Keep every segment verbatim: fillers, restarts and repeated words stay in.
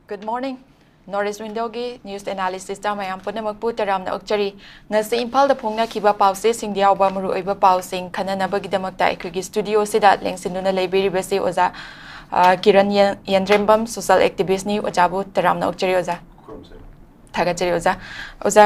Good morning. North East Window-ꯒꯤ news analysis-ꯇ ꯃꯌꯥꯝ ꯄꯨꯝꯅꯃꯛꯄꯨ ꯇꯔꯥꯝꯅ ꯑꯣꯛꯆꯔꯤ꯫ ꯉꯁꯤ ꯏꯝꯐꯥꯜꯗ ꯐꯣꯡꯅꯈꯤꯕ ꯄꯥꯎꯆꯦꯁꯤꯡꯗ ꯌꯥꯎꯕ ꯃꯔꯨꯑꯣꯏꯕ ꯄꯥꯎꯁꯤꯡ ꯈꯟꯅꯅꯕꯒꯤꯗꯃꯛꯇ ꯑꯩꯈꯣꯏꯒꯤ studio-ꯁꯤꯗ ꯂꯦꯡꯁꯤꯟꯗꯨꯅ ꯂꯩꯕꯤꯔꯤꯕꯁꯤ ꯑꯣꯖꯥ, ꯑ, ꯀꯤꯔꯟ ꯌꯦꯟ-, ꯌꯦꯟꯗ꯭ꯔꯦꯝꯕꯝ, social activist-ꯅꯤ꯫ ꯑꯣꯖꯥꯕꯨ ꯇꯔꯥꯝꯅ ꯑꯣꯛꯆꯔꯤ ꯑꯣꯖꯥ꯫ ꯊꯥꯒꯠꯆꯔꯤ ꯑꯣꯖꯥ꯫ ꯑꯣꯖꯥ,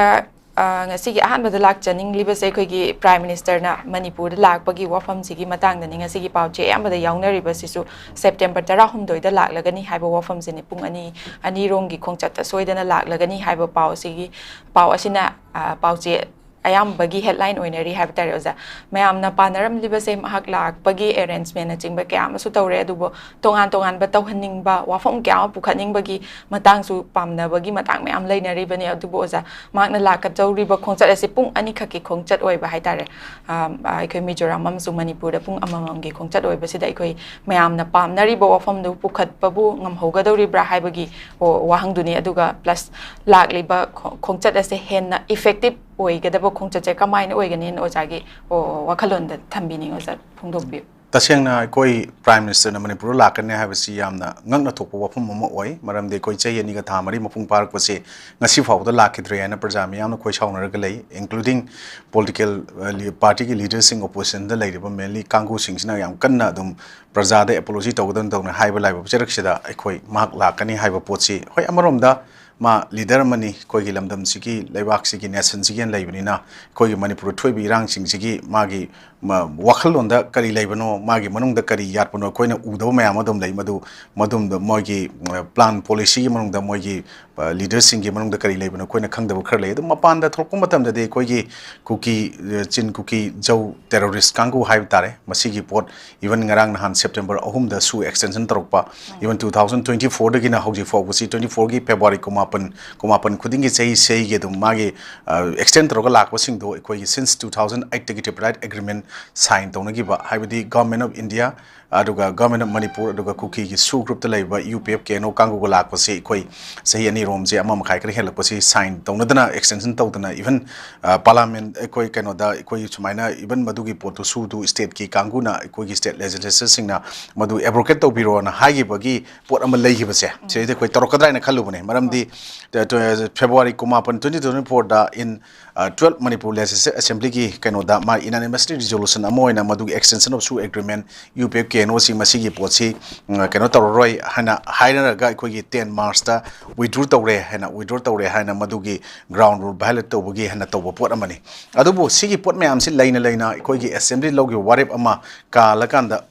ꯑ, ꯉꯁꯤꯒꯤ ꯑꯍꯥꯟꯕꯗ ꯂꯥꯛꯆꯅꯤꯡꯂꯤꯕꯁꯦ ꯑꯩꯈꯣꯏꯒꯤ Prime Minister-ꯅ ꯃꯅꯤꯄꯨꯔꯗ ꯂꯥꯛꯄꯒꯤ ꯋꯥꯐꯝꯁꯤꯒꯤ ꯃꯇꯥꯡꯗꯅꯤ꯫ ꯉꯁꯤꯒꯤ ꯄꯥꯎꯆꯦ ꯑꯌꯥꯝꯕꯗ ꯌꯥꯎꯅꯔꯤꯕꯁꯤꯁꯨ September ꯇꯔꯥꯍꯨꯝꯗꯣꯏꯗ ꯂꯥꯛꯂꯒꯅꯤ ꯍꯥꯏꯕ ꯋꯥꯐꯝꯁꯤꯅꯤ꯫ ꯄꯨꯡ ꯑꯅꯤ, ꯑꯅꯤꯔꯣꯝꯒꯤ ꯈꯣꯡꯆꯠꯇ ꯁꯣꯏꯗꯅ ꯂꯥꯛꯂꯒꯅꯤ ꯍꯥꯏꯕ ꯄꯥꯎ ꯑꯁꯤꯒꯤ, ꯄꯥꯎ ꯑꯁꯤꯅ, ꯑ, ꯄꯥꯎꯆꯦ ꯑꯌꯥꯝꯕꯒꯤ headline ꯑꯣꯏꯅꯔꯤ ꯍꯥꯏꯕ ꯇꯥꯔꯦ ꯑꯣꯖꯥ꯫ ꯃꯌꯥꯝꯅ ꯄꯥꯅꯔꯝꯂꯤꯕꯁꯦ ꯃꯍꯥꯛ ꯂꯥꯛꯄꯒꯤ arrangement-ꯅꯆꯤꯡꯕ ꯀꯌꯥ ꯑꯃꯁꯨ ꯇꯧꯔꯦ, ꯑꯗꯨꯕꯨ ꯇꯣꯉꯥꯟ ꯇꯣꯉꯥꯟꯕ ꯇꯧꯍꯟꯅꯤꯡꯕ, ꯋꯥꯐꯝ ꯀꯌꯥ ꯑꯃ ꯄꯨꯈꯠꯅꯤꯡꯕꯒꯤ ꯃꯇꯥꯡꯁꯨ ꯄꯥꯝꯅꯕꯒꯤ ꯃꯇꯥꯡ ꯃꯌꯥꯝ ꯂꯩꯅꯔꯤꯕꯅꯤ꯫ ꯑꯗꯨꯕꯨ ꯑꯣꯖꯥ, ꯃꯍꯥꯛꯅ ꯂꯥꯛꯀꯗꯧꯔꯤꯕ ꯈꯣꯡꯆꯠ ꯑꯁꯤ ꯄꯨꯡ ꯑꯅꯤꯈꯛꯀꯤ ꯈꯣꯡꯆꯠ ꯑꯣꯏꯕ ꯍꯥꯏꯇꯥꯔꯦ꯫ ꯑ, ꯑ, ꯑꯩꯈꯣꯏ ꯃꯤꯖꯣꯔꯥꯝ ꯑꯃꯁꯨꯡ ꯃꯅꯤꯄꯨꯔꯗ ꯄꯨꯡ ꯑꯃꯃꯝꯒꯤ ꯈꯣꯡꯆꯠ ꯑꯣꯏꯕꯁꯤꯗ ꯑꯩꯈꯣꯏ ꯃꯌꯥꯝꯅ ꯄꯥꯝꯅꯔꯤꯕ ꯋꯥꯐꯝꯗꯨ ꯄꯨꯈꯠꯄꯕꯨ ꯉꯝꯍꯧꯒꯗꯧꯔꯤꯕ꯭ꯔꯥ ꯍꯥꯏꯕꯒꯤ, ꯑꯣ, ꯋꯥꯍꯪꯗꯨꯅꯤ꯫ ꯑꯗꯨꯒ plus ꯂꯥꯛꯂꯤꯕ ꯈꯣ-, ꯈꯣꯡꯆꯠ ꯑꯁꯦ ꯍꯦꯟꯅ effective ꯑꯣꯏꯒꯗꯕ ꯈꯣꯡꯆꯠꯁꯦ ꯀꯃꯥꯏꯅ ꯑꯣꯏꯒꯅꯤꯅ ꯑꯣꯖꯥꯒꯤ, ꯑꯣ, ꯋꯥꯈꯜꯂꯣꯟꯗ ꯊꯝꯕꯤꯅꯤꯡꯉꯤ ꯑꯣꯖꯥ, ꯐꯣꯡꯗꯣꯛꯄꯤꯌꯨ꯫ ꯇꯁꯦꯡꯅ ꯑꯩꯈꯣꯏ Prime Minister-ꯅ ꯃꯅꯤꯄꯨꯔꯗ ꯂꯥꯛꯀꯅꯤ ꯍꯥꯏꯕꯁꯤ ꯌꯥꯝꯅ ꯉꯛꯅ ꯊꯣꯛꯄ ꯋꯥꯐꯝ ꯑꯃ ꯑꯣꯏ꯫ ꯃꯔꯝꯗꯤ ꯑꯩꯈꯣꯏ ꯆꯍꯤ ꯑꯅꯤꯒ ꯊꯥ ꯃꯔꯤ ꯃꯄꯨꯡ ꯐꯥꯔꯛꯄꯁꯤ ꯉꯁꯤ ꯐꯥꯎꯕꯗ ꯂꯥꯛꯈꯤꯗ꯭ꯔꯦ ꯍꯥꯏꯅ ꯄ꯭ꯔꯖꯥ ꯃꯤꯌꯥꯝꯅ ꯈꯣꯏ ꯁꯥꯎꯅꯔꯒ ꯂꯩ, including political, ꯑ, ꯂꯤ-, party-ꯒꯤ leader-ꯁꯤꯡ, opposition-ꯗ ꯂꯩꯔꯤꯕ mainly ꯀꯥꯡꯕꯨꯁꯤꯡꯁꯤꯅ ꯌꯥꯝ ꯀꯟꯅ ꯑꯗꯨꯝ ꯄ꯭ꯔꯖꯥꯗ apology ꯇꯧꯒꯗꯧꯅ ꯇꯧꯅ ꯍꯥꯏꯕ ꯂꯥꯏꯕꯛ ꯆꯦꯔꯛꯁꯤꯗ ꯑꯩꯈꯣꯏ ꯃꯍꯥꯛ ꯂꯥꯛꯀꯅꯤ ꯍꯥꯏꯕ ꯄꯣꯠꯁꯤ, ꯍꯣꯏ, ꯑꯃꯔꯣꯝꯗ ꯃꯥ leader ꯑꯃꯅꯤ, ꯑꯩꯈꯣꯏꯒꯤ ꯂꯝꯗꯝꯁꯤꯒꯤ, ꯂꯩꯕꯥꯛꯁꯤꯒꯤ, nation-ꯁꯤꯒꯤ ꯂꯩꯕꯅꯤꯅ ꯑꯩꯈꯣꯏꯒꯤ ꯃꯅꯤꯄꯨꯔꯗ ꯊꯣꯛꯏꯕ ꯏꯔꯥꯡꯁꯤꯡꯁꯤꯒꯤ ꯃꯥꯒꯤ ꯃ-, ꯋꯥꯈꯜꯂꯣꯟꯗ ꯀꯔꯤ ꯂꯩꯕꯅꯣ, ꯃꯥꯒꯤ ꯃꯅꯨꯡꯗ ꯀꯔꯤ ꯌꯥꯠꯄꯅꯣ, ꯑꯩꯈꯣꯏꯅ ꯎꯗꯕ ꯃꯌꯥꯝ ꯑꯗꯨꯝ ꯂꯩ꯫ ꯃꯗꯨ, ꯃꯗꯨꯝꯗ ꯃꯣꯏꯒꯤ, ꯑ, plan policy-ꯒꯤ ꯃꯅꯨꯡꯗ, ꯃꯣꯏꯒꯤ, ꯑ, leader-ꯁꯤꯡꯒꯤ ꯃꯅꯨꯡꯗ ꯀꯔꯤ ꯂꯩꯕꯅꯣ ꯑꯩꯈꯣꯏꯅ ꯈꯪꯗꯕ ꯈꯔ ꯂꯩ꯫ ꯑꯗꯨꯝ ꯃꯄꯥꯟꯗ ꯊꯣꯛꯂꯛꯄ ꯃꯇꯝꯗꯗꯤ ꯑꯩꯈꯣꯏꯒꯤ ꯀꯨꯀꯤ, ꯑ, ꯆꯤꯟ ꯀꯨꯀꯤ ꯖꯧ terrorist ꯀꯥꯡꯕꯨ ꯍꯥꯏꯕ ꯇꯥꯔꯦ, ꯃꯁꯤꯒꯤ ꯄꯣꯠ even ꯉꯔꯥꯡ ꯅꯍꯥꯟ September ꯑꯍꯨꯝꯗ ꯁꯨ extension ꯇꯧꯔꯛꯄ, even two thousand twenty four-ꯗꯒꯤꯅ ꯍꯧꯖꯤꯛ ꯐꯥꯎꯕꯁꯤ, twenty four-ꯒꯤ February ꯀꯨꯟꯃꯥꯄꯟ, ꯀꯨꯟꯃꯥꯄꯟ ꯈꯨꯗꯤꯡꯒꯤ ꯆꯍꯤ ꯆꯍꯤꯒꯤ ꯑꯗꯨꯝ ꯃꯥꯒꯤ, ꯑ, extend ꯇꯧꯔꯒ ꯂꯥꯛꯄꯁꯤꯡꯗꯣ ꯑꯩꯈꯣꯏꯒꯤ since two thousand eight-ꯇꯒꯤ tripartite agreement sign ꯇꯧꯅꯈꯤꯕ, ꯍꯥꯏꯕꯗꯤ Government of India, ꯑꯗꯨꯒ Government of Manipur ꯑꯗꯨꯒ ꯀꯨꯀꯤꯒꯤ SoO group ꯇ ꯂꯩꯕ UPF KNO ꯀꯥꯡꯕꯨꯒ ꯂꯥꯛꯄꯁꯤ ꯑꯩꯈꯣꯏ ꯆꯍꯤ ꯑꯅꯤꯔꯣꯝꯁꯦ ꯑꯃ ꯃꯈꯥꯏ ꯈꯔ ꯍꯦꯜꯂꯛꯄꯁꯤ sign ꯇꯧꯅꯗꯅ, extension ꯇꯧꯗꯅ, even parliament, ꯑꯩꯈꯣꯏ ꯀꯩꯅꯣꯗ, ꯑꯩꯈꯣꯏ ꯁꯨꯃꯥꯏꯅ even ꯃꯗꯨꯒꯤ ꯄꯣꯠꯇꯨ SoO ꯗꯨ state ꯀꯤ ꯀꯥꯡꯕꯨꯅ, ꯑꯩꯈꯣꯏꯒꯤ state legislature ꯁꯤꯡꯅ ꯃꯗꯨ abrogate ꯇꯧꯕꯤꯔꯣꯅ ꯍꯥꯏꯈꯤꯕꯒꯤ ꯄꯣꯠ ꯑꯃ ꯂꯩꯈꯤꯕꯁꯦ, ꯁꯤꯗꯩꯗ ꯑꯩꯈꯣꯏ ꯇꯧꯔꯛꯀꯗ꯭ꯔꯥ ꯍꯥꯏꯅ ꯈꯜꯂꯨꯕꯅꯦ꯫ ꯃꯔꯝꯗꯤ ꯇ-, ꯇ-, February ꯀꯨꯟꯃꯥꯄꯟ, twenty twenty-four the in, ꯑ, twelve Manipur Legislative Assembly ꯒꯤ ꯀꯩꯅꯣꯗ ꯃꯥ unanimously resolution ꯑꯃ ꯑꯣꯏꯅ ꯃꯗꯨꯒꯤ extension of SoO agreement, UPF KNO ꯁꯤ ꯃꯁꯤꯒꯤ ꯄꯣꯠꯁꯤ, ꯎꯝ, ꯀꯩꯅꯣ ꯇꯧꯔꯔꯣꯏ ꯍꯥꯏꯅ ꯍꯥꯏꯅꯔꯒ ꯑꯩꯈꯣꯏꯒꯤ ten March ꯇ withdraw ꯇꯧꯔꯦ ꯍꯥꯏꯅ, withdraw ꯇꯧꯔꯦ ꯍꯥꯏꯅ ꯃꯗꯨꯒꯤ ground rule violate ꯇꯧꯕꯒꯤ ꯍꯥꯏꯅ ꯇꯧꯕ ꯄꯣꯠ ꯑꯃꯅꯤ꯫ ꯑꯗꯨꯕꯨ ꯁꯤꯒꯤ ꯄꯣꯠ ꯃꯌꯥꯝꯁꯤ ꯂꯩꯅ ꯂꯩꯅ ꯑꯩꯈꯣꯏꯒꯤ assembly ꯂꯧꯈꯤꯕ ꯋꯥꯔꯦꯞ ꯑꯃ ꯀꯥꯜꯂꯀꯥꯟꯗ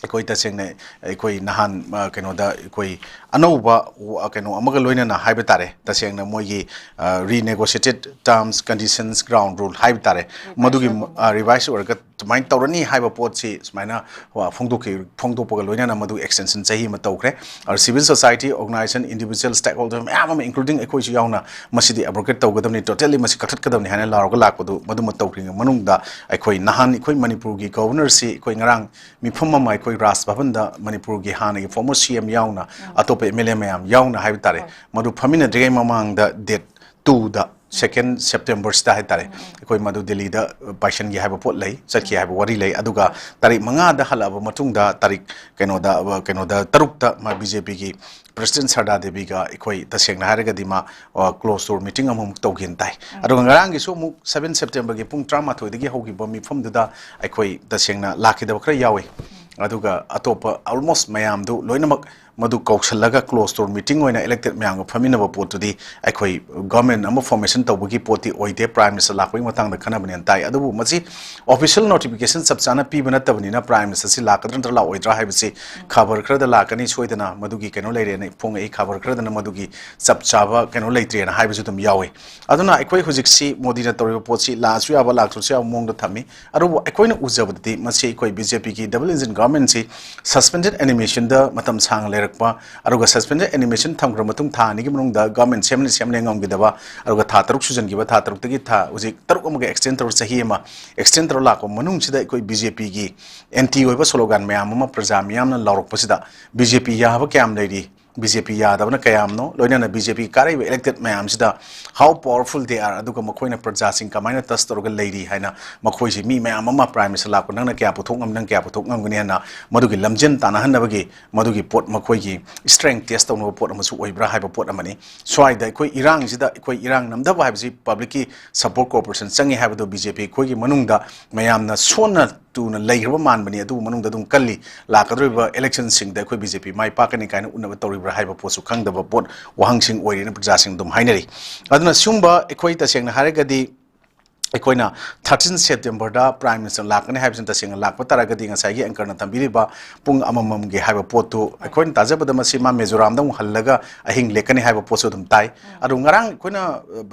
ꯑꯩꯈꯣꯏ ꯇꯁꯦꯡꯅ ꯑꯩꯈꯣꯏ ꯅꯍꯥꯟ, ꯑ, ꯀꯩꯅꯣꯗ ꯑꯩꯈꯣꯏ ꯑꯅꯧꯕ ꯋꯥ-, ꯀꯩꯅꯣ ꯑꯃꯒ ꯂꯣꯏꯅꯅ ꯍꯥꯏꯕ ꯇꯥꯔꯦ, ꯇꯁꯦꯡꯅ ꯃꯣꯏꯒꯤ, ꯑ, renegotiated terms, conditions, ground rule ꯍꯥꯏꯕ ꯇꯥꯔꯦ, ꯃꯗꯨꯒꯤ, revise ꯑꯣꯏꯕ꯫ ꯑ, revise ꯑꯣꯏꯔꯒ ꯑꯗꯨꯃꯥꯏꯅ ꯇꯧꯔꯅꯤ ꯍꯥꯏꯕ ꯄꯣꯠꯁꯤ ꯁꯨꯃꯥꯏꯅ ꯋꯥ-, ꯐꯣꯡꯗꯣꯛꯈꯤ-, ꯐꯣꯡꯗꯣꯛꯄꯒ ꯂꯣꯏꯅꯅ ꯃꯗꯨ extension ꯆꯍꯤ ꯑꯃ ꯇꯧꯈ꯭ꯔꯦ꯫ ꯑꯗꯨ civil society organization, individual stakeholder ꯃꯌꯥꯝ ꯑꯃ, including ꯑꯩꯈꯣꯏꯁꯨ ꯌꯥꯎꯅ, "ꯃꯁꯤꯗꯤ abrogate ꯇꯧꯒꯗꯕꯅꯤ, totally ꯃꯁꯤ ꯀꯛꯊꯠꯀꯗꯕꯅꯤ" ꯍꯥꯏꯅ ꯂꯥꯎꯔꯒ ꯂꯥꯛꯄꯗꯨ ꯃꯗꯨꯃ ꯇꯧꯈ꯭ꯔꯤꯉꯩ ꯃꯅꯨꯡꯗ ꯑꯩꯈꯣꯏ ꯅꯍꯥꯟ ꯑꯩꯈꯣꯏ ꯃꯅꯤꯄꯨꯔꯒꯤ Governor ꯁꯤ ꯑꯩꯈꯣꯏ ꯉꯔꯥꯡ ꯃꯤꯐꯝ ꯑꯃ ꯑꯩꯈꯣꯏ ꯔꯥꯖ ꯚꯕꯟꯗ ꯃꯅꯤꯄꯨꯔꯒꯤ ꯍꯥꯟꯅꯒꯤ former CM ꯌꯥꯎꯅ, ꯎꯝ꯫ ꯑꯇꯣꯞꯄ MLA ꯃꯌꯥꯝ ꯌꯥꯎꯅ ꯍꯥꯏꯕ ꯇꯥꯔꯦ, ꯍꯣꯏ꯫ ꯃꯗꯨ ꯐꯝꯃꯤꯟꯅꯗ꯭ꯔꯤꯉꯩ ꯃꯃꯥꯡꯗ date two ꯗ, second September ꯁꯤꯗ ꯍꯥꯏ ꯇꯥꯔꯦ, ꯎꯝ꯫ ꯑꯩꯈꯣꯏ ꯃꯗꯨ ꯗꯤꯜꯂꯤꯗ, ꯑ, ꯄꯥꯏꯁꯟꯈꯤ ꯍꯥꯏꯕ ꯄꯣꯠ ꯂꯩ, ꯆꯠꯈꯤ ꯎꯝ꯫ ꯍꯥꯏꯕ ꯋꯥꯔꯤ ꯂꯩ꯫ ꯑꯗꯨꯒ ꯇꯥꯔꯤꯛ ꯃꯉꯥꯗ ꯍꯜꯂꯛꯑꯕ ꯃꯇꯨꯡꯗ, ꯇꯥꯔꯤꯛ ꯀꯩꯅꯣꯗ, ꯑ, ꯀꯩꯅꯣꯗ ꯇꯔꯨꯛꯇ ꯃꯥ BJP ꯒꯤ President ꯁꯔꯗꯥ ꯗꯦꯕꯤꯒ ꯑꯩꯈꯣꯏ ꯇꯁꯦꯡꯅ ꯍꯥꯏꯔꯒꯗꯤ ꯃꯥ, ꯑ, closed door meeting ꯑꯃꯃꯨꯛ ꯇꯧꯒꯦꯅ ꯇꯥꯏ꯫ ꯎꯝ꯫ ꯑꯗꯨꯒ ꯉꯔꯥꯡꯒꯤꯁꯨ ꯑꯃꯨꯛ seven September ꯒꯤ ꯄꯨꯡ ꯇꯔꯥꯃꯥꯊꯣꯏꯗꯒꯤ ꯍꯧꯈꯤꯕ ꯃꯤꯐꯝꯗꯨꯗ ꯑꯩꯈꯣꯏ ꯇꯁꯦꯡꯅ ꯂꯥꯛꯈꯤꯗꯕ ꯈꯔ ꯌꯥꯎꯏ꯫ ꯎꯝ꯫ ꯑꯗꯨꯒ ꯑꯇꯣꯞꯄ almost ꯃꯌꯥꯝꯗꯨ ꯂꯣꯏꯅꯃꯛ ꯃꯗꯨ ꯀꯧꯁꯜꯂꯒ closed door meeting ꯑꯣꯏꯅ elected ꯃꯌꯥꯝꯒ ꯐꯝꯃꯤꯟꯅꯕ ꯄꯣꯠꯇꯨꯗꯤ ꯑꯩꯈꯣꯏ government ꯑꯃ formation ꯇꯧꯕꯒꯤ ꯄꯣꯠꯇꯤ ꯑꯣꯏꯗꯦ, Prime Minister ꯂꯥꯛꯄꯒꯤ ꯃꯇꯥꯡꯗ ꯈꯟꯅꯕꯅꯦꯅ ꯇꯥꯏ꯫ ꯑꯗꯨꯕꯨ ꯃꯁꯤ official notification ꯆꯞ ꯆꯥꯅ ꯄꯤꯕ ꯅꯠꯇꯕꯅꯤꯅ Prime Minister ꯁꯤ ꯂꯥꯛꯀꯗ꯭ꯔꯥ ꯅꯠꯇ꯭ꯔꯒ ꯂꯥꯛꯑꯣꯏꯗ꯭ꯔꯥ ꯍꯥꯏꯕꯁꯤ ꯈꯕꯔ ꯈꯔꯗ ꯂꯥꯛꯀꯅꯤ ꯁꯣꯏꯗꯅ, ꯃꯗꯨꯒꯤ ꯀꯩꯅꯣ ꯂꯩꯔꯦꯅ ꯐꯣꯡꯉꯛꯏ, ꯈꯕꯔ ꯈꯔꯗꯅ ꯃꯗꯨꯒꯤ ꯆꯞ ꯆꯥꯕ ꯀꯩꯅꯣ ꯂꯩꯇ꯭ꯔꯦꯅ ꯍꯥꯏꯕꯁꯨ ꯑꯗꯨꯝ ꯌꯥꯎꯏ꯫ ꯑꯗꯨꯅ ꯑꯩꯈꯣꯏ ꯍꯧꯖꯤꯛꯁꯤ ꯃꯣꯗꯤꯅ ꯇꯧꯔꯤꯕ ꯄꯣꯠꯁꯤ ꯂꯥꯛꯑꯁꯨ ꯌꯥꯕ, ꯂꯥꯛꯇ꯭ꯔꯁꯨ ꯌꯥꯕ ꯃꯑꯣꯡꯗ ꯊꯝꯃꯤ꯫ ꯑꯗꯨꯕꯨ ꯑꯩꯈꯣꯏꯅ ꯎꯖꯕꯗꯗꯤ ꯃꯁꯤ ꯑꯩꯈꯣꯏ BJP ꯒꯤ double engine ꯒꯚꯔꯟꯃꯦꯟꯁꯤ ꯁꯁꯄꯦꯟꯗꯦꯠ ꯑꯦꯅꯤꯃꯦꯁꯟꯗ ꯃꯇꯝ ꯁꯥꯡꯅ ꯂꯩꯔꯛꯄ, ꯑꯗꯨꯒ ꯁꯁꯄꯦꯟꯗꯦꯠ ꯑꯦꯅꯤꯃꯦꯁꯟ ꯊꯝꯈ꯭ꯔ ꯃꯇꯨꯡ ꯊꯥ ꯑꯅꯤꯒꯤ ꯃꯅꯨꯡꯗ ꯒꯚꯔꯟꯃꯦꯟ ꯁꯦꯝꯂꯦ ꯁꯦꯝꯂꯦ ꯉꯝꯈꯤꯗꯕ, ꯑꯗꯨꯒ ꯊꯥ ꯇꯔꯨꯛ ꯁꯨꯖꯟꯈꯤꯕ, ꯊꯥ ꯇꯔꯨꯛꯇꯒꯤ ꯊꯥ ꯍꯧꯖꯤꯛ ꯇꯔꯨꯛ ꯑꯃꯒ ꯑꯦꯛꯁꯇꯦꯟ ꯇꯧꯔ, ꯆꯍꯤ ꯑꯃ ꯑꯦꯛꯁꯇꯦꯟ ꯇꯧꯔ ꯂꯥꯛꯄ ꯃꯅꯨꯡꯁꯤꯗ ꯑꯩꯈꯣꯏ ꯕꯤ ꯖꯦ ꯄꯤꯒꯤ ꯑꯦꯟꯇꯤ ꯑꯣꯏꯕ ꯁ꯭ꯂꯣꯒꯥꯟ ꯃꯌꯥꯝ ꯑꯃ ꯄ꯭ꯔꯖꯥ ꯃꯤꯌꯥꯝꯅ ꯂꯥꯎꯔꯛꯄꯁꯤꯗ ꯕꯤ ꯖꯦ ꯄꯤ ꯌꯥꯕ ꯀꯌꯥꯝ ꯂꯩꯔꯤ, ꯕꯤ ꯖꯦ ꯄꯤ ꯌꯥꯗꯕꯅ ꯀꯌꯥꯝꯅꯣ, ꯂꯣꯏꯅꯅ ꯕꯤ ꯖꯦ ꯄꯤ ꯀꯥꯔꯛꯏꯕ ꯏꯂꯦꯛꯇꯦꯠ ꯃꯌꯥꯝꯁꯤꯗ how powerful they are, ꯑꯗꯨꯒ ꯃꯈꯣꯏꯅ ꯄ꯭ꯔꯖꯥꯁꯤꯡ ꯀꯃꯥꯏꯅ ꯇꯁ ꯇꯧꯔꯒ ꯂꯩꯔꯤ ꯍꯥꯏꯅ ꯃꯈꯣꯏꯁꯤ ꯃꯤ ꯃꯌꯥꯝ ꯑꯃ ꯄ꯭ꯔꯥꯏꯝ ꯃꯤꯅꯤꯁꯇꯔ ꯂꯥꯛꯄ ꯅꯪꯅ ꯀꯌꯥ ꯄꯨꯊꯣꯛ ꯉꯝ, ꯅꯪ ꯀꯌꯥ ꯄꯨꯊꯣꯛ ꯉꯝꯒꯅꯤ ꯍꯥꯏꯅ ꯃꯗꯨꯒꯤ ꯂꯝꯖꯦꯟ ꯇꯥꯟꯅꯍꯟꯅꯕꯒꯤ ꯃꯗꯨꯒꯤ ꯄꯣꯠ ꯃꯈꯣꯏꯒꯤ ꯁ꯭ꯇ꯭ꯔꯦꯡ ꯇꯦꯁ ꯇꯧꯅꯕ ꯄꯣꯠ ꯑꯃꯁꯨ ꯑꯣꯏꯕ꯭ꯔꯥ ꯍꯥꯏꯕ ꯄꯣꯠ ꯑꯃꯅꯤ꯫ ꯁ꯭ꯋꯥꯏꯗ ꯑꯩꯈꯣꯏ ꯏꯔꯥꯡꯁꯤꯗ ꯑꯩꯈꯣꯏ ꯏꯔꯥꯡ ꯅꯝꯊꯕ ꯍꯥꯏꯕꯁꯤ ꯄꯕ꯭ꯂꯤꯛꯀꯤ ꯁꯄꯣꯔꯠ ꯀꯣꯑꯣꯄꯔꯦꯁꯟ ꯆꯪꯉꯤ ꯍꯥꯏꯕꯗꯣ ꯕꯤ ꯖꯦ ꯄꯤ ꯑꯩꯈꯣꯏꯒꯤ ꯃꯅꯨꯡꯗ ꯃꯌꯥꯝꯅ ꯁꯣꯟꯅ ꯇꯨꯅ ꯂꯩꯈ꯭ꯔꯕ ꯃꯥꯟꯕꯅꯤ, ꯑꯗꯨꯕꯨ ꯃꯅꯨꯡꯗ ꯑꯗꯨꯝ ꯀꯜꯂꯤ꯫ ꯂꯥꯛꯀꯗꯧꯔꯤꯕ ꯏꯂꯦꯛꯁꯟꯁꯤꯡꯗ ꯑꯩꯈꯣꯏ ꯕꯤ ꯖꯦ ꯄꯤ ꯃꯥꯏ ꯄꯥꯛꯀꯅꯤ ꯀꯥꯏꯅ ꯎꯠꯅꯕ ꯇꯧꯔꯤꯕ꯭ꯔꯥ ꯍꯥꯏꯕ ꯄꯣꯠꯁꯨ ꯈꯪꯗꯕ ꯄꯣꯠ ꯋꯥꯍꯪꯁꯤꯡ ꯑꯣꯏꯔꯦꯅ ꯄ꯭ꯔꯖꯥꯁꯤꯡ ꯑꯗꯨꯝ ꯍꯥꯏꯅꯔꯤ꯫ ꯑꯗꯨꯅ ꯁꯤꯒꯨꯝꯕ ꯑꯩꯈꯣꯏ ꯇꯁꯦꯡꯅ ꯍꯥꯏꯔꯒꯗꯤ ꯑꯩꯈꯣꯏꯅ ꯊꯥꯔꯇꯤꯟ ꯁꯦꯞꯇꯦꯝꯕꯔꯗ ꯄ꯭ꯔꯥꯏꯝ ꯃꯤꯅꯤꯁꯇꯔ ꯂꯥꯛꯀꯅꯤ ꯍꯥꯏꯕꯁꯤꯅ ꯇꯁꯦꯡꯅ ꯂꯥꯛꯄ ꯇꯥꯔꯒꯗꯤ ꯉꯁꯥꯏꯒꯤ ꯑꯦꯡꯀꯔꯅ ꯊꯝꯕꯤꯔꯤꯕ ꯄꯨꯡ ꯑꯃꯃꯝꯒꯤ ꯍꯥꯏꯕ ꯄꯣꯠꯇꯨ ꯑꯩꯈꯣꯏꯅ ꯇꯥꯖꯕꯗ ꯃꯁꯤ ꯃꯥ ꯃꯤꯖꯣꯔꯥꯝꯗ ꯑꯃꯨꯛ ꯍꯜꯂꯒ ꯑꯍꯤꯡ ꯂꯦꯛꯀꯅꯤ ꯍꯥꯏꯕ ꯄꯣꯠꯁꯨ ꯑꯗꯨꯝ ꯇꯥꯏ꯫ ꯑꯗꯨ ꯉꯔꯥꯡ ꯑꯩꯈꯣꯏꯅ,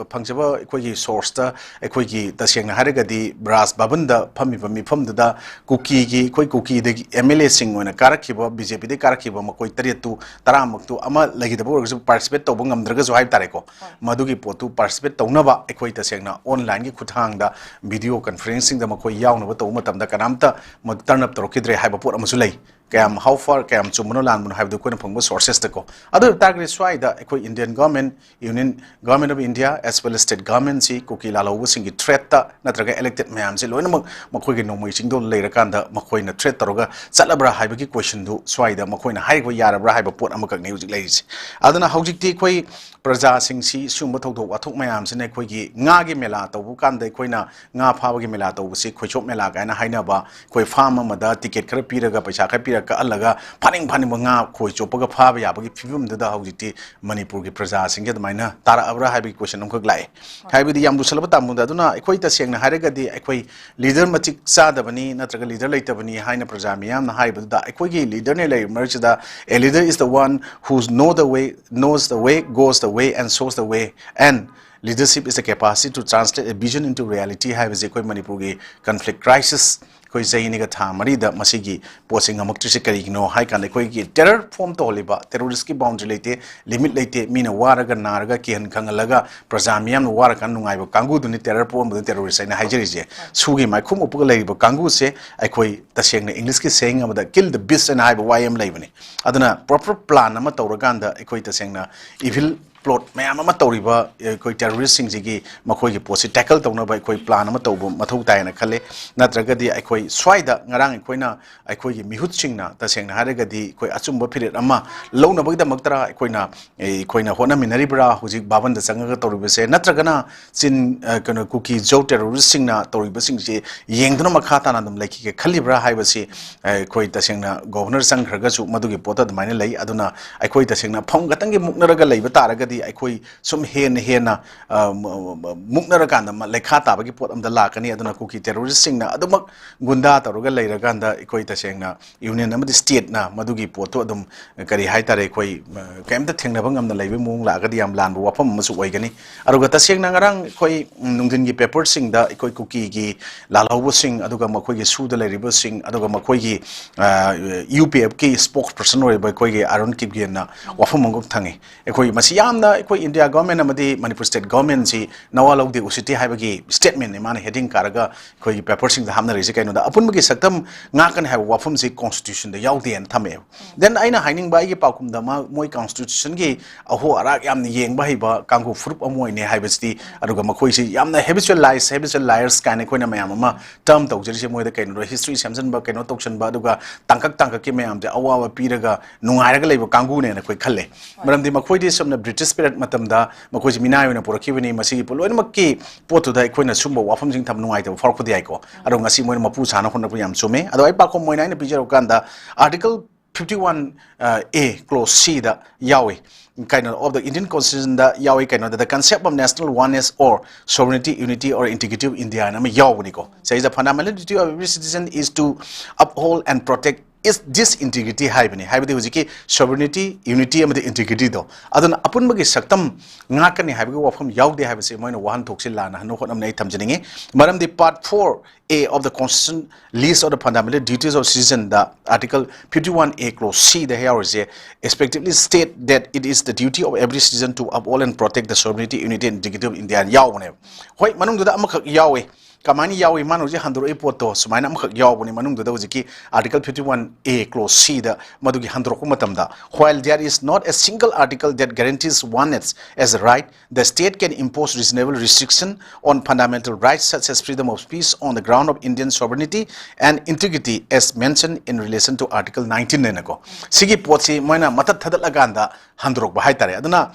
ꯑ, ꯐꯪꯖꯕ ꯑꯩꯈꯣꯏꯒꯤ ꯁꯣꯔꯁꯇ ꯑꯩꯈꯣꯏꯒꯤ ꯇꯁꯦꯡꯅ ꯍꯥꯏꯔꯒꯗꯤ ꯔꯥꯖ ꯚꯕꯟꯗ ꯐꯝꯃꯤꯕ ꯃꯤꯐꯝꯗꯨꯗ ꯀꯨꯀꯤꯒꯤ, ꯑꯩꯈꯣꯏ ꯀꯨꯀꯤꯗꯒꯤ ꯑꯦꯝ ꯑꯦꯜ ꯑꯦꯁꯤꯡ ꯑꯣꯏꯅ ꯀꯥꯔꯛꯈꯤꯕ, ꯕꯤ ꯖꯦ ꯄꯤꯗꯒꯤ ꯀꯥꯔꯛꯈꯤꯕ ꯃꯈꯣꯏ ꯇꯔꯦꯠꯇꯨ ꯇꯔꯥꯃꯛꯇꯨ ꯑꯃ ꯂꯩꯈꯤꯗꯕ ꯑꯣꯏꯔꯒꯁꯨ ꯄꯥꯔꯇꯤꯁꯤꯄꯦꯠ ꯇꯧꯕ ꯉꯝꯗ꯭ꯔꯒꯁꯨ ꯍꯥꯏꯕ ꯇꯥꯔꯦꯀꯣ꯫ ꯍꯣꯏ꯫ ꯃꯗꯨꯒꯤ ꯄꯣꯠꯇꯨ ꯄꯥꯔꯇꯤꯁꯤꯄꯦꯠ ꯇꯧꯅꯕ ꯑꯩꯈꯣꯏ ꯇꯁꯦꯡꯅ ꯑꯣꯟꯂꯥꯏꯟꯒꯤ ꯈꯨꯠꯊꯥꯡꯗ ꯚꯤꯗꯤꯑꯣ ꯀꯟꯐꯔꯦꯟꯁꯁꯤꯡꯗ ꯃꯈꯣꯏ ꯌꯥꯎꯅꯕ ꯇꯧꯕ ꯃꯇꯝꯗ ꯀꯅꯥꯝꯇ ꯃꯗꯨ ꯇꯔꯟ ꯑꯞ ꯇꯧꯔꯛꯈꯤꯗ꯭ꯔꯦ ꯍꯥꯏꯕ ꯄꯣꯠ ꯑꯃꯁꯨ ꯂꯩ꯫ ꯀꯌꯥꯝ, how far, ꯀꯌꯥꯝ ꯆꯨꯝꯕꯅꯣ ꯂꯥꯟꯕꯅꯣ ꯍꯥꯏꯕꯗꯨ ꯑꯩꯈꯣꯏꯅ ꯐꯪꯕ ꯁꯣꯔꯁꯦꯁꯇꯀꯣ꯫ ꯑꯗꯨ ꯑꯣꯏꯕ ꯇꯥꯔꯒꯗꯤ ꯁ꯭ꯋꯥꯏꯗ ꯑꯩꯈꯣꯏ Indian government, union government of India as well as state ꯒꯚꯔꯟꯃꯦꯟꯁꯤ ꯀꯨꯀꯤ ꯂꯥꯜꯍꯧꯕꯁꯤꯡꯒꯤ ꯊ꯭ꯔꯦꯠꯇ ꯅꯠꯇ꯭ꯔꯒ ꯏꯂꯦꯛꯇꯦꯠ ꯃꯌꯥꯝꯁꯤ ꯂꯣꯏꯅꯃꯛ ꯃꯈꯣꯏꯒꯤ ꯅꯣꯡꯃꯩ ꯆꯤꯡꯗꯣꯟ ꯂꯩꯔꯀꯥꯟꯗ ꯃꯈꯣꯏꯅ ꯊ꯭ꯔꯦꯠ ꯇꯧꯔꯒ ꯆꯠꯂꯕ꯭ꯔꯥ ꯍꯥꯏꯕꯒꯤ ꯀꯣꯏꯁꯟꯗꯨ ꯁ꯭ꯋꯥꯏꯗ ꯃꯈꯣꯏꯅ ꯍꯥꯏꯔꯤꯕ ꯌꯥꯔꯕ꯭ꯔꯥ ꯍꯥꯏꯕ ꯄꯣꯠ ꯑꯃꯈꯛꯅꯤ ꯍꯧꯖꯤꯛ ꯂꯩꯔꯤꯁꯦ꯫ ꯑꯗꯨꯅ ꯍꯧꯖꯤꯛꯇꯤ ꯑꯩꯈꯣꯏ ꯄ꯭ꯔꯖꯥꯁꯤꯡꯁꯤ ꯁꯤꯒꯨꯝꯕ ꯊꯧꯗꯣꯛ ꯋꯥꯊꯣꯛ ꯃꯌꯥꯝꯁꯤꯅ ꯑꯩꯈꯣꯏꯒꯤ ꯉꯥꯒꯤ ꯃꯦꯂꯥ ꯇꯧꯕ ꯀꯥꯟꯗ ꯑꯩꯈꯣꯏꯅ ꯉꯥ ꯐꯥꯕꯒꯤ ꯃꯦꯂꯥ ꯇꯧꯕꯁꯤ ꯈꯣꯏꯆꯣꯞ ꯃꯦꯂꯥ ꯀꯥꯏꯅ ꯍꯥꯏꯅꯕ, ꯑꯩꯈꯣꯏ ꯐꯥꯔꯝ ꯑꯃꯗ ꯇꯤꯀꯦꯠ ꯈꯔ ꯄꯤꯔꯒ, ꯄꯩꯁꯥ ꯈꯔ ꯄꯤꯔꯒ ꯀꯛꯍꯜꯂꯒ ꯐꯥꯅꯤꯡ ꯐꯥꯅꯤꯡꯕ ꯉꯥ ꯈꯣꯏ ꯆꯣꯞꯄꯒ ꯐꯥꯕ ꯌꯥꯕꯒꯤ ꯐꯤꯕꯝꯗꯨꯗ ꯍꯧꯖꯤꯛꯇꯤ ꯃꯅꯤꯄꯨꯔꯒꯤ ꯄ꯭ꯔꯖꯥꯁꯤꯡꯁꯦ ꯑꯗꯨꯃꯥꯏꯅ ꯇꯥꯔꯛꯑꯕ꯭ꯔꯥ ꯍꯥꯏꯕꯒꯤ ꯀꯣꯏꯁꯟ ꯑꯃꯈꯛ ꯂꯥꯛꯑꯦ꯫ ꯍꯥꯏꯕꯗꯤ ꯌꯥꯝ ꯂꯨꯁꯜꯂꯕ ꯇꯥꯃꯨꯗ꯫ ꯑꯗꯨꯅ ꯑꯩꯈꯣꯏ ꯇꯁꯦꯡꯅ ꯍꯥꯏꯔꯒꯗꯤ ꯑꯩꯈꯣꯏ ꯂꯤꯗꯔ ꯃꯇꯤꯛ ꯆꯥꯗꯕꯅꯤ ꯅꯠꯇ꯭ꯔꯒ ꯂꯤꯗꯔ ꯂꯩꯇꯕꯅꯤ ꯍꯥꯏꯅ ꯄ꯭ꯔꯖꯥ ꯃꯤꯌꯥꯝꯅ ꯍꯥꯏꯔꯤꯕꯗꯨꯗ ꯑꯩꯈꯣꯏꯒꯤ ꯂꯤꯗꯔꯅ ꯂꯩꯔꯤꯕ ꯃꯔꯛꯁꯤꯗ, "A leader is the one who know the way, knows the way, goes the way and shows the way, and leadership is the capacity to translate a vision into reality" ꯍꯥꯏꯕꯁꯦ ꯑꯩꯈꯣꯏ ꯃꯅꯤꯄꯨꯔꯒꯤ ꯀꯟꯐ꯭ꯂꯤꯛ ꯀ꯭ꯔꯥꯏꯁꯤꯁ ꯑꯩꯈꯣꯏ ꯆꯍꯤ ꯑꯅꯤꯒ ꯊꯥ ꯃꯔꯤꯗ ꯃꯁꯤꯒꯤ ꯄꯣꯠꯁꯤ ꯉꯝꯃꯛꯇ꯭ꯔꯤꯁꯤ ꯀꯔꯤꯒꯤꯅꯣ ꯍꯥꯏ ꯀꯥꯟꯗ, ꯑꯩꯈꯣꯏꯒꯤ terror form ꯇꯧꯍꯜꯂꯤꯕ, terrorist ꯀꯤ boundary ꯂꯩꯇꯦ, limit ꯂꯩꯇꯦ, ꯃꯤꯅ ꯋꯥꯔꯒ ꯅꯥꯔꯒ ꯀꯤꯍꯟ ꯈꯪꯍꯜꯂꯒ ꯄ꯭ꯔꯖꯥ ꯃꯤꯌꯥꯝꯅ ꯋꯥꯔꯀꯥꯟꯗ ꯅꯨꯡꯉꯥꯏꯕ ꯀꯥꯡꯕꯨꯗꯨꯅꯤ terror ꯄꯣꯛꯍꯟꯕꯗꯨ terrorist ꯍꯥꯏꯅ ꯍꯥꯏꯖꯔꯤꯁꯦ꯫ ꯁꯨꯒꯤ ꯃꯥꯏꯈꯨꯝ ꯎꯞꯄꯒ ꯂꯩꯔꯤꯕ ꯀꯥꯡꯕꯨꯁꯦ ꯑꯩꯈꯣꯏ ꯇꯁꯦꯡꯅ English ꯀꯤ saying ꯑꯃꯗ "kill the beast" ꯍꯥꯏꯅ ꯍꯥꯏꯕ ꯋꯥꯍꯩ ꯑꯃ ꯂꯩꯕꯅꯤ꯫ ꯑꯗꯨꯅ proper plan ꯑꯃ ꯇꯧꯔꯀꯥꯟꯗ ꯑꯩꯈꯣꯏ ꯇꯁꯦꯡꯅ evil plot ꯃꯌꯥꯝ ꯑꯃ ꯇꯧꯔꯤꯕ ꯑꯩꯈꯣꯏ terrorist ꯁꯤꯡꯁꯤꯒꯤ ꯃꯈꯣꯏꯒꯤ ꯄꯣꯠꯁꯤ tackle ꯇꯧꯅꯕ ꯑꯩꯈꯣꯏ plan ꯑꯃ ꯇꯧꯕ ꯃꯊꯧ ꯇꯥꯏꯅ ꯈꯜꯂꯦ꯫ ꯅꯠꯇ꯭ꯔꯒꯗꯤ ꯑꯩꯈꯣꯏ ꯁ꯭ꯋꯥꯏꯗ ꯉꯔꯥꯡ ꯑꯩꯈꯣꯏꯅ, ꯑꯩꯈꯣꯏꯒꯤ ꯃꯤꯍꯨꯠꯁꯤꯡꯅ ꯇꯁꯦꯡꯅ ꯍꯥꯏꯔꯒꯗꯤ ꯑꯩꯈꯣꯏ ꯑꯆꯨꯝꯕ ꯐꯤꯔꯦꯞ ꯑꯃ ꯂꯧꯅꯕꯒꯤꯗꯃꯛꯇꯔ ꯑꯩꯈꯣꯏꯅ, ꯑꯩꯈꯣꯏꯅ ꯍꯣꯠꯅꯃꯤꯟꯅꯔꯤꯕ꯭ꯔꯥ ꯍꯧꯖꯤꯛ ꯚꯥꯕꯟꯗ ꯆꯪꯉꯒ ꯇꯧꯔꯤꯕꯁꯦ, ꯅꯠꯇ꯭ꯔꯒꯅ ꯆꯤꯟ, ꯑ, ꯀꯩꯅꯣ, ꯀꯨꯀꯤ ꯖꯧ terrorist ꯁꯤꯡꯅ ꯇꯧꯔꯤꯕꯁꯤꯡꯁꯦ ꯌꯦꯡꯗꯨꯅ ꯃꯈꯥ ꯇꯥꯅ ꯑꯗꯨꯝ ꯂꯩꯈꯤꯒꯦ ꯈꯜꯂꯤꯕ꯭ꯔꯥ ꯍꯥꯏꯕꯁꯤ, ꯑ, ꯑꯩꯈꯣꯏ ꯇꯁꯦꯡꯅ governor ꯆꯪꯈ꯭ꯔꯒꯁꯨ ꯃꯗꯨꯒꯤ ꯄꯣꯠꯇ ꯑꯗꯨꯃꯥꯏꯅ ꯂꯩ꯫ ꯑꯗꯨꯅ ꯑꯩꯈꯣꯏ ꯇꯁꯦꯡꯅ ꯐꯝ ꯈꯛꯇꯪꯒꯤ ꯃꯨꯛꯅꯔꯒ ꯂꯩꯕ ꯇꯥꯔꯒꯗꯤ ꯑꯩꯈꯣꯏ ꯁꯨꯝ ꯍꯦꯟꯅ ꯍꯦꯟꯅ, ꯑ, ꯃ-, ꯃ-, ꯃ-, ꯃꯨꯛꯅꯔꯀꯥꯟꯗ ꯃ-, ꯂꯩꯈꯥ ꯇꯥꯕꯒꯤ ꯄꯣꯠ ꯑꯃꯗ ꯂꯥꯛꯀꯅꯤ꯫ ꯑꯗꯨꯅ ꯀꯨꯀꯤ terrorist ꯁꯤꯡꯅ ꯑꯗꯨꯃꯛ ꯒꯨꯟꯗꯥ ꯇꯧꯔꯒ ꯂꯩꯔꯀꯥꯟꯗ ꯑꯩꯈꯣꯏ ꯇꯁꯦꯡꯅ union ꯑꯃꯗꯤ state ꯅ ꯃꯗꯨꯒꯤ ꯄꯣꯠꯇꯨ ꯑꯗꯨꯝ, ꯀꯔꯤ ꯍꯥꯏꯇꯥꯔꯦ, ꯑꯩꯈꯣꯏ, ꯑ, ꯀꯩꯝꯇ ꯊꯦꯡꯅꯕ ꯉꯝꯅ ꯂꯩꯕꯒꯤ ꯃꯑꯣꯡ ꯂꯥꯛꯑꯒꯗꯤ ꯌꯥꯝ ꯂꯥꯟꯕ ꯋꯥꯐꯝ ꯑꯃꯁꯨ ꯑꯣꯏꯒꯅꯤ꯫ ꯑꯗꯨꯒ ꯇꯁꯦꯡꯅ ꯉꯔꯥꯡ ꯑꯩꯈꯣꯏ, ꯎꯝ, ꯅꯨꯡꯊꯤꯟꯒꯤ paper ꯁꯤꯡꯗ ꯑꯩꯈꯣꯏ ꯀꯨꯀꯤꯒꯤ ꯂꯥꯜꯍꯧꯕꯁꯤꯡ, ꯑꯗꯨꯒ ꯃꯈꯣꯏꯒꯤ ꯁꯨꯗ ꯂꯩꯔꯤꯕꯁꯤꯡ, ꯑꯗꯨꯒ ꯃꯈꯣꯏꯒꯤ, ꯑ, U P F ꯀꯤ spokesperson ꯑꯣꯏꯔꯤꯕ ꯑꯩꯈꯣꯏꯒꯤ ꯑꯔꯨꯟ ꯀꯤꯞꯒꯦꯟꯅ ꯋꯥꯐꯝ ꯑꯃꯈꯛ ꯊꯝꯃꯤ꯫ ꯑꯩꯈꯣꯏ ꯃꯁꯤ ꯌꯥꯝꯅ ꯑꯩꯈꯣꯏ India government ꯑꯃꯗꯤ ꯃꯅꯤꯄꯨꯔ state government ꯁꯤ ꯅꯋꯥ ꯂꯧꯗꯦ ꯎꯁꯤꯠꯇꯦ ꯍꯥꯏꯕꯒꯤ statement ꯅꯤ ꯃꯥꯅ heading ꯀꯥꯔꯒ ꯑꯩꯈꯣꯏꯒꯤ paper ꯁꯤꯡꯗ ꯍꯥꯞꯅꯔꯤꯁꯦ꯫ ꯀꯩꯅꯣꯗ ꯑꯄꯨꯟꯕꯒꯤ ꯁꯛꯇꯝ ꯉꯥꯛꯀꯅꯤ ꯍꯥꯏꯕ ꯋꯥꯐꯝꯁꯤ constitution ꯗ ꯌꯥꯎꯗꯦꯅ ꯊꯝꯃꯛꯑꯦꯕ꯫ Then ꯑꯩꯅ ꯍꯥꯏꯅꯤꯡꯕ, ꯑꯩꯒꯤ ꯄꯥꯎꯈꯨꯝꯗ ꯃꯥ-, ꯃꯣꯏ constitution ꯒꯤ ꯑꯍꯣ ꯑꯔꯥꯛ ꯌꯥꯝꯅ ꯌꯦꯡꯕ ꯍꯩꯕ ꯀꯥꯡꯕꯨ ꯐꯨꯔꯨꯞ ꯑꯃ ꯑꯣꯏꯅꯦ ꯍꯥꯏꯕꯁꯤꯗꯤ, ꯑꯗꯨꯒ ꯃꯈꯣꯏꯁꯤ ꯌꯥꯝꯅ habitual lies, habitual liars ꯀꯥꯏꯅ ꯑꯩꯈꯣꯏꯅ ꯃꯌꯥꯝ ꯑꯃ term ꯇꯧꯖꯔꯤꯁꯦ ꯃꯣꯏꯗ ꯀꯩꯅꯣꯗ history ꯁꯦꯝꯖꯤꯟꯕ, ꯀꯩꯅꯣ ꯇꯧꯁꯟꯕ, ꯑꯗꯨꯒ ꯇꯥꯡꯀꯛ ꯇꯥꯡꯀꯛꯀꯤ ꯃꯌꯥꯝꯁꯦ ꯑꯋꯥꯕ ꯄꯤꯔꯒ ꯅꯨꯡꯉꯥꯏꯔꯒ ꯂꯩꯕ ꯀꯥꯡꯕꯨꯅꯦꯅ ꯑꯩꯈꯣꯏ ꯈꯜꯂꯦ꯫ ꯃꯔꯝꯗꯤ ꯃꯈꯣꯏꯗꯤ ꯁꯨꯝꯅ British period ꯃꯇꯝꯗ ꯃꯈꯣꯏꯁꯤ ꯃꯤꯅꯥꯏ ꯑꯣꯏꯅ ꯄꯨꯔꯛꯈꯤꯕꯅꯤ꯫ ꯃꯁꯤꯒꯤ ꯄꯣ-, ꯂꯣꯏꯅꯃꯛꯀꯤ ꯄꯣꯠꯇꯨꯗ ꯑꯩꯈꯣꯏꯅ ꯁꯨꯝꯕ ꯋꯥꯐꯝꯁꯤꯡ ꯊꯝꯕ ꯅꯨꯡꯉꯥꯏꯇꯕ ꯐꯥꯎꯔꯛꯄꯗꯤ ꯌꯥꯏꯀꯣ꯫ ꯑꯗꯣ ꯉꯁꯤ ꯃꯣꯏꯅ ꯃꯄꯨ ꯁꯥꯅ ꯍꯣꯠꯅꯔꯛꯄ ꯌꯥꯝ ꯆꯨꯝꯃꯦ꯫ ꯑꯗꯣ ꯑꯩ ꯄꯥꯎꯈꯨꯝ ꯑꯣꯏꯅ ꯑꯩꯅ ꯄꯤꯖꯔꯛꯄ ꯀꯥꯟꯗ Article fifty one, ꯑ, A, clause C ꯗ ꯌꯥꯎꯏ꯫ ꯀꯩꯅꯣ, of the Indian Constitution ꯗ ꯌꯥꯎꯏ, ꯀꯩꯅꯣꯗ, "The concept of national oneness or sovereignty, unity or integrity of India" ꯍꯥꯏꯅ ꯑꯃ ꯌꯥꯎꯕꯅꯤꯀꯣ꯫ ꯁꯤꯗꯩꯁꯤꯗ "fundamental duty of every citizen is to uphold and protect is disintegrity ꯍꯥꯏꯕꯅꯤ, ꯍꯥꯏꯕꯗꯤ ꯍꯧꯖꯤꯛꯀꯤ sovereignty, unity ꯑꯃꯗꯤ integrityꯗꯣ, ꯑꯗꯨꯅ ꯑꯄꯨꯟꯕꯒꯤ ꯁꯛꯇꯝ ꯉꯥꯛꯀꯅꯤ ꯍꯥꯏꯕꯒꯤ ꯋꯥꯐꯝ ꯌꯥꯎꯗꯦ ꯍꯥꯏꯕꯁꯤ ꯃꯣꯏꯅ ꯋꯥꯍꯟꯊꯣꯛꯁꯤ ꯂꯥꯟꯅ ꯍꯟꯅ ꯍꯣꯠꯅꯕꯅ ꯑꯩ ꯊꯝꯖꯅꯤꯡꯉꯤ꯫ ꯃꯔꯝꯗꯤ part four A of the Constitution, list of the fundamental duties of citizen, the Article fifty-one A clause C the ꯌꯥꯎꯔꯤꯁꯦ, effectively state that it is the duty of every citizen to uphold and protect the sovereignty, unity and integrity of India ꯍꯥꯏꯅ ꯌꯥꯎꯕꯅꯦꯕ꯫ ꯍꯣꯏ, ꯃꯅꯨꯡꯗꯨꯗ ꯑꯃꯈꯛ ꯌꯥꯎꯋꯦ꯫ ꯀꯃꯥꯏꯅ ꯌꯥꯎꯏ? ꯃꯥꯅ ꯍꯧꯖꯤꯛ ꯍꯟꯗꯣꯔꯛꯏ ꯄꯣꯠꯇꯣ ꯁꯨꯃꯥꯏꯅ ꯑꯃꯈꯛ ꯌꯥꯎꯕꯅꯤ ꯃꯅꯨꯡꯗꯨꯗ, ꯍꯧꯖꯤꯛꯀꯤ Article fifty-one A clause C ꯗ ꯃꯗꯨꯒꯤ ꯍꯟꯗꯣꯔꯛꯄ ꯃꯇꯝꯗ, while there is not a single article that guarantees oneness as a right, the state can impose reasonable restriction on fundamental rights such as freedom of speech on the ground of Indian sovereignty and integrity as mentioned in relation to Article nineteen ꯍꯥꯏꯅꯀꯣ꯫ ꯁꯤꯒꯤ ꯄꯣꯠꯁꯤ ꯃꯣꯏꯅ ꯃꯇꯠ ꯊꯗꯠꯂꯀꯥꯟꯗ ꯍꯟꯗꯣꯔꯛꯄ ꯍꯥꯏꯇꯥꯔꯦ꯫ ꯑꯗꯨꯅ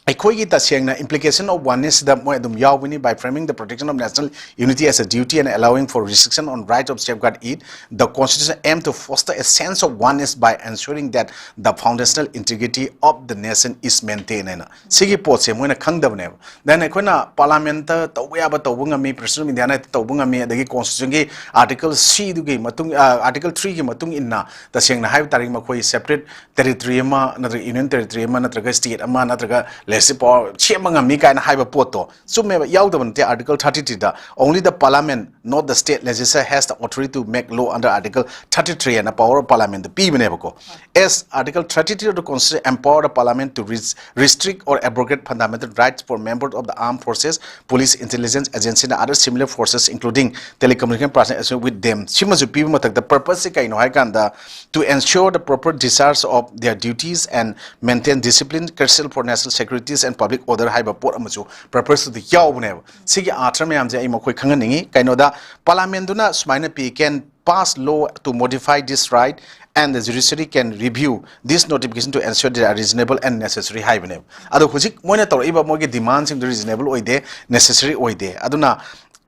ꯑꯩꯈꯣꯏꯒꯤ ꯇꯁꯦꯡꯅ implication of oneness ꯁꯤꯗ ꯃꯣꯏ ꯑꯗꯨꯝ ꯌꯥꯎꯕꯅꯤ, by framing the protection of national unity as a duty and allowing for restriction on right of safeguard it, the Constitution aim to foster a sense of oneness by ensuring that the foundational integrity of the nation is maintained ꯍꯥꯏꯅ꯫ ꯁꯤꯒꯤ ꯄꯣꯠꯁꯦ ꯃꯣꯏꯅ ꯈꯪꯗꯕꯅꯦꯕ꯫ Then ꯑꯩꯈꯣꯏꯅ Parliament ꯇ ꯇꯧꯕ ꯌꯥꯕ ꯇꯧꯕ ꯉꯝꯃꯤ, President of India ꯅ ꯇꯧꯕ ꯉꯝꯃꯤ, ꯑꯗꯒꯤ Constitution ꯒꯤ Article C ꯗꯨꯒꯤ ꯃꯇꯨꯡ, ꯑ, Article three ꯒꯤ ꯃꯇꯨꯡ ꯏꯟꯅ ꯇꯁꯦꯡꯅ ꯍꯥꯏꯕ ꯇꯥꯔꯗꯤ ꯃꯈꯣꯏ separate territory ꯑꯃ ꯅꯠꯇ꯭ꯔꯒ Union Territory ꯑꯃ ꯅꯠꯇ꯭ꯔꯒ state ꯑꯃ ꯅꯠꯇ꯭ꯔꯒ legislative power ꯁꯦꯝꯕ ꯉꯝꯃꯤ ꯀꯥꯏꯅ ꯍꯥꯏꯕ ꯄꯣꯠꯇꯣ ꯆꯨꯝꯃꯦꯕ, ꯌꯥꯎꯗꯕ ꯅꯠꯇꯦ꯫ Article thirty-three the only the Parliament, not the state legislature, has the authority to make law under Article thirty-three ꯍꯥꯏꯅ power of Parliament the ꯄꯤꯕꯅꯦꯕꯀꯣ꯫ As Article thirty-three of the Constitution empower the Parliament to res-, restrict or abrogate fundamental rights for members of the armed forces, police, intelligence agency and other similar forces including telecommunication personnel with them꯫ ꯁꯤꯃꯁꯨ ꯄꯤꯕ ꯃꯊꯛꯇ purpose ꯁꯤ ꯀꯩꯅꯣ ꯍꯥꯏ ꯀꯥꯟꯗ, to ensure the proper discharge of their duties and maintain discipline crucial for national securities and public order ꯍꯥꯏꯕ ꯄꯣꯠ ꯑꯃꯁꯨ purpose ꯇꯨꯗ ꯌꯥꯎꯕꯅꯦꯕ꯫ ꯁꯤꯒꯤ ꯑꯥꯔꯊ ꯃꯌꯥꯝꯁꯦ ꯑꯩ ꯃꯈꯣꯏ ꯈꯪꯍꯟꯅꯤꯡꯉꯤ꯫ ꯀꯩꯅꯣꯗ, Parliament ꯗꯨꯅ ꯁꯨꯃꯥꯏꯅ ꯄꯤ, can pass law to modify this right and the judiciary can review this notification to ensure they are reasonable and necessary ꯍꯥꯏꯕꯅꯦꯕ꯫ ꯑꯗꯣ ꯍꯧꯖꯤꯛ ꯃꯣꯏꯅ ꯇꯧꯔꯛꯏꯕ ꯃꯣꯏꯒꯤ demand ꯁꯤꯡꯗꯨ reasonable ꯑꯣꯏꯗꯦ, necessary ꯑꯣꯏꯗꯦ꯫ ꯑꯗꯨꯅ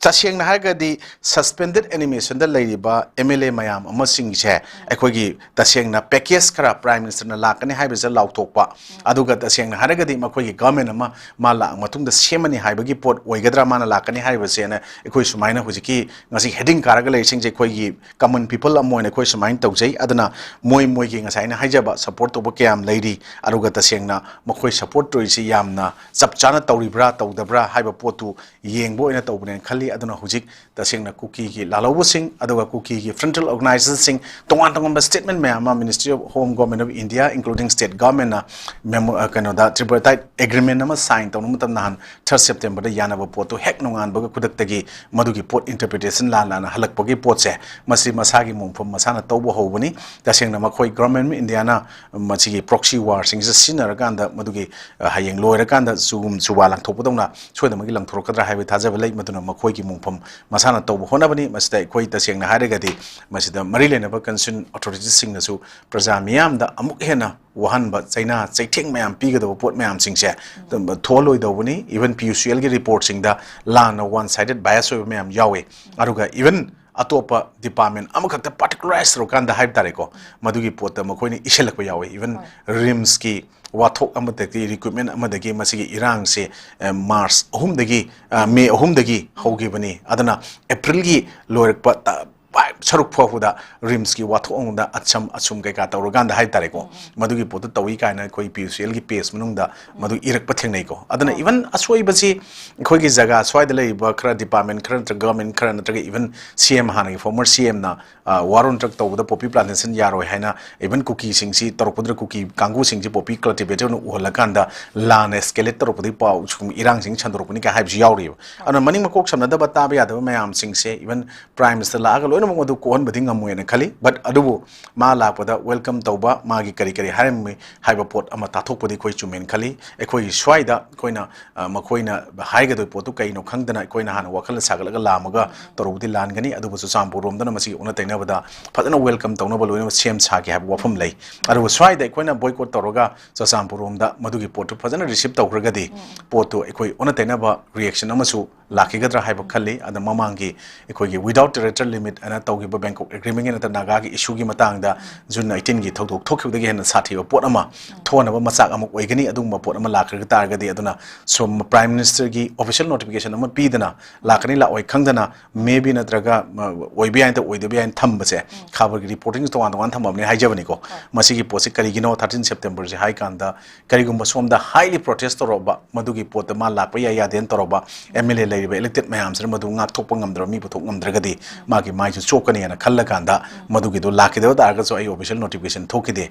ꯇꯁꯦꯡꯅ ꯍꯥꯏꯔꯒꯗꯤ suspended animationꯗ ꯂꯩꯔꯤꯕ M L A ꯃꯌꯥꯝ ꯑꯃꯁꯤꯡꯁꯦ ꯑꯩꯈꯣꯏꯒꯤ ꯇꯁꯦꯡꯅ package ꯈꯔ Prime Ministerꯅ ꯂꯥꯛꯀꯅꯤ ꯍꯥꯏꯕꯁꯤꯗ ꯂꯥꯎꯊꯣꯛꯄ, ꯑꯗꯨꯒ ꯇꯁꯦꯡꯅ ꯍꯥꯏꯔꯒꯗꯤ ꯃꯈꯣꯏꯒꯤ government ꯑꯃ ꯃꯥ ꯂꯥꯛꯑ ꯃꯇꯨꯡꯗ ꯁꯦꯝꯃꯅꯤ ꯍꯥꯏꯕꯒꯤ ꯄꯣꯠ ꯑꯣꯏꯒꯗ꯭ꯔꯥ ꯃꯥꯅ ꯂꯥꯛꯀꯅꯤ ꯍꯥꯏꯔꯤꯕꯁꯦꯅ ꯑꯩꯈꯣꯏ ꯁꯨꯃꯥꯏꯅ ꯍꯧꯖꯤꯛꯀꯤ ꯉꯁꯤ heading ꯀꯥꯔꯒ ꯂꯩꯔꯤꯁꯤꯡꯁꯦ ꯑꯩꯈꯣꯏꯒꯤ common people ꯑꯃ ꯑꯣꯏꯅ ꯑꯩꯈꯣꯏ ꯁꯨꯃꯥꯏꯅ ꯇꯧꯖꯩ꯫ ꯑꯗꯨꯅ ꯃꯣꯏ ꯃꯣꯏꯒꯤ ꯉꯁꯥꯏ ꯑꯩꯅ ꯍꯥꯏꯖꯕ support ꯇꯧꯕ ꯀꯌꯥꯝ ꯂꯩꯔꯤ, ꯑꯗꯨꯒ ꯇꯁꯦꯡꯅ ꯃꯈꯣꯏ support ꯇꯧꯔꯤꯁꯤ ꯌꯥꯝꯅ ꯆꯞ ꯆꯥꯅ ꯇꯧꯔꯤꯕ꯭ꯔꯥ ꯇꯧꯗꯕ꯭ꯔꯥ ꯍꯥꯏꯕ ꯄꯣꯠꯇꯨ ꯌꯦꯡꯕ ꯑꯣꯏꯅ ꯇꯧꯕꯅꯦꯅ ꯈꯜꯂꯤ꯫ ꯑꯗꯨꯅ ꯍꯧꯖꯤꯛ ꯇꯁꯦꯡꯅ ꯀꯨꯀꯤꯒꯤ ꯂꯥꯜꯍꯧꯕꯁꯤꯡ ꯑꯗꯨꯒ ꯀꯨꯀꯤꯒꯤ frontal organizationꯁꯤꯡ ꯇꯣꯉꯥꯟ ꯇꯣꯉꯥꯟꯕ statement ꯃꯌꯥꯝ ꯑꯃ Ministry of Home, Government of India, including state governmentꯅ memo, ꯑ, ꯀꯩꯅꯣꯗ tripartite agreement ꯑꯃ sign ꯇꯧꯅꯕ ꯃꯇꯝ ꯅꯍꯥꯟ third Septemberꯗ ꯌꯥꯅꯕ ꯄꯣꯠꯇꯣ ꯍꯦꯛ ꯅꯣꯡꯉꯥꯟꯕꯒ ꯈꯨꯗꯛꯇꯒꯤ ꯃꯗꯨꯒꯤ ꯄꯣꯠ interpretation ꯂꯥꯟ ꯂꯥꯟꯅ ꯍꯜꯂꯛꯄꯒꯤ ꯄꯣꯠꯁꯦ ꯃꯁꯤ ꯃꯁꯥꯒꯤ ꯃꯣꯡꯐꯝ ꯃꯁꯥꯅ ꯇꯧꯕ ꯍꯧꯕꯅꯤ꯫ ꯇꯁꯦꯡꯅ ꯃꯈꯣꯏ Government of Indiaꯅ ꯃꯁꯤꯒꯤ proxy warꯁꯤꯡꯁꯦ ꯁꯤꯖꯤꯟꯅꯔꯀꯥꯟꯗ ꯃꯗꯨꯒꯤ, ꯑ, ꯍꯌꯦꯡ ꯂꯣꯏꯔꯀꯥꯟꯗ ꯆꯨꯒꯨꯝ ꯆꯨꯕꯥ ꯂꯪꯊꯣꯛꯄꯗꯧꯅ ꯁꯣꯏꯗꯅꯃꯛꯀꯤ ꯂꯪꯊꯣꯔꯛꯀꯗ꯭ꯔꯥ ꯍꯥꯏꯕꯒꯤ ꯊꯥꯖꯕ ꯂꯩ꯫ ꯃꯗꯨꯅ ꯃꯈꯣꯏꯒꯤ ꯃꯣꯡꯐꯝ ꯃꯁꯥꯅ ꯇꯧꯕ ꯍꯣꯠꯅꯕꯅꯤ꯫ ꯃꯁꯤꯗ ꯑꯩꯈꯣꯏ ꯇꯁꯦꯡꯅ ꯍꯥꯏꯔꯒꯗꯤ ꯃꯁꯤꯗ ꯃꯔꯤ ꯂꯩꯅꯕ concerned authoritiesꯁꯤꯡꯅꯁꯨ ꯄ꯭ꯔꯖꯥ ꯃꯤꯌꯥꯝꯗ ꯑꯃꯨꯛ ꯍꯦꯟꯅ ꯋꯥꯍꯟꯕ, ꯆꯩꯅꯥ ꯆꯩꯊꯦꯡ ꯃꯌꯥꯝ ꯄꯤꯒꯗꯕ ꯄꯣꯠ ꯃꯌꯥꯝꯁꯤꯡꯁꯦ ꯊꯣꯛꯍꯜꯂꯣꯏꯗꯧꯕꯅꯤ꯫ Even P U C Lꯒꯤ reportꯁꯤꯡꯗ ꯂꯥꯟꯅ one sided bias ꯑꯣꯏꯕ ꯃꯌꯥꯝ ꯌꯥꯎꯋꯤ꯫ ꯑꯗꯨꯒ even ꯑꯇꯣꯞꯄ department ꯑꯃꯈꯛꯇ particularized ꯇꯧꯔꯀꯥꯟꯗ ꯍꯥꯏꯕ ꯇꯥꯔꯦꯀꯣ, ꯃꯗꯨꯒꯤ ꯄꯣꯠꯇ ꯃꯈꯣꯏꯅ ꯏꯁꯤꯜꯂꯛꯄ ꯌꯥꯎꯋꯤ꯫ Even ꯍꯣꯏ꯫ RIMSꯀꯤ ꯋꯥꯊꯣꯛ ꯑꯃꯗꯒꯤ, recruitment ꯑꯃꯗꯒꯤ ꯃꯁꯤꯒꯤ ꯏꯔꯥꯡꯁꯦ, ꯑ, March ꯑꯍꯨꯝꯗꯒꯤ, ꯑ, May ꯑꯍꯨꯝꯗꯒꯤ ꯍꯧꯈꯤꯕꯅꯤ꯫ ꯑꯗꯨꯅ Aprilꯒꯤ ꯂꯣꯏꯔꯛꯄ ꯇ-, ꯄꯥꯏ-, ꯁꯔꯨꯛ ꯐꯥꯎꯕꯗ RIMSꯀꯤ ꯋꯥꯊꯣꯛ ꯑꯃꯗ ꯑꯆꯝ ꯑꯁꯨꯝ ꯀꯩꯀꯥ ꯇꯧꯔꯀꯥꯟꯗ ꯍꯥꯏ ꯇꯥꯔꯦꯀꯣ, ꯃꯗꯨꯒꯤ ꯄꯣꯠꯇꯨ ꯇꯧꯏ ꯀꯥꯏꯅ ꯑꯩꯈꯣꯏ P U C Lꯒꯤ page ꯃꯅꯨꯡꯗ ꯃꯗꯨ ꯏꯔꯛꯄ ꯊꯦꯡꯅꯩꯀꯣ꯫ ꯑꯗꯨꯅ even ꯑꯁꯣꯏꯕꯁꯤ ꯑꯩꯈꯣꯏꯒꯤ ꯖꯒꯥ ꯁ꯭ꯋꯥꯏꯗ ꯂꯩꯔꯤꯕ ꯈꯔ department ꯈꯔ ꯅꯠꯇ꯭ꯔꯒ government ꯈꯔ ꯅꯠꯇ꯭ꯔꯒ even C M ꯍꯥꯟꯅꯒꯤ former C Mꯅ, ꯑ, ꯋꯥꯔꯣꯟ ꯇ꯭ꯔꯛ ꯇꯧꯕꯗ poppy plantation ꯌꯥꯔꯣꯏ ꯍꯥꯏꯅ even ꯀꯨꯀꯤꯁꯤꯡꯁꯤ ꯇꯧꯔꯛꯄꯗꯨꯗ ꯀꯨꯀꯤ ꯀꯥꯡꯕꯨꯁꯤꯡꯁꯤ poppy cultivator ꯑꯣꯏꯅ ꯎꯍꯜꯂꯀꯥꯟꯗ ꯂꯥꯟꯅ escalate ꯇꯧꯔꯛꯄꯗꯒꯤ ꯄꯥꯎ ꯁꯨꯝ ꯏꯔꯥꯡꯁꯤꯡ ꯁꯟꯗꯣꯔꯛꯄꯅꯤ ꯀꯥꯏ ꯍꯥꯏꯕꯁꯨ ꯌꯥꯎꯔꯤꯕ꯫ ꯑꯗꯨꯅ ꯃꯅꯤꯡ ꯃꯀꯣꯛ ꯁꯝꯅꯗꯕ ꯇꯥꯕ ꯌꯥꯗꯕ ꯃꯌꯥꯝꯁꯤꯡꯁꯦ even Prime Minister ꯂꯥꯛꯑꯒ ꯂꯣꯏ ꯄꯨꯝꯅꯃꯛ ꯑꯗꯨ ꯀꯣꯛꯍꯟꯕꯗꯤ ꯉꯝꯃꯣꯏꯅ ꯈꯜꯂꯤ꯫ But ꯑꯗꯨꯕꯨ ꯃꯥ ꯂꯥꯛꯄꯗ welcome ꯇꯧꯕ, ꯃꯥꯒꯤ ꯀꯔꯤ ꯀꯔꯤ ꯍꯥꯏꯔꯝꯃꯤ ꯍꯥꯏꯕ ꯄꯣꯠ ꯑꯃ ꯇꯥꯊꯣꯛꯄꯗꯤ ꯑꯩꯈꯣꯏ ꯆꯨꯝꯃꯦꯅ ꯈꯜꯂꯤ꯫ ꯑꯩꯈꯣꯏꯒꯤ ꯁ꯭ꯋꯥꯏꯗ ꯑꯩꯈꯣꯏꯅ, ꯑ, ꯃꯈꯣꯏꯅ ꯍꯥꯏꯒꯗꯣꯏ ꯄꯣꯠꯇꯨ ꯀꯩꯅꯣ ꯈꯪꯗꯅ ꯑꯩꯈꯣꯏꯅ ꯍꯥꯟꯅ ꯋꯥꯈꯜ ꯁꯥꯒꯠꯂꯒ ꯂꯥꯝꯃꯒ ꯇꯧꯔꯨꯕꯗꯤ ꯂꯥꯟꯒꯅꯤ꯫ ꯑꯗꯨꯕꯨ ꯆꯨꯔꯆꯥꯟꯄꯨꯔ ꯔꯣꯝꯗꯅ ꯃꯁꯤꯒꯤ ꯑꯣꯟꯅ ꯇꯩꯅꯕꯗ ꯐꯖꯅ welcome ꯇꯧꯅꯕ ꯂꯣꯏꯅꯃꯛ ꯁꯦꯝ ꯁꯥꯒꯦ ꯍꯥꯏꯕ ꯋꯥꯐꯝ ꯂꯩ꯫ ꯑꯗꯨꯕꯨ ꯁ꯭ꯋꯥꯏꯗ ꯑꯩꯈꯣꯏꯅ boycott ꯇꯧꯔꯒ ꯆꯨꯔꯆꯥꯟꯄꯨꯔ ꯔꯣꯝꯗ ꯃꯗꯨꯒꯤ ꯄꯣꯠꯇꯨ ꯐꯖꯅ receive ꯇꯧꯈ꯭ꯔꯒꯗꯤ ꯄꯣꯠꯇꯨ ꯑꯩꯈꯣꯏ ꯑꯣꯟꯅ ꯇꯩꯅꯕ reaction ꯑꯃꯁꯨ ꯂꯥꯛꯈꯤꯒꯗ꯭ꯔꯥ ꯍꯥꯏꯕ ꯈꯜꯂꯤ꯫ ꯑꯗ ꯃꯃꯥꯡꯒꯤ ꯑꯩꯈꯣꯏꯒꯤ without territorial limit ꯑꯅ ꯇꯧꯈꯤꯕ Bangkok Agreement ꯒꯤ ꯅꯠꯇ꯭ꯔ ꯅꯥꯒꯥꯒꯤ issue ꯒꯤ ꯃꯇꯥꯡꯗ June nineteen ꯒꯤ ꯊꯧꯗꯣꯛ ꯊꯣꯛꯈꯤꯕꯗꯒꯤ ꯍꯦꯟꯅ ꯁꯥꯊꯤꯕ ꯄꯣꯠ ꯑꯃ ꯊꯣꯛꯍꯟꯅꯕ ꯃꯆꯥꯛ ꯑꯃ ꯑꯣꯏꯒꯅꯤ꯫ ꯑꯗꯨꯒꯨꯝꯕ ꯄꯣꯠ ꯑꯃ ꯂꯥꯛꯈ꯭ꯔꯒ ꯇꯥꯔꯒꯗꯤ, ꯑꯗꯨꯅ ꯁꯣꯝ Prime Minister ꯒꯤ official notification ꯑꯃ ꯄꯤꯗꯅ ꯂꯥꯛꯀꯅꯤ ꯂꯥꯛꯑꯣꯏ ꯈꯪꯗꯅ maybe ꯅꯠꯇ꯭ꯔꯒ, ꯃ, ꯑꯣꯏꯕ ꯌꯥꯏ ꯅꯠꯇ꯭ꯔ ꯑꯣꯏꯗꯕ ꯌꯥꯏꯅ ꯊꯝꯕꯁꯦ, ꯈꯕꯔꯒꯤ reporting ꯇꯣꯉꯥꯟ ꯇꯣꯉꯥꯟ ꯊꯝꯃꯕꯅꯦ ꯍꯥꯏꯖꯕꯅꯤꯀꯣ꯫ ꯃꯁꯤꯒꯤ ꯄꯣꯠꯁꯤ ꯀꯔꯤꯒꯤꯅꯣ thirteen September ꯁꯦ ꯍꯥꯏ ꯀꯥꯟꯗ, ꯀꯔꯤꯒꯨꯝꯕ ꯁꯣꯝꯗ highly protest ꯇꯧꯔꯛꯑꯕ, ꯃꯗꯨꯒꯤ ꯄꯣꯠꯇ ꯃꯥ ꯂꯥꯛꯄ ꯌꯥꯏ ꯌꯥꯗꯦꯅ ꯇꯧꯔꯛꯑꯕ M L A ꯂꯩꯔꯤꯕ elected ꯃꯌꯥꯝꯁꯤꯅ ꯃꯗꯨ ꯉꯥꯛꯊꯣꯛꯄ ꯉꯝꯗ꯭ꯔꯕ, ꯃꯤ ꯄꯨꯊꯣꯛ ꯉꯝꯗ꯭ꯔꯒꯗꯤ ꯃꯥꯒꯤ ꯃꯥꯏꯁꯨ ꯆꯣꯛꯀꯅꯤꯅ ꯈꯜꯂꯀꯥꯟꯗ ꯃꯗꯨꯒꯤꯗꯣ ꯂꯥꯛꯈꯤꯗꯕ ꯇꯥꯔꯒꯁꯨ ꯑꯩ official notification ꯊꯣꯛꯈꯤꯗꯦ꯫